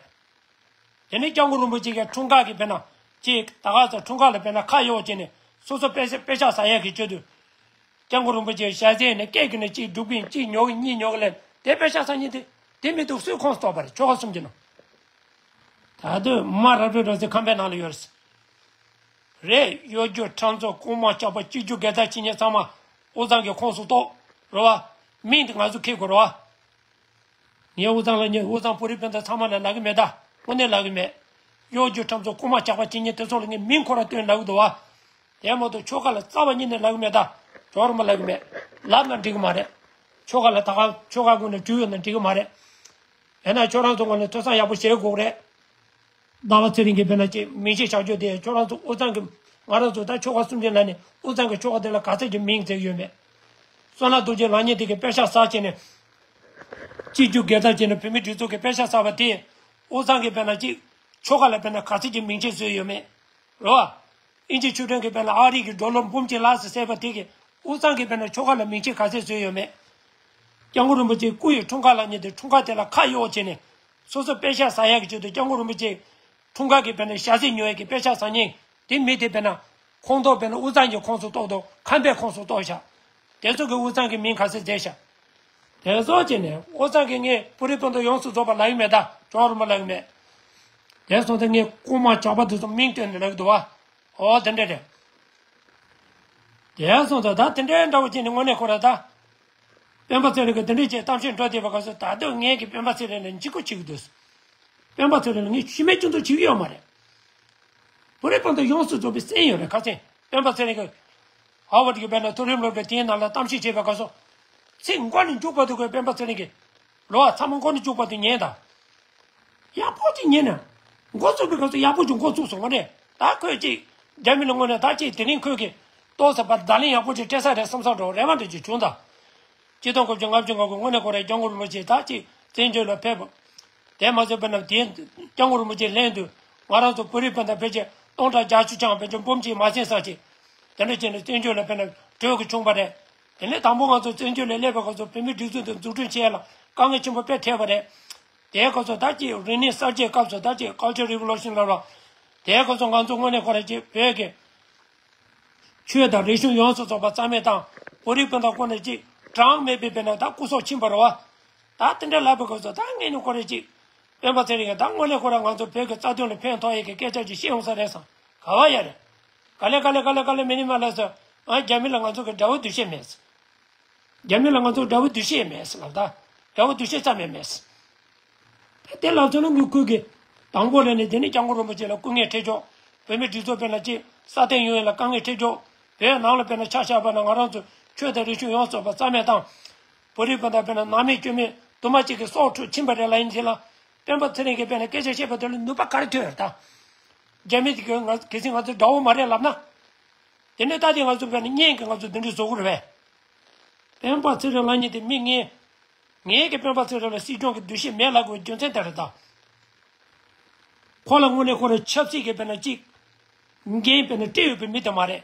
དེ་ནས་སྐྱབས་མགོན་རིན་པོ་ཆེ་གི་འཁྲུངས་སྐར་གི་དཔེར་ན་ཅིག་ད་ག་ཚོད་འཁྲུངས་སྐར་ལ་དཔེར་ན་ཁ་གཡོག་བྱས་ནས་སོ་སོ་དཔེ་ཆ་དཔེ་ཆ་ཟ་ཡག་གི་སྤྱོད་དུས། སྐྱབས་མགོན་རིན་པོ་ཆེ་ཞལ་ཟས་ནས་སྐད་ཀྱི་ནས་གཅིག་སྒྲུག་པིན་གཅིག་ཉོ་གི་གཉིས་ཉོ་གི་ལེན་དེ་དཔེ་ཆ་ཟ་མཁན་དེ་དེ་མི་འདུག་སུའི་ཁོངས་སུ་གཏོགས་པ་རེད། ཆོལ་ཁ་གསུམ་གྱི་ནང་། ད་དུང་མ་རབས་རིམ་རོལ་རྩེད་ཁམས་པའི་ནང་ལ་ཡོད་རེད། རེད། གཡོ་སྒྱུ་ཁྲམ་ཚོང་རྐུན་མ་ཇག་པ་སྤྱི་རྒྱུ་དགེ་ལྡན་ཆོས་གཉེར་ཚང་མ་དབུས་གཙང་གི་ཁོངས་སུ་གཏོགས་རེད་བ། མིང་དེ་ང་ཚོ་ཁྱེར་དགོས་རེད་བ། ངས་དབུས་གཙང་ལ་ངས་དབུས་གཙང་བོད་རིགས་སྤུན་ཟླ་ཚང་མ་ལ་ལབ་ཀྱི་མེད་ད། དངོས་གནས་ལབ་ཀྱི་མེད། གཡོ་སྒྱུ་ཁྲམ་ཚོང་རྐུན་མ་ཇག་པ་སྤྱི་གཉེར་དེ་ཚོ་ལ་ངས་མིང་ཁོ་རང་བཏོན་ལབ་ཀྱི་འདུག་བ། དེ་མ་གཏོགས་ཆོལ་ཁ་ལ་རྩ་བ་ཉིད་ནས་ལབ་ཀྱི་མེད་ད། ཇོ་རིན་པོ་ལབ་ཀྱི་མེད། ལབ་ན་འགྲིག་གི་མ་རེད། ཆོལ་ཁ་ལ་ད་ག་ཆོལ་ཁ་ངོས་ནས་འགྲིག་ཡོད་ན་འགྲིག་གི་མ་རེད། ཡིན་ན་ཁྱོད་རང་ཚོ་ངོས་ནས་ཐོས་བསམ་ཡག་པོ་བྱེད་དགོས་རེད། ཟླ་བ་ཚེ་རིང་གིས་དཔེར་ན་ཅིག་མིང་ཆད་བཞག་རྒྱུ་དེ་ཁྱོད་རང་ཚོ་དབུས་གཙང་གི་ང་རང་ཚོ་ད་ཆོལ་ཁ་གསུམ་གྱི་ནང་ནས་དབུས་གཙང་གི་ཆོལ་ཁ་དེ་ལ་ག་ཚད་ཀྱི་མིང་བརྩེགས་ཡོད་མེད། བསོད་ནམས་རྡོ་རྗེ་ལགས་ཉིད་དེ་གི་དཔེ་ཆ་ཟ་བྱས་ནས། སྤྱི་རྒྱུ་སྒེར་བདག་བྱས་ནས་བོད་མི་སྒྲིག་འཛུགས་ཀྱི་དཔེ་ཆ་ཟ་བ་དེ། དབུས་གཙང་གི་དཔེར་ན་ཅིག་ཆོལ་ཁ་ལ་དཔེར་ན་ག་ཚད་ཀྱི་མིང་ཆད་བཟོས་ཡོད་མེད། རེད་བ། ཨིན་ཇི་ཆོས་སྒྲོན་གྱིས་དཔེར་ན་ཨ་རི་གི་ཌོ་ལར་འབུམ་གཅིག་ལགས་སུ་བསད་པ་དེ་གིས་དབུས་གཙང་གི་དཔེར་ན་ཆོལ་ཁ་ལ་མིང་ཆད་ག་ཚད་བཟོས་ཡོད་མེད། སྐྱབས་མགོན་རིན་པོ་ཆེའི་སྐུ་ཡི་འཁྲུངས་སྐར་ལ་ཉེ་དུས་འཁྲུངས་སྐར་དེ་ལ་ཁ་གཡོག་བྱས་ནས། སོ་སོ་དཔེ་ཆ་ཟ་ཡག་གི་ཆེད་དུ་སྐྱབས་མགོན་རིན་པོ་ཆེའི་འཁྲུངས་སྐར་གྱི་དཔེར་ན་ཞལ་གཟིགས་ཉོ་ཡག་གི་དཔེ་ཆ་ཟ་མཁན་དེ་མི་དེ་དཔེར་ན། ཁོངས་གཏོགས་དཔེར་ན་དབུས་གཙང་གི་ཁོངས་སུ་གཏོགས་དང་ཁམས་པའི་ཁོངས་སུ་གཏོགས་བཞག་དེ་ཚོ་གི་དབུས་གཙང་གི་མིང་ག་ཚད་བརྩེགས་བཞག་དེ་ཚོ་བྱས་ནས་དབུས་གཙང་གི་ངས་བོད་རིགས་སྤུན་ཟླ་ཡོངས་སུ་རྫོགས་པ་ལབ་ཡོད་མེད་ད། ཅོག་རུ་མ་ལབ་ཡོད་མེད། དེ་སོང་ཙང་ངས་རྐུན་མ་ཇག་པ་དེ་ཚོ་མིང་བཏོན་ནས་ལབ་ཀྱི་འདུག་བ། ཨོ་དེ་འདྲ་རེད། དེ་སོང་ཙང་ད་དེ་འདྲའི་འདྲ་བོ་བྱས་ནས་དངོས་གནས་ཁོ་ར་ད། སྤེན་པ་ཚེ་རིང་གིས་དེ་འདྲ་བྱས་གཏམ་བཤད་འགྲོ་བསྡད་པ་ག་ཚོད་ད་དུང་ངས་ཀྱི་སྤེན་པ་ཚེ་རིང་ལ་འཇིགས་སྐུལ་བྱེད་ཀྱི་འདུག་སྤེན་པ་ཚེ་རིང་ལ་ངས་ཤི་མེད་སྐྱོན་འཛུགས་བྱེད་ཀྱི་ཡོད་མ་རེད། བོད་རིགས་སྤུན་ཟླ་ཡོངས་སུ་རྫོགས་པའི་སེམས་ཡོད་རེད་ཁ་སང་སྤེན་པ་ཚེ་རིང་གིས། ཧར་ཝར་གྱི་དཔེར་ན་མཐོ་རིམ་སློབ་གྲྭ་དེའི་ནང་ལ་གཏམ་བཤད་བྱས་པའི་སྐབས་སུ། ཚིག་མགོ་ནས་མཇུག་བར་དུ་ཁོས་སྤེན་པ་ཚེ་རིང་གིས། ལོ་བ་ཚང་མ་མགོ་ནས་མཇུག་བར་དུ་ཉན་དང་། ཡག་པོ་ཅིག་ཉན་ན། མགོ་བཙུགས་པའི་སྐབས་སུ་ཡག་པོ་ཅིག་མགོ་བཙུགས་སོང་བ་ནས་ད་ཁོས་ཅིག་རྒྱ་མི་ལ་དངོས་གནས་ད་ཅིག་དེ་རིང་ཁོས་ཀྱིས་ཏོག་ཙམ་པར་བརྡ་ལན་ཡག་པོ་ཅིག་སྤྲད་ས་རེད་བསམ་བསམ་འགྲོ་རེ་བ་འདྲ་ཅིག་བྱུང་དང་། ཆིག་སྟོང་དགུ་བརྒྱ་ལྔ་བཅུ་ང་དགུ་དངོས་གནས་ཁོ་རའི་སྐྱབས་མགོན་རིན་པོ་ཆེ་ད་ཅིག་བཙན་བྱོལ་ལ་ཕེབས། དེ་མ་ཟད་དཔེར་ན་དེ་སྐྱབས་མགོན་རིན་པོ་ཆེ་ལྷན་དུ་ང་རང་ཚོ་བོད་རིགས་སྤུན་ཟླ་ཕལ་ཆེར་སྟོང་ཕྲག་བརྒྱད་ཅུ་ཅང་ཕལ་ཆེར་འབུམ་གཅིག་མ་ཟིན་ས་ཅིག་དེ་འདྲ་བྱས་ནས་བཙན་བྱོལ་ལ་དཔེར་ན་བྲོས་ཀྱི་བྱུང་བ་རེད། དེ་ནས་དང་པོ་ང་ཚོ་བཙན་བྱོལ་ལ་སླེབས་པའི་སྐབས་སུ་བོད་མིའི་སྒྲིག་འཛུགས་དེ་འཛུགས་སྐྲུན་བྱེད་ཡ་ལ་དཀའ་ངལ་ཆེན་པོ་དཔེ་འཕྲད་པ་རེད། དེའི་སྐབས་སུ་ད་ཅིག་རིག་གནས་གསར་བརྗེའི་སྐབས་སུ་ད་ཅིག་Culture Revolution ལབ་རོགས། དེའི་སྐབས་སུ་ང་ཚོ་དངོས་གནས་ཁོ་ར་ཅིག་བོད་ཀྱི་ཆོས་དང་རིག་གཞུང་ཡོངས་སུ་རྫོགས་པ་རྩ་མེད་བཏང་། བོད་རིགས་སྤུན་ཟླ་ཁོ་ན་ཅིག་གྲངས་མེད་པའི་དཔེར་ན་ད་སྐུ་སྲོག་ཕྱིན་པ་རེད་བ། ད་དེ་འདྲ་ལབ་པའི་སྐབས་སུ་ད་ངས་ནི་ཁོ་ར་ཅིག་སྤེན་པ་ཚེ་རིང་གིས་ད་དངོས་གནས་ཁོ་ར་ང་ཚོ་བོད་ཀྱི་རྩ་དོན་ལ་ཕན་ཐོགས་ཡས་ཀྱི་སྐད་ཆ་ཅིག་བཤད་ཡོང་ས་རེད་བསམ། ག་བ་ཡ་རེད། ག་ལེ་ག་ལེ་ག་ལེ་ག་ལེ་མི་ནི་མ་ལ་སོ། ཨ་རྒྱ་མི་ལ་ང་ཚོ་གི་དགྲ་བོ་འདུ་ཤེས་མེད། རྒྱ་མི་ལ་ང་ཚོ་དགྲ་བོ་འདུ་ཤེས་མེད་ལབ་ད། དགྲ་བོ་འདུ་ཤེས་རྩ་མེད་མེད། དེ་ལ་མཚོན་ན་ངས་ཁོས་ཀྱི། དང་པོ་ལ་ནི་དེ་ནི་སྐྱབས་མགོན་རིན་པོ་ཆེ་ལ་སྐུ་ངལ་འཕྲད་ཆོག་བོད་མི་སྒྲིག་འཛུགས་དཔེར་ན་ཅིག་སྲ་བརྟན་ཡོང་ཡ་ལ་དཀའ་ངལ་འཕྲད་ཆོག་བོད་ནང་ལ་དཔེར་ན་ཆ་བཞག་པ་ན་ང་རང་ཚོ་ཆོས་དང་རིག་གཞུང་ཡོངས་རྫོགས་པ་རྩ་མེད་བཏང་། བོད་རིགས་སྤུན་ཟླ་དཔེར་ན་ནང་མི་སྐྱོན་མེད་དུ་མ་གཅིག་གི་སྲོག་འཕྲོག་ཕྱིན་པ་རེད་ལབ་ཡིན་དེ་ལ། སྤེན་པ་ཚེ་རིང་གིས་དཔེར་ན་སྐད་ཆ་བཤད་པ་དེ་ལ་ནུས་པ་ག་རེ་ཐོན་ཡོད་རེད་ད། རྒྱ་མི་དེ་གིས་ང་གལ་སྲིད་ང་ཚོ་དགྲ་བོ་མ་རེད་ལབ་ན། དེ་ནས་ད་དེ་ང་ཚོ་དཔེར་ན་གཉེན་གྱིས་ང་ཚོ་འདི་འདྲ་བཟོ་གི་རེད་པས། སྤེན་པ་ཚེ་རིང་ལགས་ཉིད་དེ་མི་ངན། ངས་ཀྱི་སྤེན་པ་ཚེ་རིང་ལ་སྲིད་སྐྱོང་གི་འདུ་ཤེས་མེད་ལབ་དགོས་རྒྱུ་མཚན་དེ་རེད་ད། ཁོ་ལ་དངོས་གནས་ཁོ་རང་ཆབ་སྲིད་ཀྱི་དཔེར་ན་གཅིག་འགན་དཔེར་ན་སྤྲད་ཡོད་པའི་མི་དེ་མ་རེད།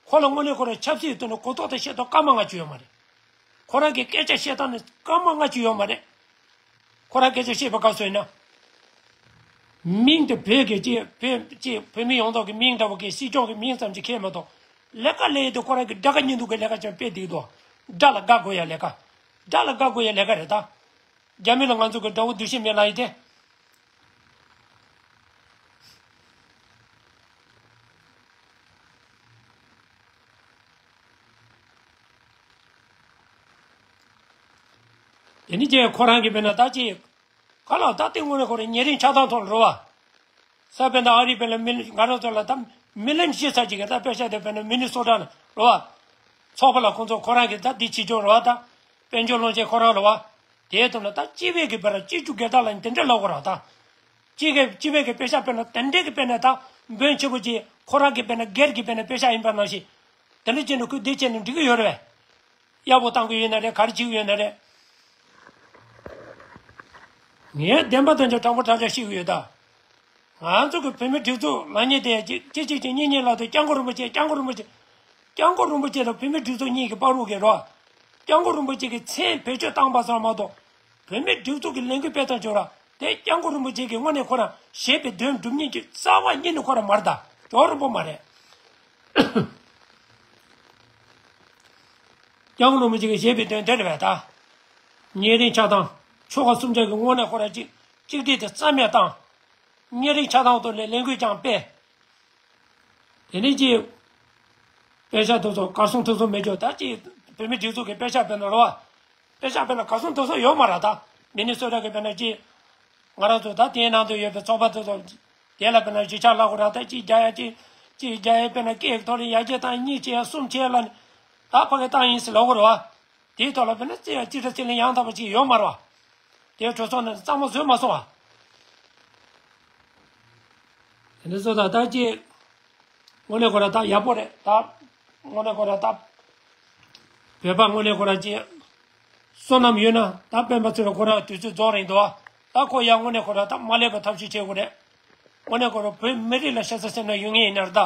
ཁོ་ལ་དངོས་གནས་ཁོ་རང་ཆབ་སྲིད་ཐོག་ནས་གོ་རྟོགས་དང་ཤེས་རྟོགས་སྐར་མ་ལྔ་བཅུ་ཡོད་མ་རེད། ཁོ་རང་གི་སྐད་ཆ་བཤད་སྟངས་ནི་སྐར་མ་ལྔ་བཅུ་ཡོད་མ་རེད། ཁོ་རང་སྐད་ཆ་བཤད་པའི་སྐབས་སུ་ཡིན་ན། མིང་དེ་བོད་ཀྱི་ཅེས་བོད་ཅེས་བོད་མི་ཡོངས་རྫོགས་ཀྱི་མིང་འདྲ་བོ་གི་སྲིད་སྐྱོང་གི་མིང་ཙམ་ཅིག་ཁེལ་མ་གཏོགས། ལས་ཀ་ལས་ཡས་དེ་ཁོ་རང་གི་དགྲ་དགའ་གཉེན་སྡུག་གི་ལས་ཀ་ཅང་སྤེལ་བསྡད་འདུག་དགྲ་ལ་དགའ་དགོས་ཡ་ལས་ཀ་དགྲ་ལ་དགའ་དགོས་ཡ་ལས་ཀ་རེད་ད། རྒྱ་མི་ལ་ང་ཚོ་གི་དགྲ་བོ་འདུ་ཤེས་མེད་ལབ་ཡིན་ཏེ། དེ་ནི་ཅེས་ཁོ་རང་གི་དཔེར་ན་ད་ཅི། ག་ལ་ད་ལྟའི་དངོས་གནས་ཁོ་རང་ཉེ་རིང་ཆགས་སྡང་ཐོག་ལ་རོ་བ། ས་དཔེར་ན་ཨ་རི་དཔེར་ན་མི་ང་རང་ཚོ་ལ་ད་མི་ལན་བཞི་ཚར་གཅིག་གི་ད་དཔེ་ཆ་དེ་དཔེར་ན་མི་ནི་སོ་ཊ་ལ་རོ་བ། ཚོགས་པ་ལ་ཁོང་ཚོ་ཁོ་རང་གི་ད་འདི་བྱེད་ཆོག་རོ་བ་ད། དཔལ་འབྱོར་བློན་ཆེན་ཁོ་རང་རོ་བ། དེའི་ཐོག་ལ་ད་སྤྱི་བོད་ཀྱི་དཔེར་ན་སྤྱི་རྒྱུ་སྒེར་བདག་ལ་ནི་དེ་འདྲ་ལབ་དགོས་རོ་ད། སྤྱི་སྒེར་སྤྱི་བོད་ཀྱི་དཔེ་ཆ་དཔེར་ན་དེ་འདྲའི་གི་དཔེར་ན་ད་འབོན་ཆེ་པོ་ཅིག་ཁོ་རང་གི་དཔེར་ན་སྒེར་གྱི་དཔེར་ན་དཔེ་ཆ་ཡིན་པ་ནང་བཞིན། དེ་འདྲ་བྱས་ནས་ཁོས་འདི་བྱས་ནས་འགྲིག་གི་ཡོད་རེད་བས། གཡར་པོ་བཏང་གི་ཡོད་ན་རེད། ག་རེ་བྱེད་ཀྱི་ཡོད་ན་རེད། ངས་བདེན་པ་དོན་ཆ་དྲང་པོ་དྲང་བཞག་བཤད་ཀྱི་ཡོད་ད། ང་ཚོ་གི་བོད་མི་སྒྲིག་འཛུགས་ལབ་མཁན་དེ་གཅིག་གཅིག་གཅིག་གཉིས་གཉིས་ལབ་དུས་སྐྱབས་མགོན་རིན་པོ་ཆེ་སྐྱབས་མགོན་རིན་པོ་ཆེ། སྐྱབས་མགོན་རིན་པོ་ཆེ་དང་བོད་མི་སྒྲིག་འཛུགས་གཉིས་ཀྱི་བར་དུ་གི་རོ། སྐྱབས་མགོན་རིན་པོ་ཆེ་གི་མཚན་བེད་སྤྱོད་བཏང་པ་ཙམ་མ་གཏོགས། བོད་མི་སྒྲིག་འཛུགས་ཀྱི་ལས་འགུལ་སྤེལ་སྟངས་བྱོས་ར། དེ་སྐྱབས་མགོན་རིན་པོ་ཆེ་གིས་དངོས་གནས་ཁོ་རང་བཞེད་པའི་དོན་སྒྲུབ་མཁན་གྱི་རྩ་བ་ཉིད་ནས་ཁོ་རང་མ་རེད་ད། ཅོག་རིན་པོ་མ་རེད། སྐྱབས་མགོན་རིན་པོ་ཆེ་གིས་བཞེད་པའི་དོན་དེ་རེད་པས་ད། ཉེ་རིང་ཆགས་སྡང་ཆོལ་ཁ་གསུམ་ཆར་གྱི་དངོས་གནས་ཁོ་རང་གཅིག་གཅིག་སྒྲིལ་དེ་རྩ་མེད་བཏང་། ཉེ་རིང་ཆགས་སྡང་ཐོག་ནས་ལས་འགུལ་ཀྱང་སྤེལ། དེ་ནས་ཀྱི། དཔེ་ཆ་དེ་ཚོ་གར་སོང་དེ་ཚོ་མེད་ཀྱང་ད་ཀྱི་བོད་མི་སྒྲིག་འཛུགས་ཀྱི་དཔེ་ཆ་སྤེལ་ན་རོ། དཔེ་ཆ་སྤེལ་ན་གར་སོང་དེ་ཚོ་ཡོད་མ་རེད་ད། མི་ནི་སོ་ཊ་གི་དཔེར་ན་ཀྱི། ང་རང་ཚོ་ད་དེའི་ནང་དུ་ཡོད་པའི་ཚོགས་པ་དེ་ཚོ། དེ་ལ་དཔེར་ན་གཞིས་ཆགས་ལ་ཁོ་རང་ད་གཅིག་རྒྱག་ཡ་གཅིག་གཅིག་རྒྱག་ཡ་དཔེར་ན་སྐད་ཐོག་ནས་ཡར་རྒྱས་བཏང་གཉིས་བྱས་གསུམ་བྱས་ལ་ནི། ད་ཕ་གི་བཏང་ཡིན་ཟེར་ལབ་དགོས་རེད་བ། དེའི་ཐོག་ལ་དཔེར་ན་རྩེ་ཡ་ཅི་འདྲ་རྩེ་ལེན་ཡང་དག་པ་ཅིག་ཡོད་མ་རེད་བ། དེའི་གྲོས་ཚོགས་ནང་གཙང་མ་བཟོས་མ་སོང་བ། དེ་ཚོ་ད་ལྟ་ཅི། དངོས་གནས་ཁོ་ར་ད་ཡག་པོ་རེད་ད། དངོས་གནས་ཁོ་ར་ད། བོད་པ་དངོས་གནས་ཁོ་ར་ཅི། བསོད་ནམས་ཡོད་ན་ད་སྤེན་པ་ཚེ་རིང་ཁོ་ར་དུས་ཚོད་རྫོགས་རན་འདུག་ད་ཁོ་ཡང་དངོས་གནས་ཁོ་ར་ད་མ་སླེབས་པ་ཐབས་ཤེས་བྱེད་དགོས་རེད། དངོས་གནས་ཁོ་ར་བོད་མི་རིགས་ལ་ཤ་ཚ་སེམས་ལ་ཡོད་ངེས་ཡིན་ན་རེད་ད།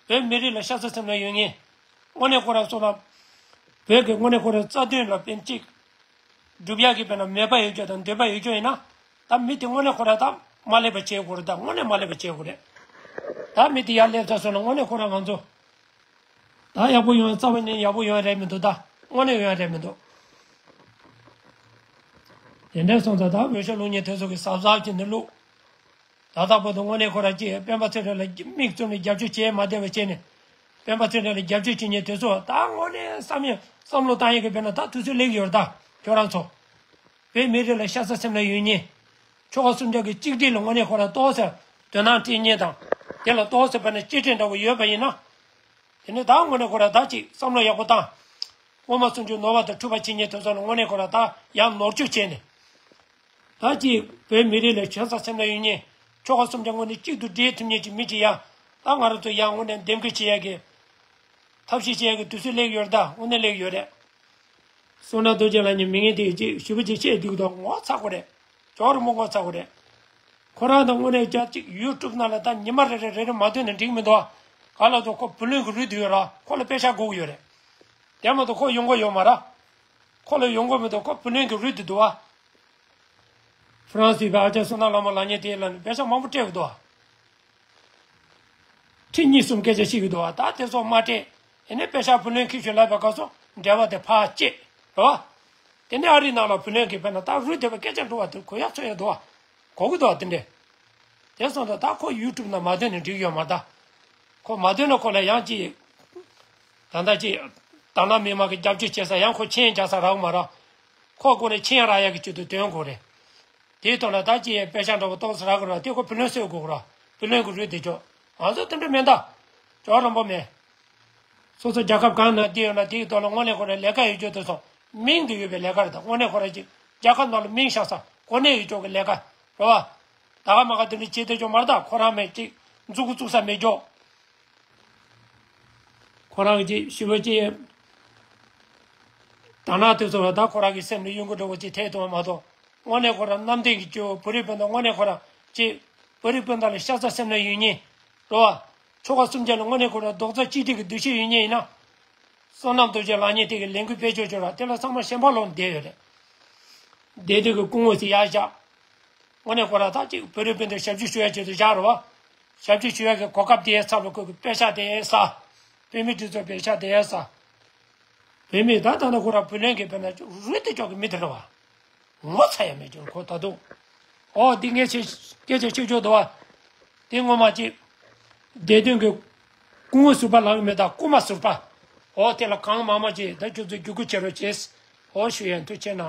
བོད་མི་རིགས་ལ་ཤ་ཚ་སེམས་ལ་ཡོད་ངེས། དངོས་གནས་ཁོ་ར་བསོད་ནམས། བོད་ཀྱི་དངོས་གནས་ཁོ་ར་རྩ་དོན་ལ་ཕན་གཅིག་སྒྲུབ་ཡག་གི་དཔེར་ན་མོས་པ་ཡོད་རྒྱུ་དང་འདོད་པ་ཡོད་རྒྱུ་ཡིན་ན། ད་མི་དེ་དངོས་གནས་ཁོ་ར་ད་མ་སླེབས་པ་བྱེད་དགོས་རེད་ད། དངོས་གནས་མ་སླེབས་པ་བྱེད་དགོས་རེད། ད་མི་དེ་ཡར་སླེབས་ཚར་སོང་ན་དངོས་གནས་ཁོ་ར་ང་ཚོ། ད་ཡག་པོ་ཡོང་ཡ་རྩ་བ་ནས་ཡག་པོ་ཡོང་ཡ་རེད་མི་འདུག་ད་དངོས་གནས་ཡོང་ཡ་རེད་མི་འདུག་དེ་འདྲ་སོང་ཙང་ད་འོས་ཤོག་བླུག་མཁན་དེ་ཚོ་གི་གཟབ་གཟབ་བྱས་ནས་བླུག་ད་ལྟ་བར་དུ་དངོས་གནས་ཁོ་ར་ཅིག་སྤེན་པ་ཚེ་རིང་ལ་མིག་བཙུམ་ནས་རྒྱབ་སྐྱོར་བྱས་མ་བསྡད་པ་བྱས་ནས། སྤེན་པ་ཚེ་རིང་ལ་རྒྱབ་སྐྱོར་བྱེད་མཁན་དེ་ཚོ་ད་དངོས་གནས་བསམ་ཡས་བསམ་བློ་བཏང་ཡས་ཀྱི་དཔེར་ན་ད་དུས་ཚོད་སླེབས་ཡོད་རེད་ད། ཁྱོད་རང་ཚོ། བོད་མི་རིགས་ལ་ཤ་ཚ་སེམས་ལ་ཡོད་མཁན། ཆོལ་ཁ་གསུམ་ཆ་གི་གཅིག་སྒྲིལ་ལ་དངོས་གནས་ཁོ་ར་ཏོག་ཙམ་དོ་སྣང་སྤྲད་མཁན་དང་། དེ་ལ་ཏོག་ཙམ་དཔེར་ན་གཅེས་སྤྲས་འདྲ་བོ་ཡོད་པ་ཡིན་ན། དེ་ནས་ད་དངོས་གནས་ཁོ་ར་ད་ཅིག་བསམ་བློ་ཡག་པོ་བཏང་། སློབ་མ་སུམ་ཅུ་ནོར་བ་དང་འཁྲུལ་པ་ཕྱེ་མཁན་དེ་ཚོ་ལ་དངོས་གནས་ཁོ་ར་ད་ཡང་ནོར་བཅོས་བྱས་ནས། ད་ཅིག་བོད་མི་རིགས་ལ་ཤ་ཚ་སེམས་ལ་ཡོད་མཁན། ཆོལ་ཁ་གསུམ་ཆ་དངོས་གནས་གཅིག་ཏུ་སྒྲིལ་ཐུབ་མཁན་གྱི་མི་ཅིག་ཡང་ད་ང་རང་ཚོ་ཡང་དངོས་གནས་འདེམས་བསྐོ་བྱེད་ཡག་གི་ཐབས་ཤེས་བྱེད་ཡག་གི་དུས་ཚོད་སླེབས་ཡོད་རེད་ད། དངོས་གནས་སླེབས་ཡོད་རེད། བསོད་ནམས་རྡོ་རྗེ་ལབ་མཁན་མི་ངན་དེ་ཅིག་ཞུ་བ་ཅིག་བཤད་སྡོད་ཀྱི་འདུག་ངོ་ཚ་དགོས་རེད། ཇོ་རིན་པོ་ངོ་ཚ་དགོས་རེད། ཁོ་རང་དང་དངོས་གནས་རྒྱ་ཅིག་ཡུ་ཊུབ་ནང་ལ་ད་ཉི་མ་རེ་རེ་རེ་རེ་མ་སྡོད་ན་འགྲིག་མི་འདུག་ཨ། ག་ལ་དུ་ཁོ་བུ་ལོན་གྱི་རུལ་དུ་ཡོད་ར། ཁོ་ལ་པེ་ཤག་དགོས་ཀྱི་ཡོད་རེད། དེ་མ་གཏོགས་ཁོ་ཡོང་གི་ཡོད་མ་ར། ཁོ་ལ་ཡོང་གི་མི་འདུག་ཁོ་བུ་ལོན་གྱི་རུལ་དུ་འདུག་ཨ། ཧྥ་རན་སི་བའི་ཨ་ཅག་བསོད་ནམས་ལྷ་མོ་ལབ་མཁན་དེ་ལ་ནི་པེ་ཤག་མང་པོ་སྤྲད་ཀྱི་འདུག་ཨ། ཁྲི་གཉིས་གསུམ་སྐད་ཆ་བཤད་ཀྱི་འདུག་ཨ། ད་དེ་ཚོ་མ་སྤྲད། ཡིན་ནའི་པེ་ཤག་བུ་ལོན་འཁྱེར་ཤོག་ལབ་པའི་སྐབས་སུ་འབྲེལ་བ་དེ་ཕར་བཅད། རེད་བ། དེ་ནས་ཨ་རིའི་ནང་ལ་བུ་ལོན་གྱི་དཔེར་ན་ད་རུལ་བསྡད་པའི་སྐད་ཆ་འགྲོ་བ་དེ་གོ་ཡག་ཚོད་ཡག་འདུག་བ། གོ་གི་འདུག་བ་དེ་འདྲས། དེ་སོང་ཙང་ད་ཁོ་ཡུ་ཊུབ་ནང་མ་སྡོད་ན་འགྲིག་ཡོད་མ་རེད་ད། ཁོ་མ་སྡོད་ན་ཁོ་ལ་ཡང་ཅིག་ད་ལྟ་ཅིག་དང་བླངས་མི་མང་གི་རྒྱབ་སྐྱོར་བྱེད་ས་ཡང་ཁོ་མཆན་རྒྱག་ས་རག་མ་རག་ཁོ་སྒོ་ནས་མཆན་རག་ཡག་གི་ཆེད་དུ་འདོན་དགོས་རེད། དེའི་ཐོག་ལ་ད་ཅི་ཡང་པེ་ཤག་འདྲ་བོ་ཏོག་ཙམ་རག་དགོས་ར། དེ་ཁོ་བུ་ལོན་སེལ་དགོས་ར། བུ་ལོན་གྱི་རུལ་དེ་ཅོག་ང་ཚོ་དེ་འདྲ་མེད་ད། ཅོག་རིན་པོ་མེད། སོ་སོ་རྒྱལ་ཁབ་གང་ནང་བསྡད་ཡོད་ན་དེའི་ཐོག་ལ་དངོས་གནས་ཁོ་རའི་ལས་ཀ་ཡོད་རྒྱུ་དེ་ཚོ་མིང་དུ་ཡོད་པའི་ལས་ཀ་རེད་ད། དངོས་གནས་ཁོ་ར་ཅིག་རྒྱལ་ཁབ་ནང་ལ་མིང་བཞག་ས་གོ་གནས་ཡོད་ཅོག་གི་ལས་ཀ་རེད་བ། ད་ག་མ་ག་དེ་འདྲ་བྱེད་དེ་ཅོག་མ་རེད་ད། ཁོ་རང་མེད་ཅིག་མཛུ་གུ་བཙུགས་ས་མེད་ཅོག་ཁོ་རང་གི་ཞི་བ་ཅི། དང་ན་དེ་ཚོ་ལ་ད་ཁོ་རང་གི་སེམས་ལ་གཡོ་འགུལ་འདྲ་བོ་ཅིག་ཐེབས་ཐུབ་པ་མ་གཏོགས། དངོས་གནས་ཁོ་རང་རྣམ་བདེན་གྱི་སྐྱོ་བོ་བོད་རིགས་སྤུན་ཟླ་དངོས་གནས་ཁོ་རང་ཅི། བོད་རིགས་སྤུན་ཟླ་ལ་ཤ་ཚ་སེམས་ལ་ཡོད་མཁན། རེད་བ། ཆོལ་ཁ་གསུམ་ཆ་ལ་དངོས་གནས་ཁོ་རང་རྡོག་རྩ་གཅིག་སྒྲིལ་གྱི་འདུ་ཤེས་ཡོད་མཁན་ཡིན་ན། བསོད་ནམས་རྡོ་རྗེ་ལབ་མཁན་དེ་གི་ལས་འགུལ་སྤེལ་ཆོག་ཆོག་ར་དེ་ལ་ཚང་མ་ཞེན་པ་ལོག་བསྡད་ཡོད་རེད། བསྡད་དུས་ཀྱི་སྐུ་ངོ་ཞིག་ཡར་བཞག་དངོས་གནས་ཁོ་རང་ད་ཅིག་བོད་རིགས་སྤུན་ཟླ་ཞབས་ཞུ་ཞུ་ཡ་ཆེད་དུ་བཞག་རེད་བ། ཞབས་ཞུ་ཞུ་ཡ་གི་གོ་སྐབས་དེ་ཡའི་ཚབ་ལ་ཁོ་གི་པེ་ཤག་དེ་ཡའི་ས། བོད་མི་སྒྲིག་འཛུགས་པེ་ཤག་དེ་ཡའི་ས། བོད་མི་ད་ད་ལྟ་ཁོ་རང་བུ་ལོན་གྱི་དཔེར་ན་རུལ་དེ་ཅོག་གི་མི་དེ་རེད་བ། ངོ་ཚ་ཡ་མེད་ཀྱང་ཁོ་ད་དུང་། ཨོ་འདི་ངས་ཆེ་སྐད་ཆ་ཆེ་ཆོག་འདུག་བ། དེ་ངོ་མ་ཅིག་བདེ་དོན་གྱི་སྐུ་ངོ་ཟུར་པ་ལབ་ཡོད་མེད་ད། རྐུ་མ་ཟུར་པ། ཨོ་དེ་ལ་གང་མང་མང་ཅིག་ད་ཁྱོད་ཚོས་བརྒྱུད་སྐུར་བྱེད་རོགས་བྱེད། ཨོ་ཞུ་ཡ་འདུག་བྱས་ན།